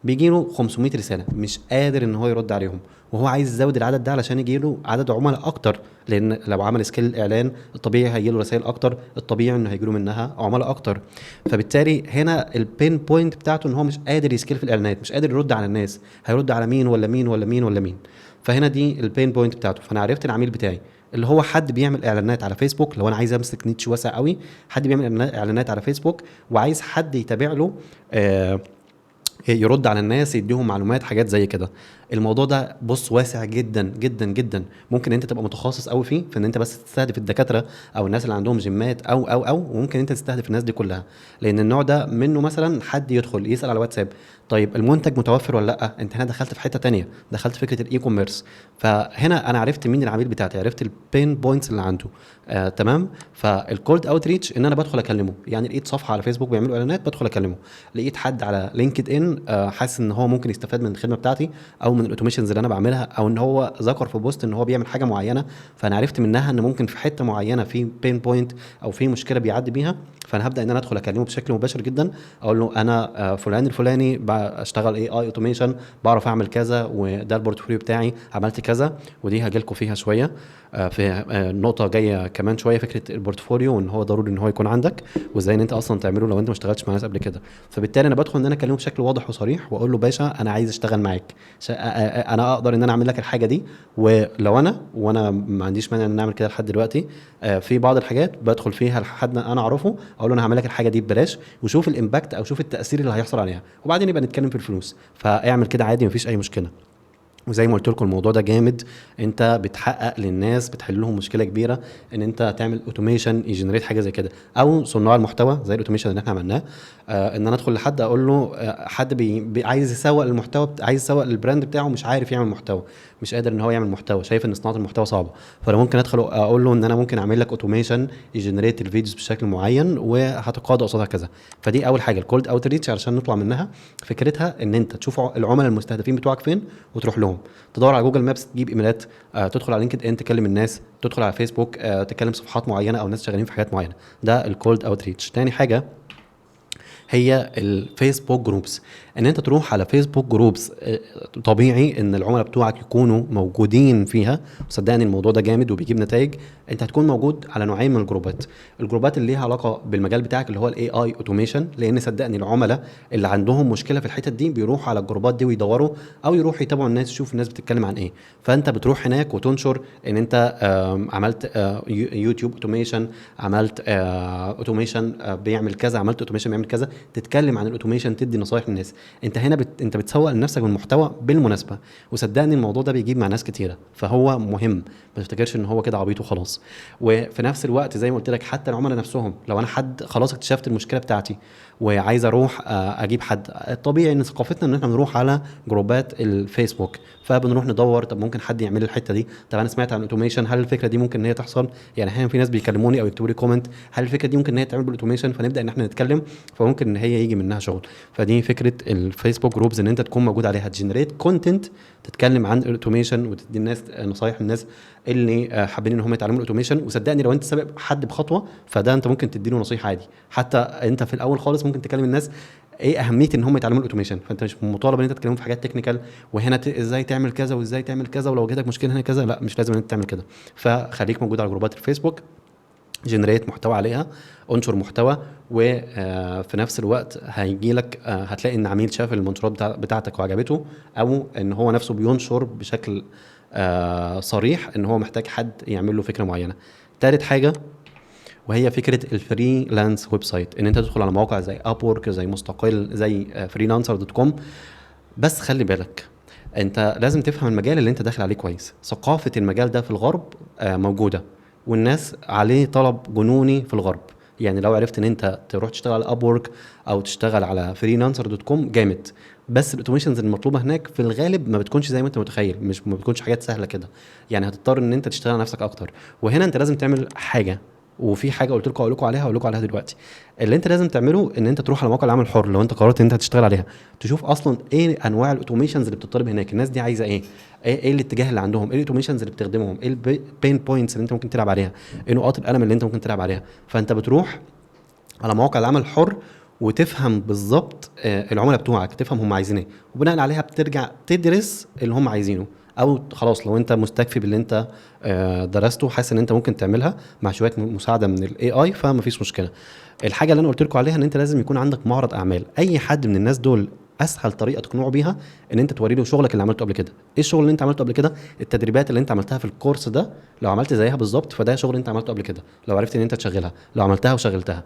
بيجي له 500 رسالة مش قادر ان هو يرد عليهم، وهو عايز يزود العدد ده علشان يجي له عدد عملاء اكتر، لان لو عمل scale الاعلان الطبيعي هيجي له رسائل اكتر، الطبيعي انه هيجي له منها عملاء اكتر. فبالتالي هنا ال pain point بتاعته ان هو مش قادر ي scale في الاعلانات، مش قادر يرد على الناس، هيرد على مين ولا مين ولا مين ولا مين. فهنا دي ال pain point بتاعته. فانا عرفت العميل بتاعي اللي هو حد بيعمل اعلانات على فيسبوك، لو انا عايز امسك niche واسع قوي، حد بيعمل اعلانات على فيسبوك وعايز حد يتابع له، يرد على الناس، يديهم معلومات، حاجات زي كده. الموضوع ده بص واسع جدا جدا جدا، ممكن انت تبقى متخصص قوي فيه، في ان انت بس تستهدف الدكاترة او الناس اللي عندهم جيمات او او او، وممكن انت تستهدف الناس دي كلها، لان النوع ده منه مثلا حد يدخل يسال على واتساب، طيب المنتج متوفر ولا لا؟ انت هنا دخلت في حتة تانية، دخلت فكرة ال e-commerce. فهنا انا عرفت مين العميل بتاعتي، عرفت ال pain points اللي عنده. تمام. فال cold outreach ان انا بدخل اكلمه، يعني لقيت صفحة على فيسبوك بيعملوا اعلانات بدخل اكلمه، لقيت حد على LinkedIn حاسس ان هو ممكن يستفاد من الخدمة بتاعتي او من ال automations اللي انا بعملها، او ان هو ذكر في post ان هو بيعمل حاجة معينة، فانا عرفت منها ان ممكن في حتة معينة في pain point او في مشكلة بيعدي بيها، فانا هبدا ان انا ادخل اكلمه بشكل مباشر جدا، اقول له انا فلان الفلاني، بشتغل AI automation، بعرف اعمل كذا، وده ال portfolio بتاعي، عملت كذا. ودي هاجي لكم فيها شوية في نقطة جاية كمان شويه، فكرة ال portfolio وان هو ضروري ان هو يكون عندك، وازاي ان انت اصلا تعمله لو انت ما اشتغلتش مع ناس قبل كده. فبالتالي انا بدخل ان انا اكلمه بشكل واضح وصريح واقول له باشا انا عايز اشتغل معاك، انا اقدر ان انا اعمل لك الحاجة دي، ولو انا وانا ما عنديش مانع ان انا اعمل كده لحد دلوقتي. في بعض الحاجات بدخل فيها لحد انا اعرفه، اقول له انا هعمل لك الحاجة دي ببلاش، وشوف ال impact او شوف التاثير اللي هيحصل عليها، وبعدين يبقى نتكلم في الفلوس. فاعمل كده عادي، مفيش اي مشكلة. وزي ما قلت لكم الموضوع ده جامد، انت بتحقق للناس، بتحل لهم مشكلة كبيرة ان انت تعمل automation ي generate حاجة زي كده، او صناع المحتوى زي ال automation اللي احنا عملناه، ان انا ادخل لحد اقول له، حد بي عايز يسوق المحتوى، عايز يسوق لل brand بتاعه، مش عارف يعمل محتوى، مش قادر ان هو يعمل محتوى، شايف ان صناعة المحتوى صعبة، فانا ممكن ادخل اقول له ان انا ممكن اعمل لك automation ي generate ال videos بشكل معين وهتقاضى قصادها كذا. فدي اول حاجة ال cold outreach، علشان نطلع منها فكرتها ان انت تشوف العملاء المستهدفين بتوعك فين وتروح لهم، تدور على Google Maps تجيب ايميلات، تدخل على LinkedIn تكلم الناس، تدخل على فيسبوك، تكلم صفحات معينة او ناس شغالين في حاجات معينة. ده ال cold outreach. تاني حاجة هي ال Facebook groups، ان انت تروح على Facebook groups، طبيعي ان العملاء بتوعك يكونوا موجودين فيها، وصدقني الموضوع ده جامد وبيجيب نتائج. انت هتكون موجود على نوعين من الجروبات، الجروبات اللي ليها علاقة بالمجال بتاعك اللي هو ال AI automation، لان صدقني العملاء اللي عندهم مشكلة في الحتت دي بيروحوا على الجروبات دي ويدوروا، او يروحوا يتابعوا الناس، يشوفوا الناس بتتكلم عن ايه. فانت بتروح هناك وتنشر ان انت عملت YouTube automation، عملت automation بيعمل كذا، عملت automation بيعمل كذا، تتكلم عن ال automation، تدي نصايح للناس. انت هنا انت بتسوق لنفسك بالمحتوى بالمناسبة، وصدقني الموضوع ده بيجيب مع ناس كتيرة، فهو مهم، ما تفتكرش ان هو كده عبيط وخلاص. وفي نفس الوقت زي ما قلت لك حتى العملاء نفسهم، لو انا حد خلاص اكتشفت المشكلة بتاعتي وعايز اروح اجيب حد، الطبيعي ان ثقافتنا ان احنا بنروح على جروبات الفيسبوك، فبنروح ندور طب ممكن حد يعمل لي الحتة دي، طب انا سمعت عن automation، هل الفكرة دي ممكن ان هي تحصل؟ يعني احيانا في ناس بيكلموني او يكتبوا لي comment، هل الفكرة دي ممكن ان هي تتعمل بال automation؟ فنبدا ان احنا نتكلم، فممكن ان هي يجي منها شغل. فدي فكرة ال Facebook groups، ان انت تكون موجود عليها، ت generate content تتكلم عن ال automation وتدي الناس نصايح، الناس اللي حابين ان هم يتعلموا ال automation. وصدقني لو انت سابق حد بخطوة فده انت ممكن تدي له نصيحة عادي، حتى انت في الاول خالص ممكن تكلم الناس ايه اهمية ان هم يتعلموا ال automation، فانت مش مطالب ان انت تتكلموا في حاجات technical وهنا ازاي تعمل كذا وازاي تعمل كذا ولو واجهتك مشكلة هنا كذا، لا مش لازم ان انت تعمل كده. فخليك موجود على جروبات الفيسبوك، generate محتوى عليها، انشر محتوى، وفي نفس الوقت هيجي لك، هتلاقي ان عميل شاف المنشورات بتاعتك وعجبته، او ان هو نفسه بينشر بشكل صريح ان هو محتاج حد يعمل له فكرة معينة. تالت حاجة وهي فكرة ال freelance website، ان انت تدخل على مواقع زي Upwork، زي مستقل، زي Freelancer.com. بس خلي بالك انت لازم تفهم المجال اللي انت داخل عليه كويس. ثقافة المجال ده في الغرب موجودة، والناس عليه طلب جنوني في الغرب. يعني لو عرفت ان انت تروح تشتغل على Upwork او تشتغل على Freelancer.com جامد، بس ال automations المطلوبة هناك في الغالب ما بتكونش زي ما انت متخيل، مش ما بتكونش حاجات سهلة كده، يعني هتضطر ان انت تشتغل على نفسك اكتر. وهنا انت لازم تعمل حاجة، وفي حاجة قلت لكم اقول لكم عليها دلوقتي. اللي انت لازم تعمله ان انت تروح على موقع العمل الحر لو انت قررت ان انت هتشتغل عليها، تشوف اصلا ايه انواع ال automations اللي بتطلب هناك، الناس دي عايزه ايه، ايه الاتجاه اللي عندهم، ايه ال automations اللي بتخدمهم، ايه ال pain points اللي انت ممكن تلعب عليها، ايه نقاط الالم اللي انت ممكن تلعب عليها. فانت بتروح على مواقع العمل الحر وتفهم بالظبط العملاء بتوعك، تفهم هم عايزين ايه، وبناء عليها بترجع تدرس اللي هم عايزينه، او خلاص لو انت مستكفي باللي انت درسته حاسس ان انت ممكن تعملها مع شوية مساعدة من ال AI فما فيش مشكلة. الحاجة اللي انا قلت لكم عليها ان انت لازم يكون عندك معرض اعمال. اي حد من الناس دول اسهل طريقه تقنعه بيها ان انت توري له شغلك اللي عملته قبل كده. ايه الشغل اللي انت عملته قبل كده؟ التدريبات اللي انت عملتها في الكورس ده لو عملت زيها بالظبط فده شغل انت عملته قبل كده، لو عرفت ان انت تشغلها، لو عملتها وشغلتها،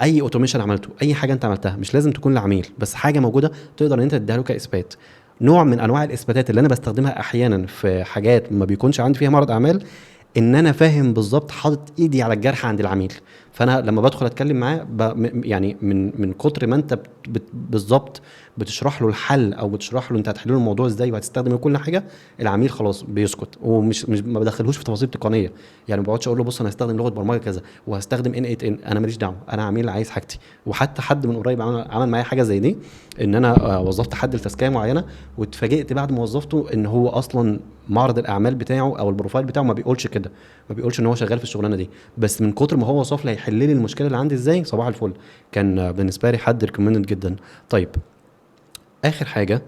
اي automation عملته، اي حاجة انت عملتها، مش لازم تكون لعميل، بس حاجة موجودة تقدر ان انت تديها له كاثبات. نوع من انواع الاثباتات اللي انا بستخدمها احيانا في حاجات ما بيكونش عندي فيها معرض اعمال، ان انا فاهم بالظبط، حاطط ايدي على الجرح عند العميل. فانا لما بدخل اتكلم معاه يعني من كتر ما انت بالظبط بتشرح له الحل او بتشرح له انت هتحل له الموضوع ازاي وهتستخدم كل حاجة، العميل خلاص بيسكت، ومش مش ما بدخلهوش في تفاصيل تقنية. يعني ما بقعدش اقول له بص انا هستخدم لغة برمجة كذا وهستخدم n8n، انا ماليش دعوه، انا عميل عايز حاجتي. وحتى حد من قريب عمل معايا حاجة زي دي، ان انا وظفت حد لتاسكايه معينة، واتفاجئت بعد ما وظفته ان هو اصلا معرض الاعمال بتاعه او ال profile بتاعه ما بيقولش كده، ما بيقولش ان هو شغال في الشغلانة دي، بس من كتر ما هو وصف لي هيحل لي المشكلة اللي عندي ازاي، صباح الفل. كان بالنسبة لي حد recommended جدا. طيب اخر حاجة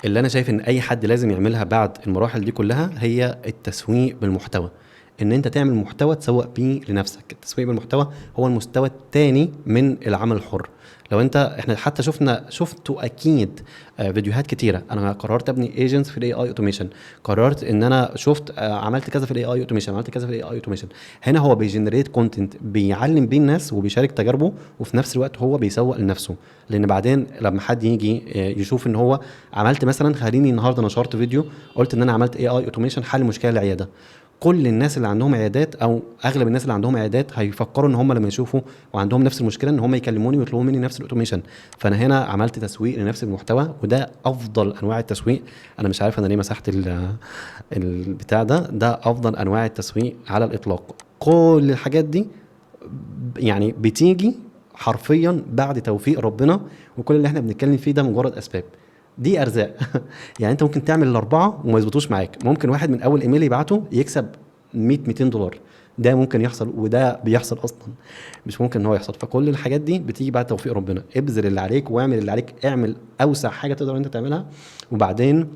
اللي انا شايف ان اي حد لازم يعملها بعد المراحل دي كلها هي التسويق بالمحتوى. ان انت تعمل محتوى تسوق بيه لنفسك. التسويق بالمحتوى هو المستوى الثاني من العمل الحر. لو انت احنا حتى شفتوا اكيد فيديوهات كتيرة، انا قررت ابني agents في ال AI automation، قررت ان انا شفت عملت كذا في ال AI automation، عملت كذا في ال AI automation. هنا هو بي generate content، بيعلم بيه الناس وبيشارك تجاربه، وفي نفس الوقت هو بيسوق لنفسه. لان بعدين لما حد يجي يشوف ان هو عملت مثلا، خليني النهارده نشرت فيديو قلت ان انا عملت AI automation حل مشكلة العيادة، كل الناس اللي عندهم عيادات او اغلب الناس اللي عندهم عيادات هيفكروا ان هم لما يشوفوا وعندهم نفس المشكلة ان هم يكلموني ويطلبوا مني نفس ال automation. فانا هنا عملت تسويق لنفس المحتوى، وده افضل انواع التسويق. انا مش عارف انا ليه مسحت البتاع ده، ده افضل انواع التسويق على الاطلاق. كل الحاجات دي يعني بتيجي حرفيا بعد توفيق ربنا، وكل اللي احنا بنتكلم فيه ده مجرد اسباب، دي ارزاق. يعني انت ممكن تعمل الاربعة وما يظبطوش معاك، ممكن واحد من اول ايميل يبعته يكسب 100-200 دولار، ده ممكن يحصل وده بيحصل اصلا، مش ممكن ان هو يحصل. فكل الحاجات دي بتيجي بعد توفيق ربنا. ابذل اللي عليك واعمل اللي عليك، اعمل اوسع حاجة تقدر انت تعملها، وبعدين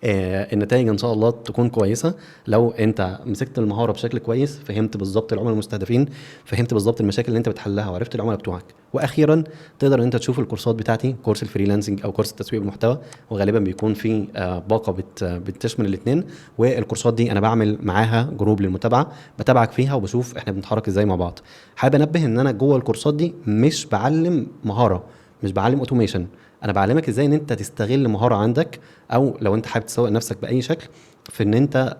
النتائج ان شاء الله تكون كويسة. لو انت مسكت المهارة بشكل كويس، فهمت بالظبط العملاء المستهدفين، فهمت بالظبط المشاكل اللي انت بتحلها، وعرفت العملاء بتوعك. واخيرا تقدر ان انت تشوف الكورسات بتاعتي، كورس ال freelancing او كورس التسويق بالمحتوى، وغالبا بيكون في باقه بتشمل الاثنين. والكورسات دي انا بعمل معاها group للمتابعة، بتابعك فيها وبشوف احنا بنتحرك ازاي مع بعض. حابب انبه ان انا جوه الكورسات دي مش بعلم مهارة، مش بعلم automation، انا بعلمك ازاي ان انت تستغل مهارة عندك، او لو انت حابب تسوق نفسك باي شكل في ان انت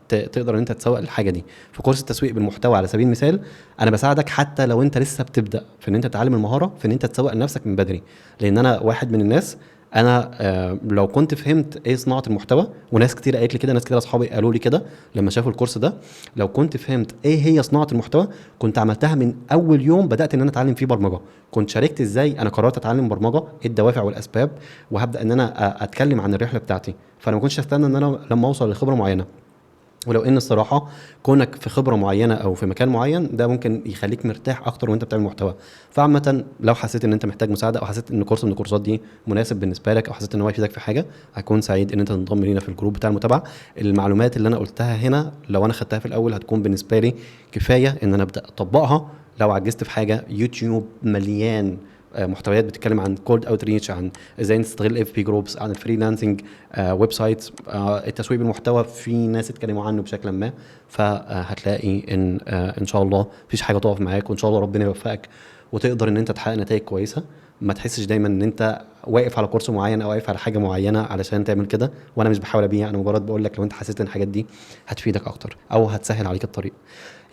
تقدر ان انت تسوق الحاجة دي. في كورس التسويق بالمحتوى على سبيل المثال انا بساعدك حتى لو انت لسه بتبدا في ان انت تتعلم المهارة، في ان انت تسوق لنفسك من بدري. لان انا واحد من الناس، انا لو كنت فهمت ايه صناعة المحتوى، وناس كتير قالت لي كده، ناس كتير اصحابي قالوا لي كده لما شافوا الكورس ده، لو كنت فهمت ايه هي صناعة المحتوى كنت عملتها من اول يوم بدات ان انا اتعلم فيه برمجة. كنت شاركت ازاي انا قررت اتعلم برمجة، ايه الدوافع والاسباب، وهبدا ان انا اتكلم عن الرحلة بتاعتي. فانا ما كنتش استنى ان انا لما اوصل لخبره معينة. ولو ان الصراحة كونك في خبره معينة او في مكان معين ده ممكن يخليك مرتاح اكتر وانت بتعمل محتوى. فعامه لو حسيت ان انت محتاج مساعدة، او حسيت ان كورس من الكورسات دي مناسب بالنسبة لك، او حسيت ان هو يفيدك في حاجة، هكون سعيد ان انت تنضم لينا في ال group بتاع المتابعة. المعلومات اللي انا قلتها هنا لو انا خدتها في الاول هتكون بالنسبة لي كفاية ان انا ابدا اطبقها. لو عجزت في حاجة، يوتيوب مليان محتويات بتتكلم عن cold outreach، عن ازاي نستغل FB groups، عن ال freelancing website، التسويق بالمحتوى في ناس اتكلموا عنه بشكل ما. فهتلاقي ان ان شاء الله مفيش حاجة تقف معاك، وان شاء الله ربنا يوفقك وتقدر ان انت تحقق نتائج كويسة. ما تحسش دايما ان انت واقف على كورس معين او واقف على حاجة معينة علشان تعمل كده. وانا مش بحاول ابيع، انا مجرد بقول لك لو انت حسيت ان الحاجات دي هتفيدك اكتر او هتسهل عليك الطريق.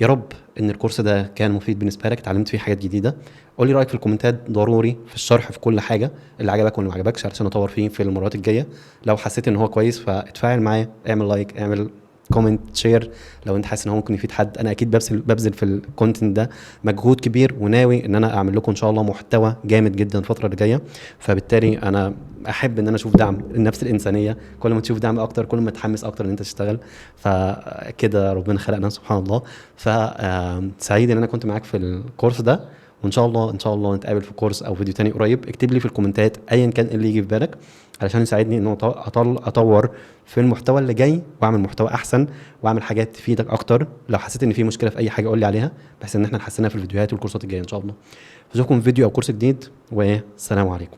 يا رب ان الكورس ده كان مفيد بالنسبة لك، اتعلمت فيه حاجات جديدة. قول لي رايك في الكومنتات ضروري، في الشرح، في كل حاجة، اللي عجبك واللي ما عجبكش، علشان اطور فيه في المرات الجاية. لو حسيت ان هو كويس فاتفاعل معايا، اعمل like، اعمل comment، share لو انت حاسس ان هو ممكن يفيد حد. انا اكيد ببذل في ال content ده مجهود كبير، وناوي ان انا اعمل لكم ان شاء الله محتوى جامد جدا الفترة اللي جاية. فبالتالي انا احب ان انا اشوف دعم النفس الانسانية، كل ما تشوف دعم اكتر كل ما تتحمس اكتر ان انت تشتغل. فكده ربنا خلقنا سبحان الله. فسعيد ان انا كنت معاك في الكورس ده، وان شاء الله ان شاء الله نتقابل في كورس او فيديو تاني قريب. اكتب لي في الكومنتات ايا كان اللي يجي في بالك علشان يساعدني ان اطور في المحتوى اللي جاي، واعمل محتوى احسن، واعمل حاجات تفيدك اكتر. لو حسيت ان في مشكلة في اي حاجة قول لي عليها، بحيث ان احنا نحسنها في الفيديوهات والكورسات الجاية ان شاء الله. اشوفكم في فيديو او كورس جديد، والسلام عليكم.